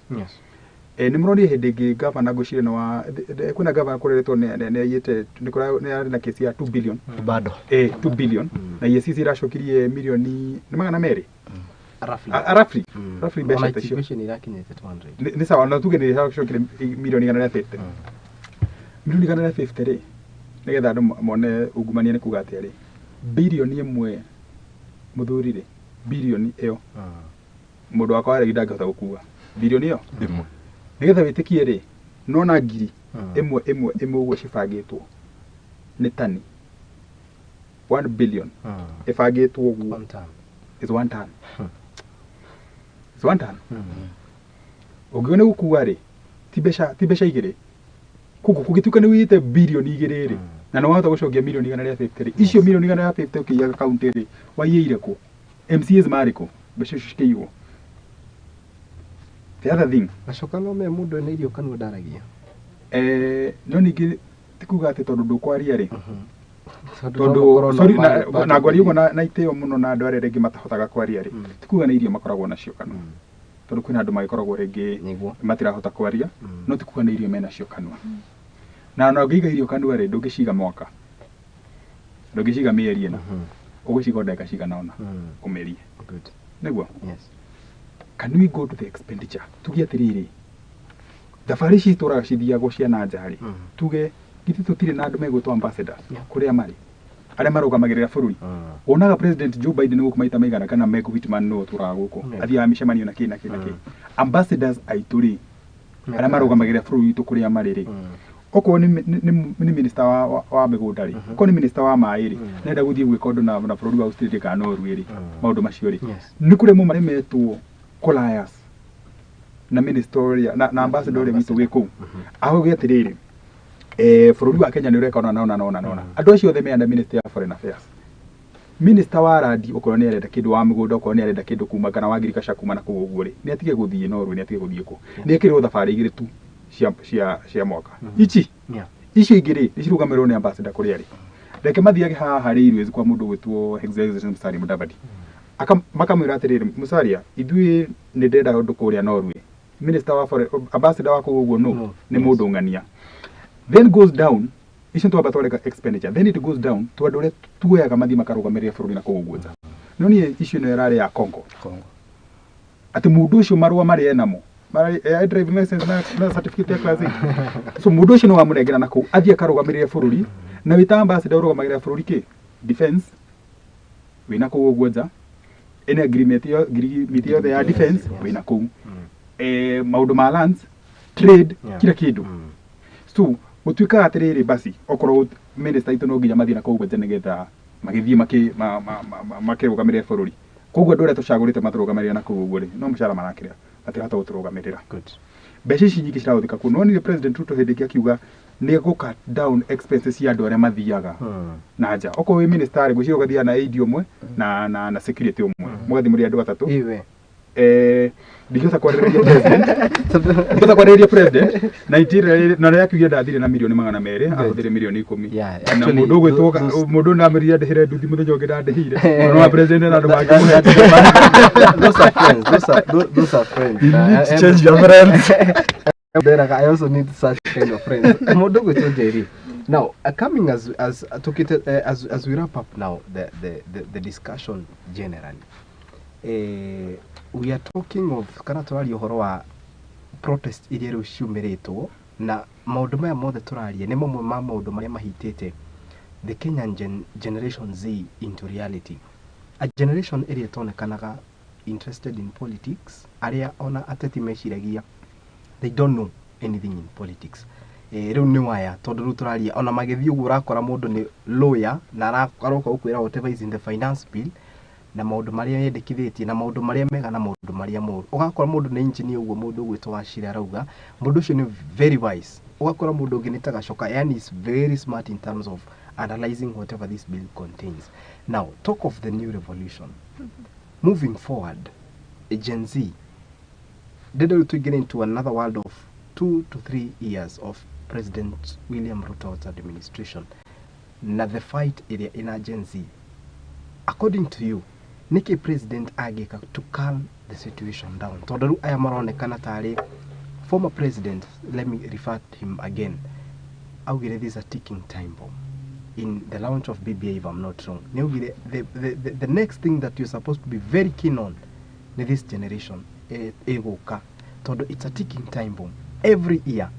Nĩ mũronire hĩndĩ ĩngĩ gavana, ngwĩciria nĩ wa kwĩna gavana kũreretwo nĩ aiyĩte, nĩ arĩ na kesi ya 2 billion. Bado. 2 billion, na EACC iracokirie milioni nĩ 200. Roughly. Roughly. Roughly mbeca Ona ta icio. icio nĩ irakinyĩte 200. Nĩ sawa, na tuge nĩ iracokirie milioni 150. Milioni 150 rĩ, nĩgetha andũ mone ungumania nĩ kuga atĩa rĩ, birioni 1 mũthuri rĩ, birioni ĩyo mũndũ wakwa waregi ndangĩhota gũkua birioni ĩyo ĩmwe. Nĩgetha wĩtĩkie rĩ, nona ngiri ĩmwe ĩmwe ĩmwe ũguo cibangĩtwo nĩ tani 1 billion ĩbangĩtwo ũguo. One ton. Is 1 ton. Is 1 ton. Ũngĩona nĩ gũkua rĩ, ti mbeca igĩrĩ. Koguo kũngĩtuĩka nĩ wĩite birioni 2 rĩ, na nĩ wahota gũcokia milioni 150 rĩ, icio milioni 150 ũkĩiyaga kaunti rĩ, waiyĩire kũ? MCAs marĩ kũ? Mbeca icio cikĩiywo. The other thing, Gacoka no me mũndũ ena irio kanua ndaragia. No ningĩ ti kuga atĩ tondũ ndũkwaria rĩ, Tondũ tondũ no makorwo no sorry, na ngwaria ũguo na itĩo mũno na andũ arĩa rĩngĩ matahotaga kwaria rĩ, ti kuga nĩ irio makoragwo nacio kanua, tondũ kwĩna andũ magĩkoragwo rĩngĩ matirahota kwaria, no ti kuga nĩ irio menacio kanua. Na ona ũngĩiga irio kanua rĩ, ndũngĩciga mwaka, ndũngĩciga mĩeri ĩna, ũgũciga o ndagĩka cigana ũna ũmĩrie. Nĩguo? Can we go to the expenditure? Tuge atĩrĩrĩ, thabarĩ ici itũraga cithiagwo cia na nja rĩ, tuge githĩ tũtirĩ na andũ megwĩtwo ambassadors kũrĩa marĩ, arĩa marũgamagĩrĩra bũrũri? Wonaga President Joe Biden gũkũ maita maigana, kana Meg Whitman nĩwe ũtũraga gũkũ, athiaga mĩcemanio na kĩ na kĩ na kĩ. Ambassadors aitũ rĩ, arĩa marũgamagĩrĩra bũrũri witũ kũrĩa marĩ rĩ, okorwo nĩ minister wa mĩgũnda rĩ, okorwo nĩ minister wa maĩ rĩ, nenda gũthiĩ gwĩka ũndũ na bũrũri wa Australia kana Norway rĩ, maũndũ macio rĩ, nĩ kũrĩa maremetwo Colias na minister ũrĩa na ambassador ũrĩa witũ wĩ kũu, auge atĩrĩrĩ, bũrũri wa Kenya nĩ ũreka ũna na ũna na ũna na ũna. Andũ acio othe me under Ministry ya Foreign Affairs. Minister wa randi okorwo nĩ arenda kĩndũ, wa mĩgũnda okorwo nĩ arenda kĩndũ kuma, kana wa agriculture kuma na kũu ũguo rĩ, nĩ atige gũthiĩ Norway, nĩ atige gũthiĩ kũ, nĩ ekĩrwo thabarĩ igĩrĩ tu cia mwaka ici. Icio ingĩ rĩ, nĩ cirũgamĩrĩrwo nĩ ambassador kũrĩa rĩ. Reke mathiage haha railways kwa mũndũ ũgwĩtwo His Excellency Musalia Mudavadi. Makamwĩra atĩrĩrĩ, Musalia, ithuĩ nĩ ndĩrenda ũndũ kũrĩa Norway. Minister wa foreign, ambassador wa kũu ũguo no nĩ mũndũ ng'ania. Then goes down, icio twamba twareka expenditure, then it goes down to andũ arĩa tuoyaga mathiĩ makarũgamĩrĩra bũrũri na kũu ũguo nja. No niĩ icio ĩno ĩrarĩ ya Congo. Congo. Atĩ mũndũ ũcio marũa marĩa enamo, marĩa driving license na certificate ya class 8. So mũndũ ũcio no wamũnengera na kũu athiĩ akarũgamĩrĩre bũrũri, na wĩ ta ambassador ũrũgamagĩrĩra bũrũri kĩ? Defense, wĩna kũu ũguo nja. Ene agreement yo agreement yothe ya defense wĩna kũu, maũndũ ma lands, trade, kila kĩndũ. So gũtuĩkaga atĩrĩrĩ, basi okorwo minister itũ no nginya mathiĩ na kũu nja nĩgetha magĩthiĩ makĩrũgamĩrĩre bũrũri. Koguo andũ arĩa tũcagũrĩte matũrũgamĩrĩre na kũu ũguo rĩ, no mũcara marakĩrĩa, matirahota gũtũrũgamĩrĩra. Mbeca ici nyingĩ cirahũthĩka kũu. Nonire President Ruto hĩndĩ ĩngĩ akiuga nĩ egũ cut down expenses cia andũ arĩa mathiaga na nja. Okorwo wĩ minister rĩ, ngwĩciria ũgathiaga na aid ũmwe na security ũmwe, mũgathiĩ mũrĩ andũ atatũ. Iwe. Ndingĩhota kwarĩrĩria president, ndingĩhota kwarĩrĩria president na interior na rĩrĩa akiugire ndathire na mirioni 200, ahũthĩre mirioni 10. Na Actually, mũndũ ũgwĩtwo mũndũ ndamĩrire andĩhĩre nduthi, mũthenya ũngĩ ndandĩhire no president na andũ mangĩmũhe. Those are friends. Those are friends. You need to change your friends. Nderaga, I also need such kind of friends. Mũndũ gwĩtwo Njeri. Now, coming as tukite, as we wrap up now the discussion generally. We are talking of kana tũraria ũhoro wa protest iria rĩu ciumĩrĩtwo, na maũndũ maya mothe tũraria nĩ mamwe ma maũndũ marĩa mahitĩte the Kenyan Generation Z into reality. A generation ĩrĩa ĩtonekanaga interested in politics, arĩa ona ateti meciragia they don't know anything in politics. Rĩu nĩ waya tondũ rĩu tũraria ona magĩthiĩ ũguo ũrakora mũndũ nĩ lawyer na aroka gũkwĩra whatever is in the finance bill na maũndũ marĩa yendekithĩtie na maũndũ marĩa mega na maũndũ marĩa moru. Ũgakora mũndũ nĩ engineer ũguo, mũndũ ũgwĩtwo Wachira arauga mũndũ ũcio nĩ very wise. Ũgakora mũndũ ũngĩ nĩ ta Gacoka, yani is very smart in terms of analyzing whatever this bill contains. Now, talk of the new revolution moving forward, Gen Z ndĩrenda rĩu tũingĩre into another world of 2 to 3 years of President William Ruto's administration na the fight ĩrĩa ĩna Gen Z. According to you, nĩkĩ president angĩka to calm the situation down? Tondũ rĩu aya maronekana tarĩ former president, let me refer to him again, augire this is a ticking time bomb in the launch of BBI, if I'm not wrong. Nĩ augire the next thing that you're supposed to be very keen on nĩ this generation ĩgũka, tondũ it's a ticking time bomb. Every year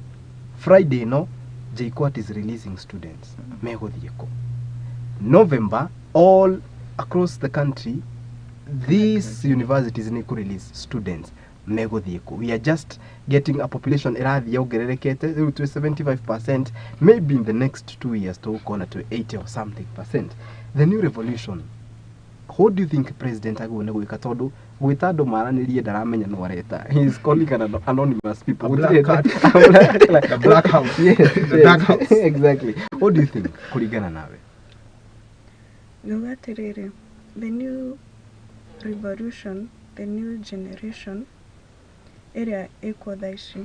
Friday no JKUAT is releasing students megũthiĩ kũ November. All across the country these universities nĩ kũ release students megũthiĩ kũ. We are just getting a population ĩrathiĩ yongererekete. Rĩu twĩ 75%, maybe in the next 2 years tũgũkorwo na twĩ 80 or something percent. The new revolution, what do you think president agĩrĩirwo nĩ gwĩka? Tondũ gwĩta andũ maranĩrie ndaramenya no areta, he is calling an anonymous people. A black cat. The black house. The dark house. Exactly. What do you think, kũringana nawe? Ngauga atĩrĩrĩ, the new revolution, the new generation ĩrĩa ĩkuo thaa ici,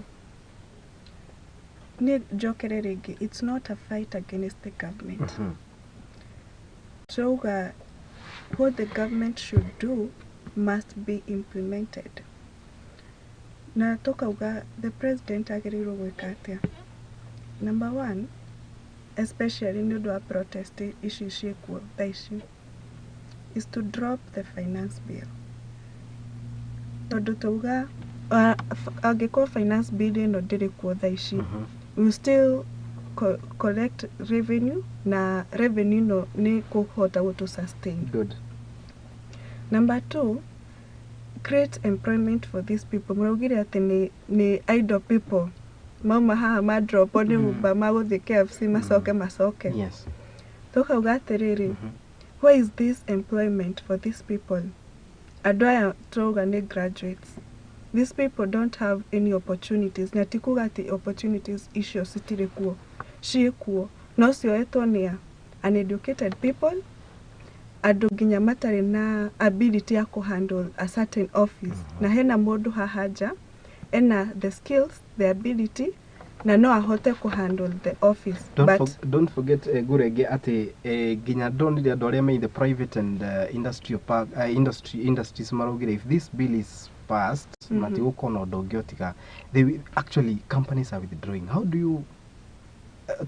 nĩ njokere rĩngĩ, it's not a fight against the government. Turauga what the government should do must be implemented, na tũkauga the president agĩrĩirwo gwĩka atĩa. Number one, especially nĩ ũndũ wa protest ici ciĩkuo thaa ici, is to drop the finance bill, tondũ tauga angĩkorwo finance bill ĩno ndĩrĩ kuo thaa ici, we will still collect revenue, na revenue ĩno nĩ kũhota gũtũ sustain. Number two, create employment for these people. Mũraugire atĩ nĩ idle people mauma haha madropo nĩ Uber, magũthiĩ KFC, macoke macoke. Tũkauga atĩrĩrĩ, where is this employment for these people? Andũ aya turauga nĩ graduates. These people don't have any opportunities, na ti kuga atĩ opportunities icio citirĩ kuo, ciĩ kuo, no cioetwo nĩ a uneducated people, andũ nginya matarĩ na ability ya kũhandle a certain office. Na hena mũndũ haha nja ena the skills, the ability, na no ahote kũhandle the office. Don't, But don't forget, Ngurenge, atĩ nginya ndonire andũ arĩa me in the private and industrial park, industries maraugire if this bill is passed, matigũkorwo na ũndũ ũngĩ otiga they will, actually companies are withdrawing. How do you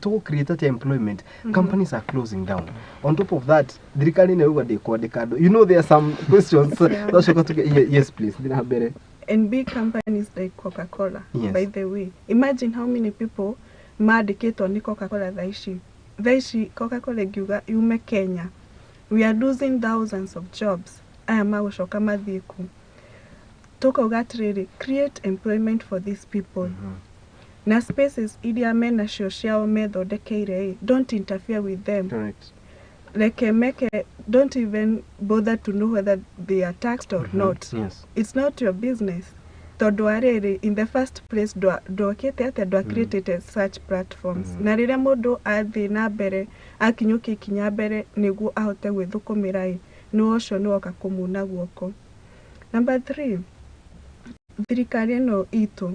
to create atĩa employment? Companies are closing down. On top of that, thirikari nĩ yauga ndĩkwandĩka andũ. You know, there are some questions. Twacoka tuge yes, please, thiĩ na mbere. And big companies like Coca-Cola, by the way, imagine how many people mandĩkĩtwo nĩ Coca-Cola thaa ici. Thaa ici Coca-Cola ĩngiuga yume Kenya, we are losing thousands of jobs. Aya magũcoka mathiĩ kũ? Tũkauga atĩrĩrĩ, create employment for these people. Na spaces iria menacio ciao methondekeire ĩ, don't interfere with them. Correct. Reke meke, don't even bother to know whether they are taxed or not. It's not your business, tondũ wa rĩrĩ, in the first place ndwakĩte atĩa, ndwacreatĩte such platforms. Na rĩrĩa mũndũ athiĩ na mbere, akinyũkia ikinya mbere nĩguo ahote gwĩthũkũmĩra ĩ, nĩ ũcio nĩ woka kũmuna guoko. Number three, thirikari ĩno itũ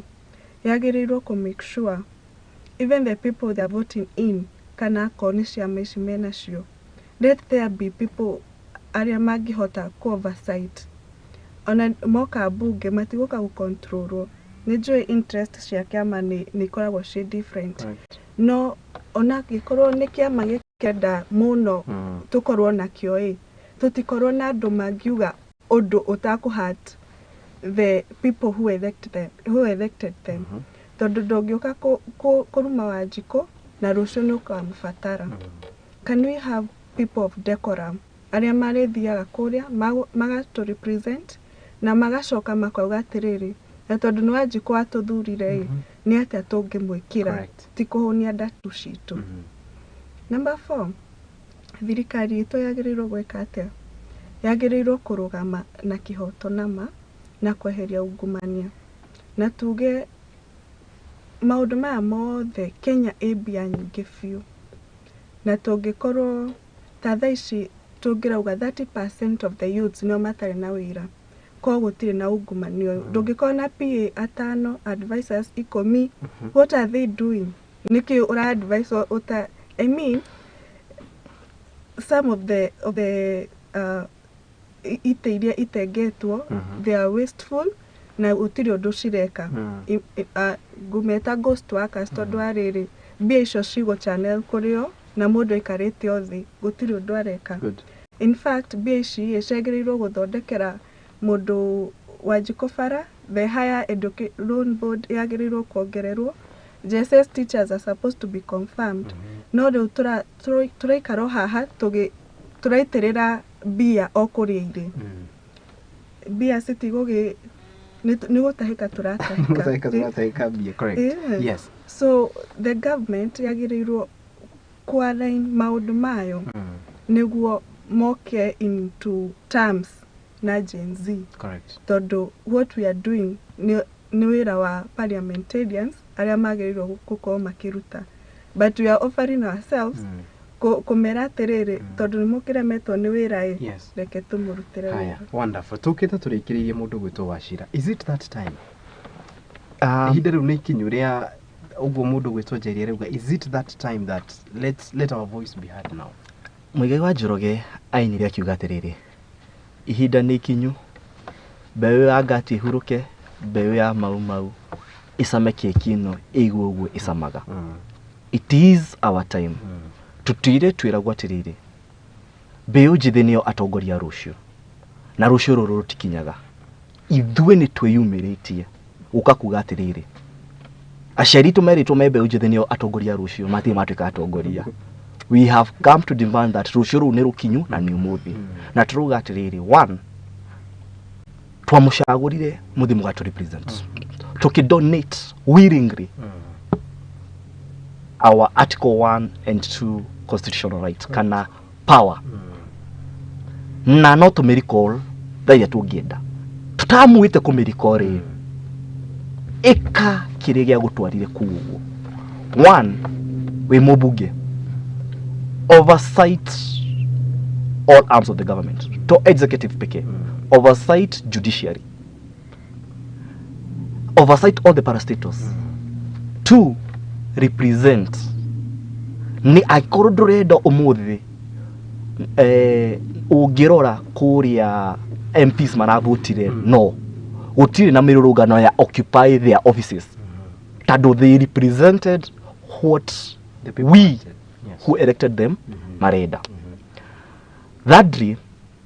yagĩrĩirwo kũ make sure even the people they are voting in, kana akorwo nĩ ciama ici menacio, let there be people arĩa mangĩhota kũ oversight. Ona moka mbunge matigũka gũcontrolwo. Nĩ njũĩ interest cia kĩama nĩ ikoragwo ciĩ different. No ona angĩkorwo nĩ kĩama gĩkenda mũno tũkorwo nakĩo ĩ, tũtikorwo na andũ mangiuga ũndũ ũtakũ-hurt the people who elect them, who elected them. Tondũ ndũngĩũka kũruma Wanjikũ na rũciũ nĩ ũkamũbatara. Can we have people of decorum arĩa marĩthiaga kũrĩa magatũ represent na magacoka makauga atĩrĩrĩ, na tondũ nĩ Wanjikũ watũthurire ĩ, nĩ atĩa tũngĩmwĩkĩra? Ti kũhũnia ndatu citũ. Number four, thirikari itũ yagĩrĩirwo gwĩka atĩa? Yagĩrĩirwo kũrũgama na kĩhoto nama na kweheria ungumania, na tuge maũndũ maya mothe. Kenya ĩ mbia nyingĩ biũ, na tũngĩkorwo ta thaa ici tũngĩrauga 30% of the youths nĩo matarĩ na wĩra, korwo gũtirĩ na ungumania ũyũ. Ndũngĩkorwo na PA atano, advisors 10. What are they doing? Nĩkĩ ũra advise ũta? I mean, some of the itĩ iria itengetwo, they are wasteful na gũtirĩ ũndũ cireka. Ngũmeta ghost workers, tondũ wa rĩrĩ, mbia icio cigũ channel kũrĩ o na mũndũ aikarĩte o thĩ, gũtirĩ ũndũ areka. In fact, mbia ici ĩ ciagĩrĩirwo gũthondekera mũndũ Wanjikũ bara. The higher loan board yagĩrĩirwo kuongererwo. JSS teachers are supposed to be confirmed. No rĩu tũraikara o haha tũraitĩrĩra mbia o kũrĩa irĩ. Mbia citigũgĩ nĩ gũtahĩka tũratahĩka. Gũtahĩka tũratahĩka mbia, correct. Yeah. So the government yagĩrĩirwo kũ-align maũndũ mayo nĩguo moke into terms na Gen Z. Tondũ what we are doing nĩ wĩra wa parliamentarians arĩa magĩrĩirwo gũkorwo makĩruta, but we are offering ourselves kũmera atĩrĩrĩ, tondũ nĩ mũkĩremetwo nĩ wĩra ĩ, reke tũmũrutĩre Haya, wĩra. Wonderful. Tũkĩte tũrĩkĩrĩirie, mũndũ gwĩtwo Wachira. Is it that time? Ihinda rĩu nĩ ikinyu rĩa ũguo mũndũ gwĩtwo Njeri arauga, is it that time that let our voice be heard now? Muigai wa Njoroge ainire akiuga atĩrĩrĩ, ihinda nĩ ikinyu, mbeũ ya ngati ĩhurũke, mbeũ ya Mau Mau ĩcame keki ĩno ĩigue ũguo ĩcamaga. It is our time. Tũtũire twĩragwo atĩrĩrĩ, mbeũ njĩthĩ nĩo atongoria a rũciũ, na rũciũ rũrũ rũtikinyaga. Ithuĩ nĩ twĩyumĩrĩtie gũka kuga atĩrĩrĩ, aciari itũ merĩtwo me mbeũ njĩthĩ nĩo atongoria a rũciũ, matirĩ matuĩka atongoria. We have come to demand that rũciũ rũu nĩ rũkinyu na nĩ ũmũthĩ. Na tũrauga atĩrĩrĩ, one, twamũcagũrire mũthiĩ mũgatũ represent, tũkĩ donate willingly our article 1 and 2 constitutional right kana power, na no tũmĩ recall thaa iria tũngĩenda. Tũtamuĩte kũmĩ recall rĩ, ĩka kĩrĩa gĩa gũtwarire kũu ũguo. One, wĩ mũmbunge, oversight all arms of the government, to executive pekee. Oversight judiciary, oversight all the parastatals. Two, represent. Nĩ angĩkorwo ndũrenda ũmũthĩ, ũngĩrora kũrĩa MPs maravotire, no gũtirĩ na mĩrũrũngano ya occupy their offices, tondũ they represented what The people we wanted. Who elected them marenda. Thirdly,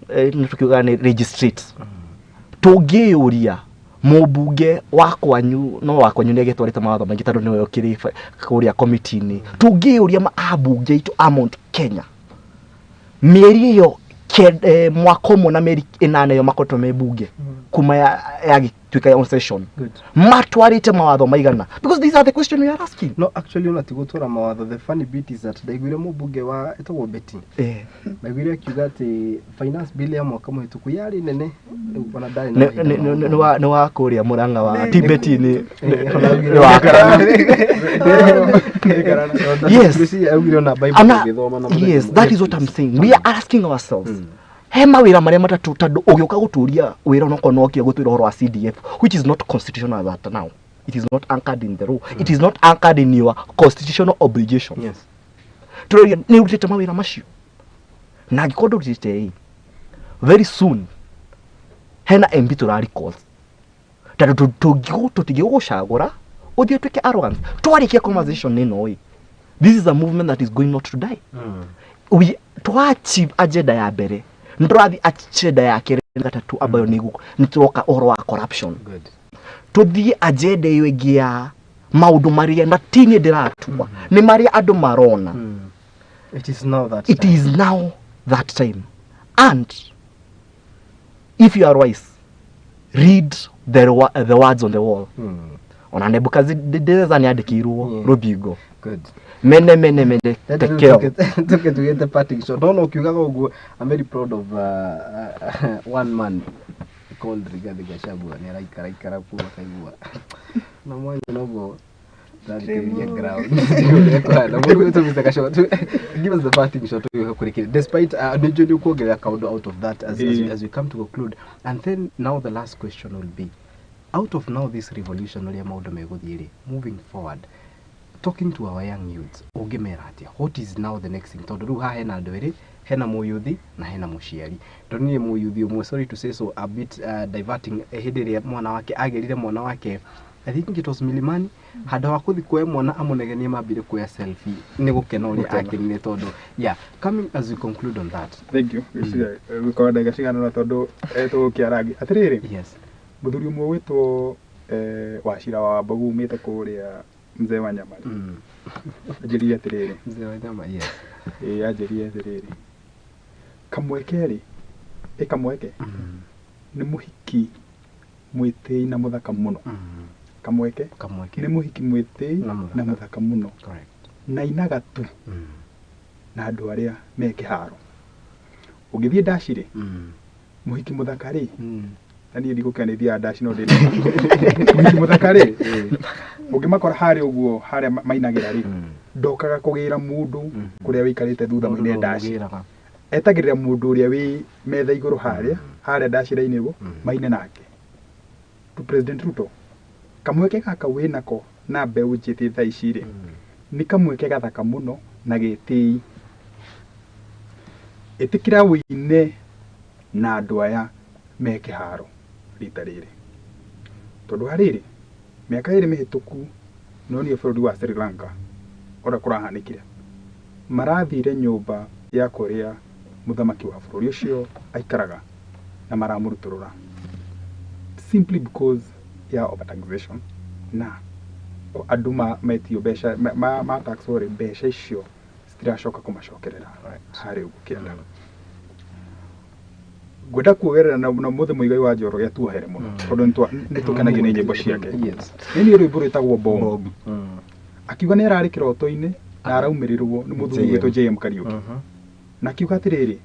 nĩ tũkiugaga nĩ registrate. Tũngĩyũria mũmbunge wa kwanyu, no wa kwanyu nĩ agĩtwarĩte mawatho maingĩ tondũ nĩwe ũkĩrĩ kũrĩa komiti-inĩ. Tũngĩyũria ma ambunge aitũ a Mount Kenya mĩeri ĩyo Mwaka ũmwe na mĩeri 8 ĩyo makoretwo me bunge kuma yagĩtuĩka ya on session, matwarĩte mawatho maigana? Because these are the question we are asking. No, actually ona ti gũtwara mawatho. The funny bit is that ndaiguire mũmbunge wa ĩtagwo Betty, ndaiguire akiuga atĩ finance bill ya mwaka mũhĩtũku yarĩ nene, rĩu ona ndarĩ na mahinda ma Nĩ wa kũrĩa Mũrang'a wa Tibeti nĩ Ona nĩ wa Yes. Ngwĩciria augire ona Bible ũngĩthoma na mũthenya Yes, ũmwe. that is what I'm saying. We are asking ourselves, he mawĩra marĩa matatũ, tondũ ũgĩũka gũtũria wĩra onokorwo no okire gũtwĩra ũhoro wa CDF, which is not constitutional as at now. It is not anchored in the law, it is not anchored in your constitutional obligation. Tũroria, nĩ ũrutĩte mawĩra macio? Na angĩkorwo ndũrutĩte ĩ, very soon hena MP tũra recall, tondũ tũtingĩgũcagũra ũthiĩ ũtuĩke arrogance. Twarĩkia conversation ĩno ĩ, this is a movement that is going not to die. We twa achieve agenda ya mbere, nĩ tũrathiĩ agenda ya kerĩ na gatatũ, ambayo nĩ tũroka ũhoro wa corruption. Tũthiĩ agenda ĩyo ĩngĩ ya maũndũ marĩa na ti niĩ ndĩratua, nĩ marĩa andũ marona. It is now that It time. is now that time, and if you are wise, read the words on the wall. Ona Nebukadnezar nĩ andĩkĩirwo rũthingo. Mene mene mene tekel. Tuke tugete parting shot. No, ukiugaga ũguo, I'm very proud of one man called Rigathi Gachagua. Nĩ araikara ikara kuu akaigua na mwanya noguo ndathikĩrĩria ground. Ũrĩa mũndũ wĩtwo Mr. Gachagua, give us the parting shot ũgĩũka kũrĩkĩrĩria, despite nĩ njũĩ nĩ ũkuongerera kaũndũ out of that as we come to conclude. And then now the last question will be, out of now this revolution, ũrĩa maũndũ megũthiĩ rĩ, moving forward, talking to our young youths, ũngĩmera atĩa? What is now the next thing? Tondũ rĩu haha hena andũ erĩ, hena mũyuthi na hena mũciari. Ndonire mũyuthi ũmwe, sorry to say so, a bit diverting, hĩndĩ ĩrĩa mwana wake agĩrire, mwana wake, I think it was Milimani, handũ ha kũthi kuoya mwana amũnegenie, mambire kuoya selfie nĩ gũkena ũrĩa akenire tondũ, yeah, coming as we conclude on that. Thank you. Gwĩciria gũkorwo ndagĩka cigana ũna tondũ tũgũkĩarangi atĩrĩrĩ. Mũthuri ũmwe wĩtwo Wachira wa Mbogu umĩte kũrĩa mzee wa nyama rĩ, anjĩrire atĩrĩrĩ. Mzee wa nyama, yes. Ĩĩ, anjĩrire atĩrĩrĩ, kamweke rĩ, ĩ kamweke nĩ mũhiki mwĩtĩi na mũthaka mũno. Kamweke Kamweke nĩ mũhiki mwĩtĩi na mũthaka. Na mũthaka mũno. Na inaga tu na andũ arĩa me kĩharo. Ũngĩthiĩ ndaci rĩ, mũhiki mũthaka rĩ, na niĩ ndigũkena nĩ thiaga ndaci, no ndĩ mũhiki mũthaka rĩ, ũngĩmakora harĩa ũguo harĩa mainagĩra rĩ, ndokaga kũgĩra mũndũ kũrĩa wĩikarĩte thutha Mũndũ mũine no ndaci. ũgĩraga. Etagĩrĩra mũndũ ũrĩa wĩ metha igũrũ harĩa harĩa ndaci ĩrainĩrwo maine nake. To President Ruto, kamweke gaka wĩnako na mbeũ njĩthĩ thaa ici rĩ, nĩ kamweke gathaka mũno na gĩtĩi. Ĩtĩkĩra wĩine na andũ aya me kĩharo rita rĩrĩ, tondũ harĩrĩ mĩaka 2 mĩhĩtũku nonire bũrũri wa Sri Lanka ũrĩa kũrahanĩkire. Marathire nyũmba ya kũrĩa mũthamaki wa bũrũri ũcio aikaraga na maramũrutũrũra simply because ya overtaxation, na andũ metio mbeca ma taxwo rĩ, mbeca icio citiracoka kũmacokerera harĩ ũguo kĩanda. Ngwenda kuogerera na mũthĩ Mũigai wa Njoroge atuohere mũno, tondũ nĩ tũkenagio nĩ nyĩmbo ciake. Nĩ niĩ rwĩmbo rwĩtagwo Bomu. Akiuga nĩ ararĩ kĩroto-inĩ na araumĩrĩrwo nĩ mũthuri JM. wĩtwo JM Kariuki, na akiuga atĩrĩrĩ,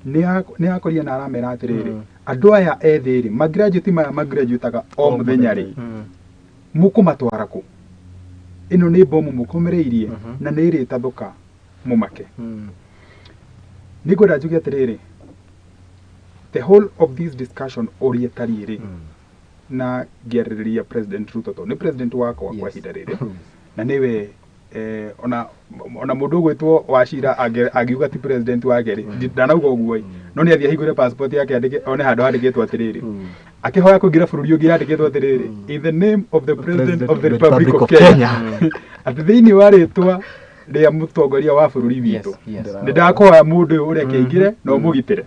nĩ akorire na aramera atĩrĩrĩ, andũ aya ethĩ rĩ, magraduate maya magraduataga o mũthenya rĩ, mũkũmatwara kũ? Ĩno nĩ bomu mũkomereirie na nĩ ĩrĩtathũka mũmake. Nĩ ngwenda njuge atĩrĩrĩ, the whole of this discussion ũrĩa ĩtariĩ rĩ, na ngĩarĩrĩria President Ruto tondũ nĩ president wakwa kwa ihinda rĩrĩ, na nĩwe ona mũndũ ũgwĩtwo Wachira angiuga ti president wake rĩ, ndanauga ũguo ĩ, no nĩ athiĩ ahingũre passport yake, andĩke one handũ handĩkĩtwo atĩrĩrĩ, akĩhoya kũingĩra bũrũri ũngĩ handĩkĩtwo atĩrĩrĩ, "In the name of the President of the Republic of Kenya", atĩ thĩinĩ wa rĩtwa rĩa mũtongoria wa bũrũri witũ, nĩ ndakũhoya mũndũ ũyũ ũreke aingĩre na ũmũgitĩre.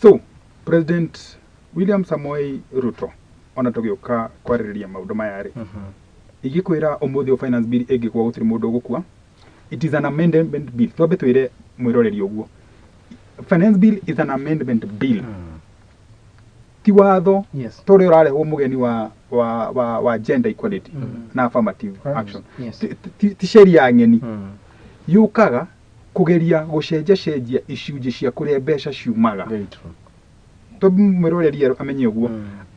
So President William Samoei Ruto, ona tũgĩũka kwarĩrĩria maũndũ maya rĩ, ingĩkwĩra ũmũthĩ ũyũ finance bill ĩngĩkwa, gũtirĩ mũndũ ũgũkua. It is an amendment bill. Twambe twĩre mwĩroreri ũguo. Finance bill is an amendment bill. Ti watho Yes. ta ũrĩa ũrarehwo mũgeni wa gender equality na affirmative action. Yes. Ti sheria ng'eni. Yũkaga kũgeria gũcenja cenjia icunjĩ cia kũrĩa mbeca ciumaga. Very true. Tondũ mwĩroreri amenye ũguo.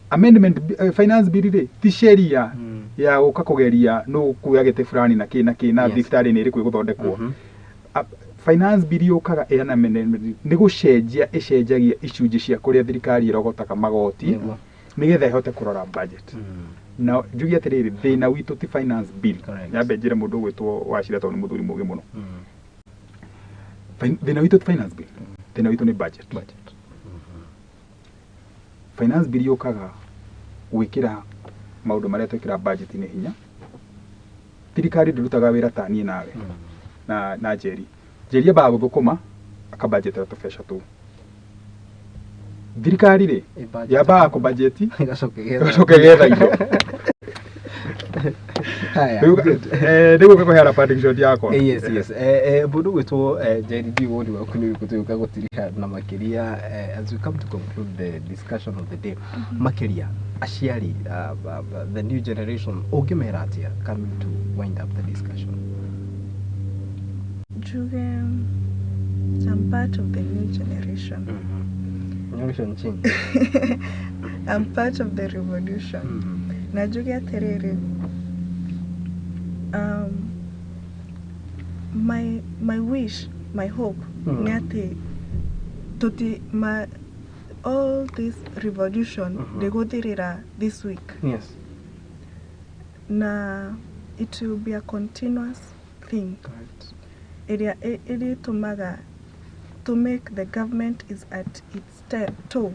Amendment finance bill rĩ ti sheria ya gũka kũgeria nũ kuoya gĩtĩ fulani na kĩ na kĩ na Yes. thibitarĩ nĩ ĩrĩkũ ĩgũthondekwo. Finance bill yũkaga ĩna amendment nĩ gũcenjia ĩcenjagia icunjĩ cia kũrĩa thirikari ĩrogotaga magoti Nĩguo. nĩgetha ĩhote kũrora budget. Na njuge atĩrĩrĩ, thĩna witũ ti finance bill. Correct. Nyambe njĩre mũndũ ũgwĩtwo Wachira tondũ nĩ mũthuri mũũgĩ mũno. Thĩna witũ ti finance bill. Thĩna witũ nĩ budget. Budget. Finance bill yũkaga gwĩkĩra maũndũ marĩa twĩkĩra budget-inĩ hinya. Thirikari ndĩrutaga wĩra ta niĩ nawe na Njeri. Njeri ambaga gũthũkũma akabudgetĩra tũbeca tũu. Thirikari rĩ Ĩ-budget. yambaga kũbudgeti Ĩgacoka ĩgetha. ĩgacoka ĩgetha indo. Haya, Rĩu good. nĩguo kũheana parting shot yakwa. Yes, yes. Mũndũ gwĩtwo Njeri, ndiũĩ woni waku nĩ ũrĩkũ tũgĩũka gũtiriha na makĩria as we come to conclude the discussion of the day. Makĩria aciari, the new generation, ũngĩmera atĩa coming to wind up the discussion? Njuge I'm part of the new generation. Generation change. I'm part of the revolution. Na njuge atĩrĩrĩ, my wish, my hope nĩ atĩ tũti ma all this revolution ndĩgũthirĩra this week. Yes. Na it will be a continuous thing. Correct. Ĩrĩa ĩrĩtũmaga to make the government is at its toe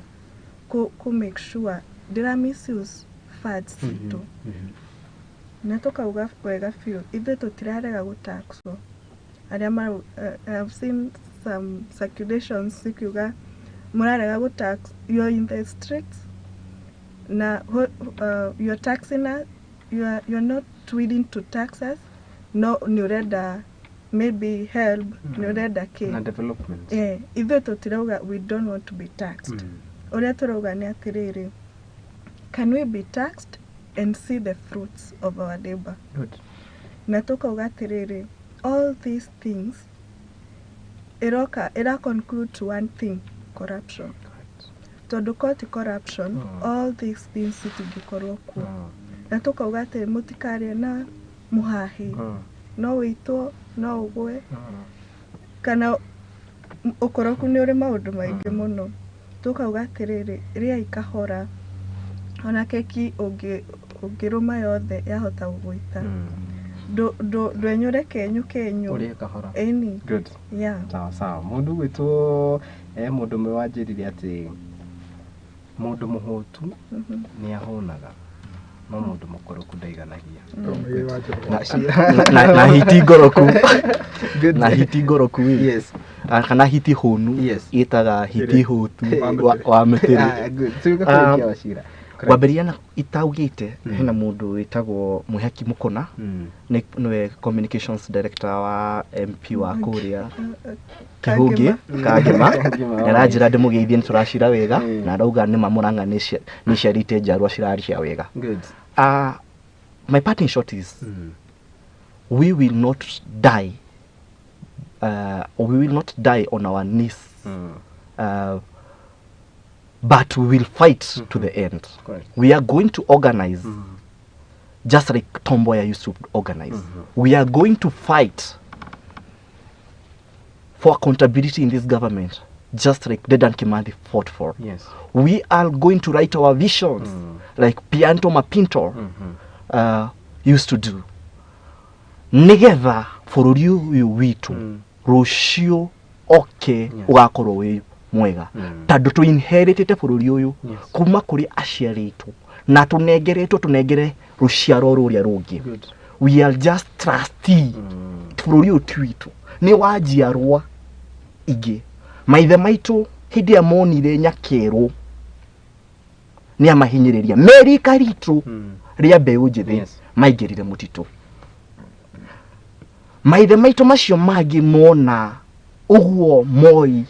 ku make sure ndĩra misuse funds citũ. Na tũkauga wega biũ ithuĩ tũtirarega gũtaxwo. Arĩa ma I've seen some circulations cikiuga mũrarega gũtax, you're in the streets na you're taxing us, you're not willing to tax us, no nĩ ũrenda maybe help, nĩ ũrenda kĩ Na development. Ithuĩ tũtirauga we don't want to be taxed. Ũrĩa tũrauga nĩ atĩrĩrĩ, can we be taxed and see the fruits of our labor? Good. Na tũkauga atĩrĩrĩ, all these things ĩroka ĩra conclude to one thing, corruption. Tondũ ko ti corruption, all these things citingĩkorwo kuo. Na tũkauga atĩ mũtikarĩe na mũhahi, no wĩitwo, no ũgwe, kana ũkoroku nĩ ũrĩ maũndũ maingĩ mũno. Tũkauga atĩrĩrĩ, rĩai kahora, ona keki ũngĩrũma yothe yahota gũgũita. Ndwenyũre kenyũ kenyũ. Ũrĩe kahora. Ĩni. Good. Yeah. Sawa sawa. Mũndũ gwĩtwo mũndũ ũmwe wanjĩrire atĩ mũndũ mũhũtu nĩ ahũnaga, no mũndũ mũkoroku ndaiganagia. Na hiti ngoroku. Good. Na hiti ngoroku ĩ. Yes. Kana hiti hũnu. Yes. Ĩtaga hiti hũtu Wa wa mĩtĩrĩ. Ah, good. Tuge kũrĩkia Wachira. Kwambĩrĩria na itaugĩte hena mũndũ wĩtagwo Mwĩhaki Mũkona, nĩwe communications director wa MP wa kũrĩa Kĩhũngĩ Kangema. Kangema, Nĩaranjĩra ndĩmũgeithie nĩ tũracira wega, Mm. na arauga nĩma Mũrang'a nĩciarĩte njarwa ciraria wega. Good. My parting shot is we will not die, we will not die on our knees, but we will fight to the end. Correct. We are going to organize just like Tom Mboya used to organize. We are going to fight for accountability in this government, just like Dedan Kimathi fought for. Yes. We are going to write our visions like Pianto Mapinto used to do. Nigetha bũrũri ũyũ witũ rũciũ oke ũgakorwo wĩ mwega, tondũ tũ inheritĩte bũrũri ũyũ Yes. kuma kũrĩ aciari aitũ na tũnengeretwo tũnengere rũciaro rũrĩa rũngĩ. Good. We are just trustee. Bũrũri ũyũ ti witũ, nĩ wa njiarwa ingĩ. Maithe maitũ hĩndĩ ĩrĩa monire nyakerũ nĩ amahinyĩrĩria merika ritũ rĩa mbeũ njĩthĩ Yes. maingĩrire mũtitũ. Maithe maitũ macio mangĩ mona ũguo Moi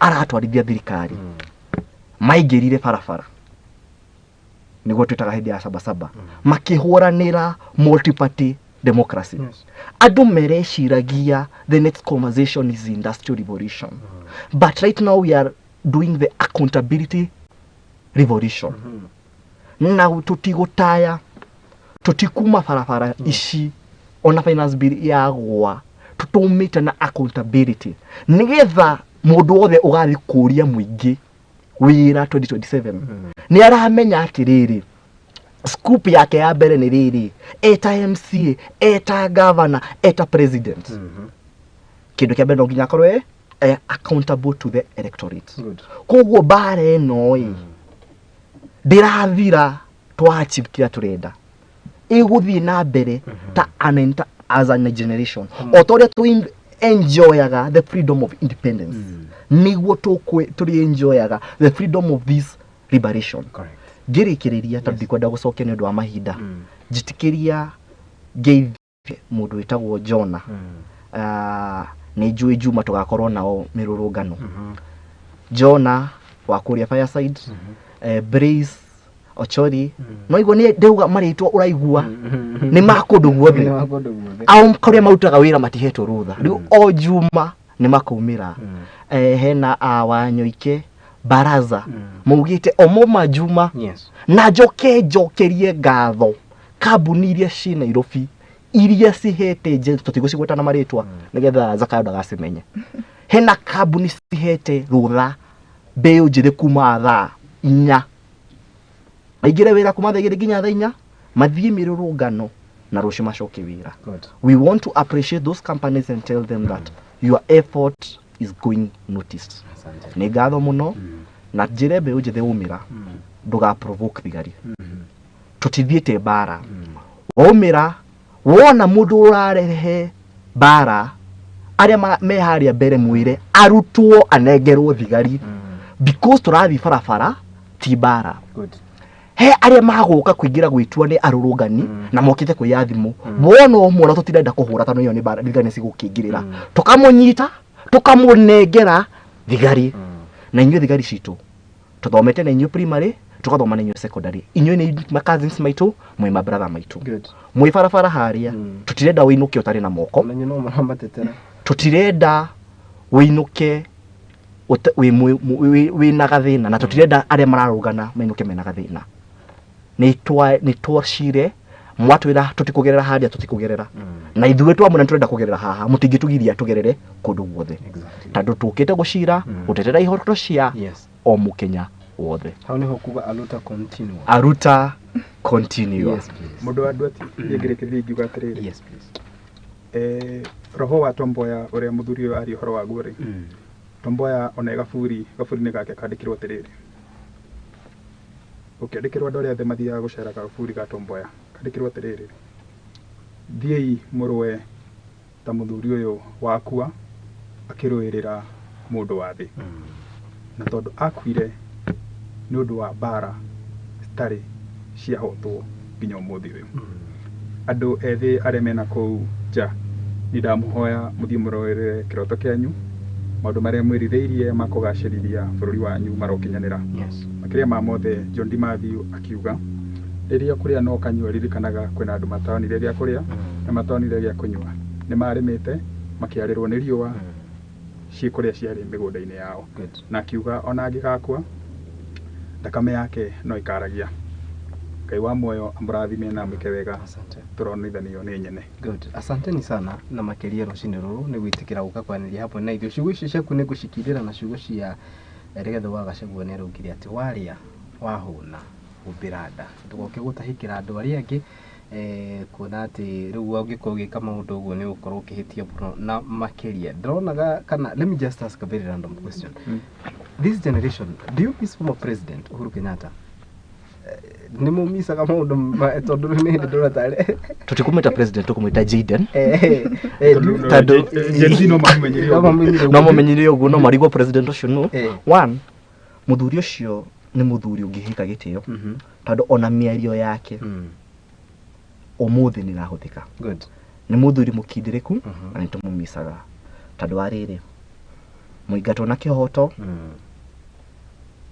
Aratwarithia thirikari. Maingĩrire barabara. Nĩguo twĩtaga hĩndĩ ya sabasaba. Makĩhũranĩra multi-party democracy. Andũ mereciragia the next conversation is industrial revolution. But right now we are doing the accountability revolution. Na tũtigũtaya, tũtikuma barabara ici ona finance bill yagwa, tũtũmĩte na accountability nĩgetha mũndũ wothe ũgathiĩ kũria mũingĩ wĩra 2027 nĩ aramenya atĩrĩrĩ, scoop yake ya mbere nĩ rĩrĩ, eta MCA, eta governor, eta president. Kĩndũ kĩa mbere no nginya akorwo e accountable to the electorate. Koguo mbara ĩno ĩ ndĩrathira twa achieve kĩrĩa tũrenda, ĩgũthiĩ na mbere ta an as a generation. O ta ũrĩa tũ enjoyaga the freedom of independence, nĩguo tũrĩ enjoyaga the freedom of this liberation. Ngĩrĩkĩrĩria tondũ ndikwenda gũcokia nĩ ũndũ wa mahinda, njĩtĩkĩria ngeithie mũndũ wĩtagwo Jona. Nĩ njũĩ Juma tũgakorwo nao mĩrũrũngano. Jona wa kũrĩa Fireside, Brace Ochori, no igua nĩ ndauga marĩtwa ũraigua nĩ ma kũndũ guothe. Ao kũrĩa marutaga wĩra matihetwo rũtha, rĩu o Juma nĩ makaumĩra. Hena Wanyoike Baraza maugĩte o moma Juma. Na njoke njokerie ngatho kambuni iria ciĩ Nairobi iria cihete tũtigũcigweta na marĩtwa nĩgetha Zakayo ndagacimenye. Hena kambuni cihete rũtha mbeũ njĩthĩ kuma thaa 4, maingĩre wĩra kuma thaa 2 nginya thaa 4, mathiĩ mĩrũrũngano na rũciũ macoke wĩra. We want to appreciate those companies and tell them that your effort is going noticed. Nĩ ngatho mũno na njĩre mbeũ njĩthĩ umĩra ndũga provoke thigari. Tũtithiĩte mbara. Waumĩra wona mũndũ ũrarehe mbara, arĩa me harĩa mbere mwĩre arutwo anengerwo thigari, because tũrathiĩ barabara ti mbara. He arĩa magũka kũingĩra gwĩtua nĩ arũrũngani na mokĩte kwĩya thimũ, wona ũmwe tũtirenda kũhũra tondũ ĩyo nĩ mbara, thigari nĩ cigũkĩingĩrĩra, tũkamũnyita tũkamũnengera thigari. Na inyuĩ thigari citũ tũthomete na inyuĩ primary, tũgathoma na inyuĩ secondary, inyuĩ nĩ ma cousins maitũ, mwĩ ma brother maitũ, mwĩ barabara harĩa, tũtirenda wĩinũke ũtarĩ na moko, tũtirenda wĩinũke wĩna gathĩna, na tũtirenda arĩa mararũgana mainũke mena gathĩna. Nĩ twacire mwatwĩra tũtikũgerera harĩa, tũtikũgerera, na ithuĩ twamwĩra nĩtũrenda kũgerera haha, mũtingĩtũgiria tũgerere kũndũ guothe, tondũ tũkĩte gũcira gũtetera ihoto cia o mũkenya wothe. Hau nĩho kuga aruta continue. Aruta continue. Yes, please. Mũndũ wa andũ ati ngĩrĩkĩrĩria ingiuga atĩrĩrĩ. Yes, please. Roho wa Tomboya ũrĩa mũthuri ũyũ aria ũhoro waguo rĩ, Tomboya ona e gaburi-inĩ gake kandĩkirwo atĩrĩrĩ, ũkĩandĩkĩrwo andũ arĩa othe mathiaga gũcera gaburi ga Tomboya, kandĩkirwo atĩrĩrĩ, thiĩi mũrũe ta mũthuri ũyũ wakua akĩrũĩrĩra mũndũ wa thĩ, na tondũ akuire nĩ ũndũ wa mbara citarĩ ciahotwo nginya ũmũthĩ ũyũ. Andũ ethĩ arĩa mena kũu nja, nĩ ndamũhoya mũthiĩ mũrũĩrĩre kĩroto kĩanyu, maũndũ marĩa mwĩrirĩirie ma kũgacĩrithia bũrũri wanyu marokinyanĩra. Makĩria ma mothe, John D. Matthew akiuga rĩrĩa kũrĩa no kanyua ririkanaga kwĩna andũ matonire gĩa kũrĩa na matonire gĩa kũnyua, nĩ marĩmĩte makĩarĩrwo nĩ riũa ciĩ kũrĩa ciarĩ mĩgũnda-inĩ yao. Na akiuga ona angĩgakua thakame yake no ĩkaragia. Ngai wa muoyo amũrathime na amwĩke wega. Tũronithanio nĩ nyene. Good. Asanteni sana na makĩria rũcinĩ rũrũ nĩ gwĩtĩkĩra gũka kwanĩria hamwe na ithuĩ. Ciugo icio ciaku nĩ ngũcikindĩra na ciugo cia Rigathĩ wa Gachagua nĩ araugire atĩ warĩa wahũna humbĩra nda, ndũgoke gũtahĩkĩra andũ arĩa angĩ, kuona atĩ rĩu ũngĩkorwo ũgĩka maũndũ ũguo nĩ ũgũkorwo ũkĩhĩtia mũno na makĩria. Ndĩronaga kana let me just ask a very random question. This generation, do you miss former president Uhuru Kenyatta? Nĩ mũmicaga maũndũ tondũ nĩ hĩndĩ ndĩrona tarĩ tũtikũmwĩta president, tũkũmwĩta Jaden. Tondũ Gen Z no mamũmenyere ũguo. No mamũmenyere ũguo, no marigwo president ũcio nũ. One, mũthuri ũcio nĩ mũthuri ũngĩhĩka gĩtĩo, tondũ ona mĩario yake ũmũthĩ nĩ ĩrahũthĩka. Nĩ mũthuri mũkindĩrĩku na nĩ tũmũmicaga tondũ wa rĩrĩ, Mũingatwo na kĩhoto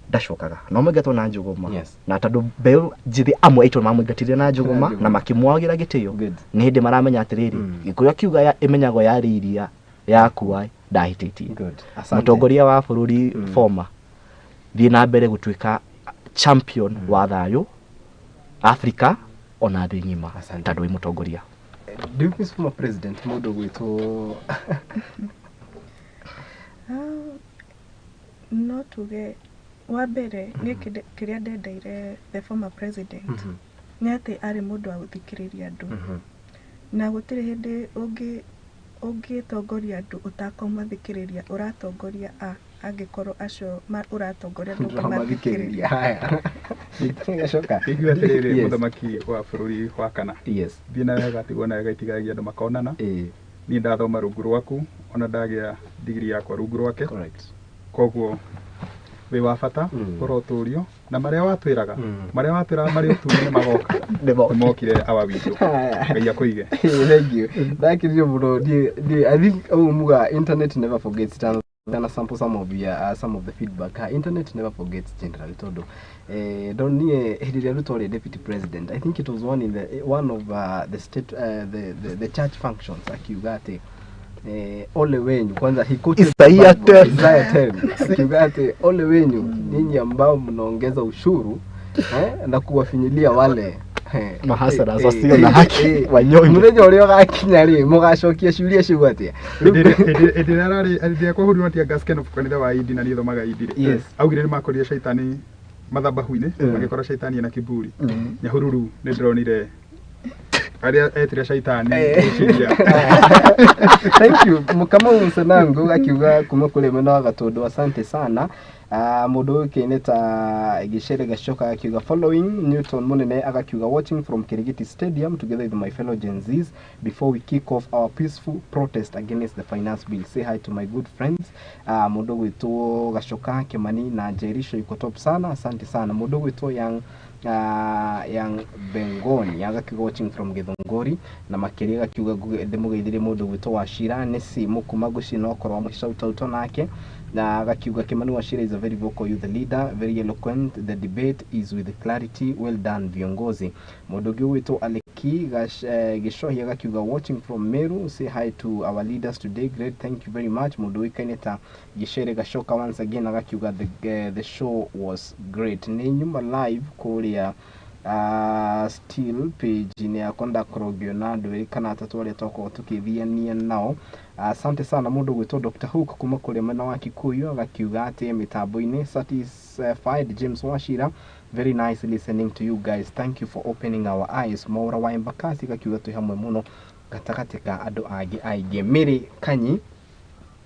ndacokaga, no mũingatwo na njũgũma. Na tondũ mbeũ njĩthĩ amwe aitũ mamũingatire na njũgũma na makĩmwagĩra gĩtĩo, nĩ hĩndĩ maramenya atĩrĩrĩ, Gĩkũyũ akiuga ĩmenyagwo yarĩ iria yakua ndahĩtĩtie. Mũtongoria wa bũrũri former, thiĩ na mbere gũtuĩka champion wa thayũ Afrika ona thĩ ng'ima, tondũ wĩ mũtongoria. Do you miss former president mũndũ ũgwĩtwo? No tuge wa mbere niĩ kĩrĩa ndendeire the former president nĩ atĩ arĩ mũndũ wa gũthikĩrĩria andũ, na gũtirĩ hĩndĩ ũngĩtongoria andũ ũtakũmathikĩrĩria. Ũratongoria a angĩkorwo acio ũratongoria ndũngĩmathikĩrĩria. Haya, gacoka. Igua atĩrĩrĩ, mũthamaki wa bũrũri wa kana, thiĩ na wega, tigwo na wega, itigagia andũ makonana. Niĩ ndathoma rungu rwaku, ona ndagĩa digiri yakwa rungu rwake. Koguo wĩ wa bata, ũrotũrio na marĩa watwĩraga, marĩa watwĩraga marĩ ũtune nĩ magoka, nĩmokire awa witũ. Ngai akũige. Thank you. Ndakĩrire mũno. I think ũguo muga internet never forgets. Tana sample some of your, some of the feedback. Internet never forgets generally, tondu ndonire hĩndĩ ĩrĩa Ruto arĩ deputy president, I think it was one in the one of the state, the church functions, akiuga atĩ ole wenyu. Kwanza he quoted Isaiah Bible, 10. Isaiah 10, akiuga atĩ ole wenyu nyinyi ambao mnaongeza ushuru na kuwafinyilia wale mahasara wasio na haki, wanyonge. Mũthenya ũrĩa ũgakinya rĩ, mũgacokia ciũria ciu atĩa? Hĩndĩ ĩrĩa ararĩ, hĩndĩ ĩrĩa kwahũrirwo tear gas Kenobu kanitha wa Indi, na niĩ thomaga Indi rĩ, augire nĩ makorire caitani mathabahu-inĩ, magĩkora caitani ena kiburi. Nyahururu nĩ ndĩronire arĩa etire caitani gwĩciria. Thank you. Mukama Msanangu akiuga kuma kũrĩ mwena wa Gatundu, asante sana. Mũndũ ũyũ kĩine ta Gĩcere Gacoka akiuga following Newton Munene, agakiuga watching from Kirigiti Stadium together with my fellow Gen Zs before we kick off our peaceful protest against the finance bill. Say hi to my good friends. Mũndũ ũgwĩtwo Gacoka Kimani na Jerisho yuko top sana, asante sana. Mũndũ ũgwĩtwo Young Bengoni agakiuga watching from Githunguri, na makĩria agakiuga ndĩmũgeithirie mũndũ ũgwĩtwo Wachira nĩ simu kuma Nguci, no korwo amũ shout out nake, na agakiuga Kimani Wachira is a very vocal youth leader, very eloquent, the debate is with clarity, well done viongozi. Mũndũ ũngĩ ũgwĩtwo Aleki Gĩcohi agakiuga watching from Meru, say hi to our leaders today, great, thank you very much. Mũndũ ũĩkaine ta Gĩcere Gacoka once again agakiuga the show was great. Nĩ nyuma live kũrĩa still page-inĩ yakwa, ndakorwo ngĩona andũ erĩ kana atatũ arĩa twakorwo tũkĩthiania nao. Asante sana. Mũndũ ũgwĩtwo Dr. Hook kuma kũrĩa mwena wa Kikuyu agakiuga atĩ mĩtambo-inĩ satisfied. James Wachira, very nice listening to you guys, thank you for opening our eyes. Mwaura wa Embakasi agakiuga twĩ hamwe mũno gatagatĩ ka andũ angĩ aingĩ. Mary Kanyi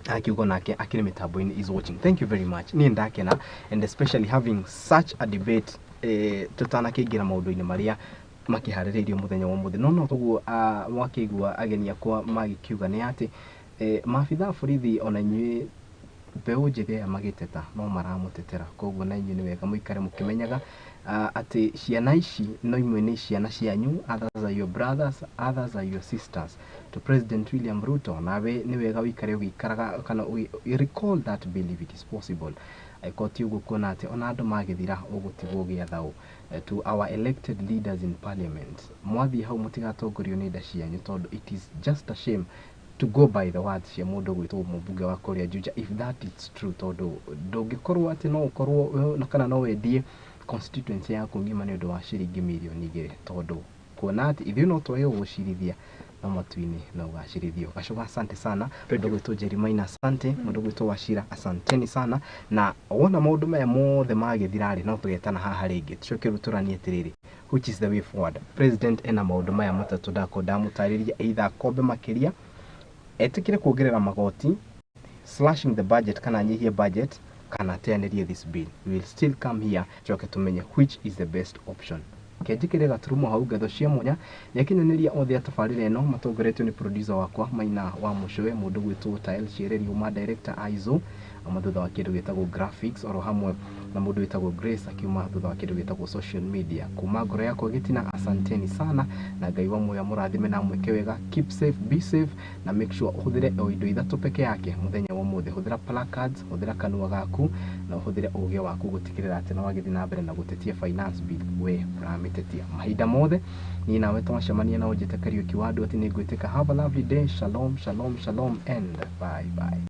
akiuga nake akĩrĩ mĩtambo-inĩ is watching, thank you very much. Niĩ ndakena, and especially having such a debate tũtanakĩingĩra maũndũ-inĩ marĩa makĩharĩrĩirio mũthenya wa ũmũthĩ. No toguo mwakĩigua ageni akwa magĩkiuga nĩ atĩ maabitha a borithi ona inyuĩ mbeũ njĩthĩ aya magĩteta no maramũtetera, koguo na inyuĩ nĩ wega mũikare mũkĩmenyaga atĩ ciana ici no imwe nĩ ciana cianyu, others are your brothers, others are your sisters. To President William Ruto, nawe nĩ wega ũikare ũgĩikaraga kana recall that bill if it is possible. Angĩkorwo ti ũguo, kuona atĩ ona andũ magĩthira ũgũtigwo gĩathaũ. To our elected leaders in parliament, mwathiĩ hau mũtigatongorio nĩ nda cianyu, tondũ it is just a shame to go by the words cia mũndũ gwĩtwo mũmbunge wa kũrĩa Juja, if that is true, tondũ ndũngĩkorwo atĩ no ũkorwo kana no wendie constituency yaku ng'ima nĩ ũndũ wa ciringi mirioni 2, tondũ kuona atĩ ithuĩ no twage gũgũcirithia, no matu-inĩ no ũgacirithio. Gacoka, asante sana. Thank Mũndũ you. gwĩtwo Jeremiah, asante. Mũndũ gwĩtwo Wachira, asanteni sana. Na wona maũndũ maya mothe magĩthira rĩ, no tũgetana haha rĩngĩ tũcoke rĩu tũranie atĩrĩrĩ, which is the way forward? President ena maũndũ maya matatũ ndakorwo ndamũtarĩria: either akombe makĩria, etĩkĩre kuongerera magoti, slashing the budget kana anyihie budget, kana ateanĩrie this bill. We will still come here coke tumenye which is the best option. Kenjĩkĩre gaturumo hau. Ngatho cia mwanya nĩ akinyanĩria othe a tabarĩra ĩno matongoretio nĩ producer wakwa Maina wa Mũcũwe, mũndũ gwĩtwo Tael Ciereri, uma director Aizo ama thutha wa kĩndũ gĩtagwo graphics, oro hamwe Na mũndũ wĩtagwo Grace akiuma thutha wa kĩndũ gĩtagwo social media. Kuma ngoro yakwa gĩtina, asanteni sana, na Ngai wa muoyo amũrathime na amwĩke wega. Keep safe, be safe, na make sure ũhũthĩre o indo ithatũ peke yake mũthenya wa ũmũthĩ. Hũthĩra placards, hũthĩra kanua gaku, na ũhũthĩre ũgĩ waku gũtigĩrĩra atĩ nĩ wagĩthiĩ na mbere na gũtetia finance bill we ũramĩtetia mahinda mothe. Niĩ nawe twacemania na ũnjĩte Kariũki wa andũ atĩ nĩ ngwĩtĩka. Have a lovely day. Shalom, shalom, shalom, and bye bye.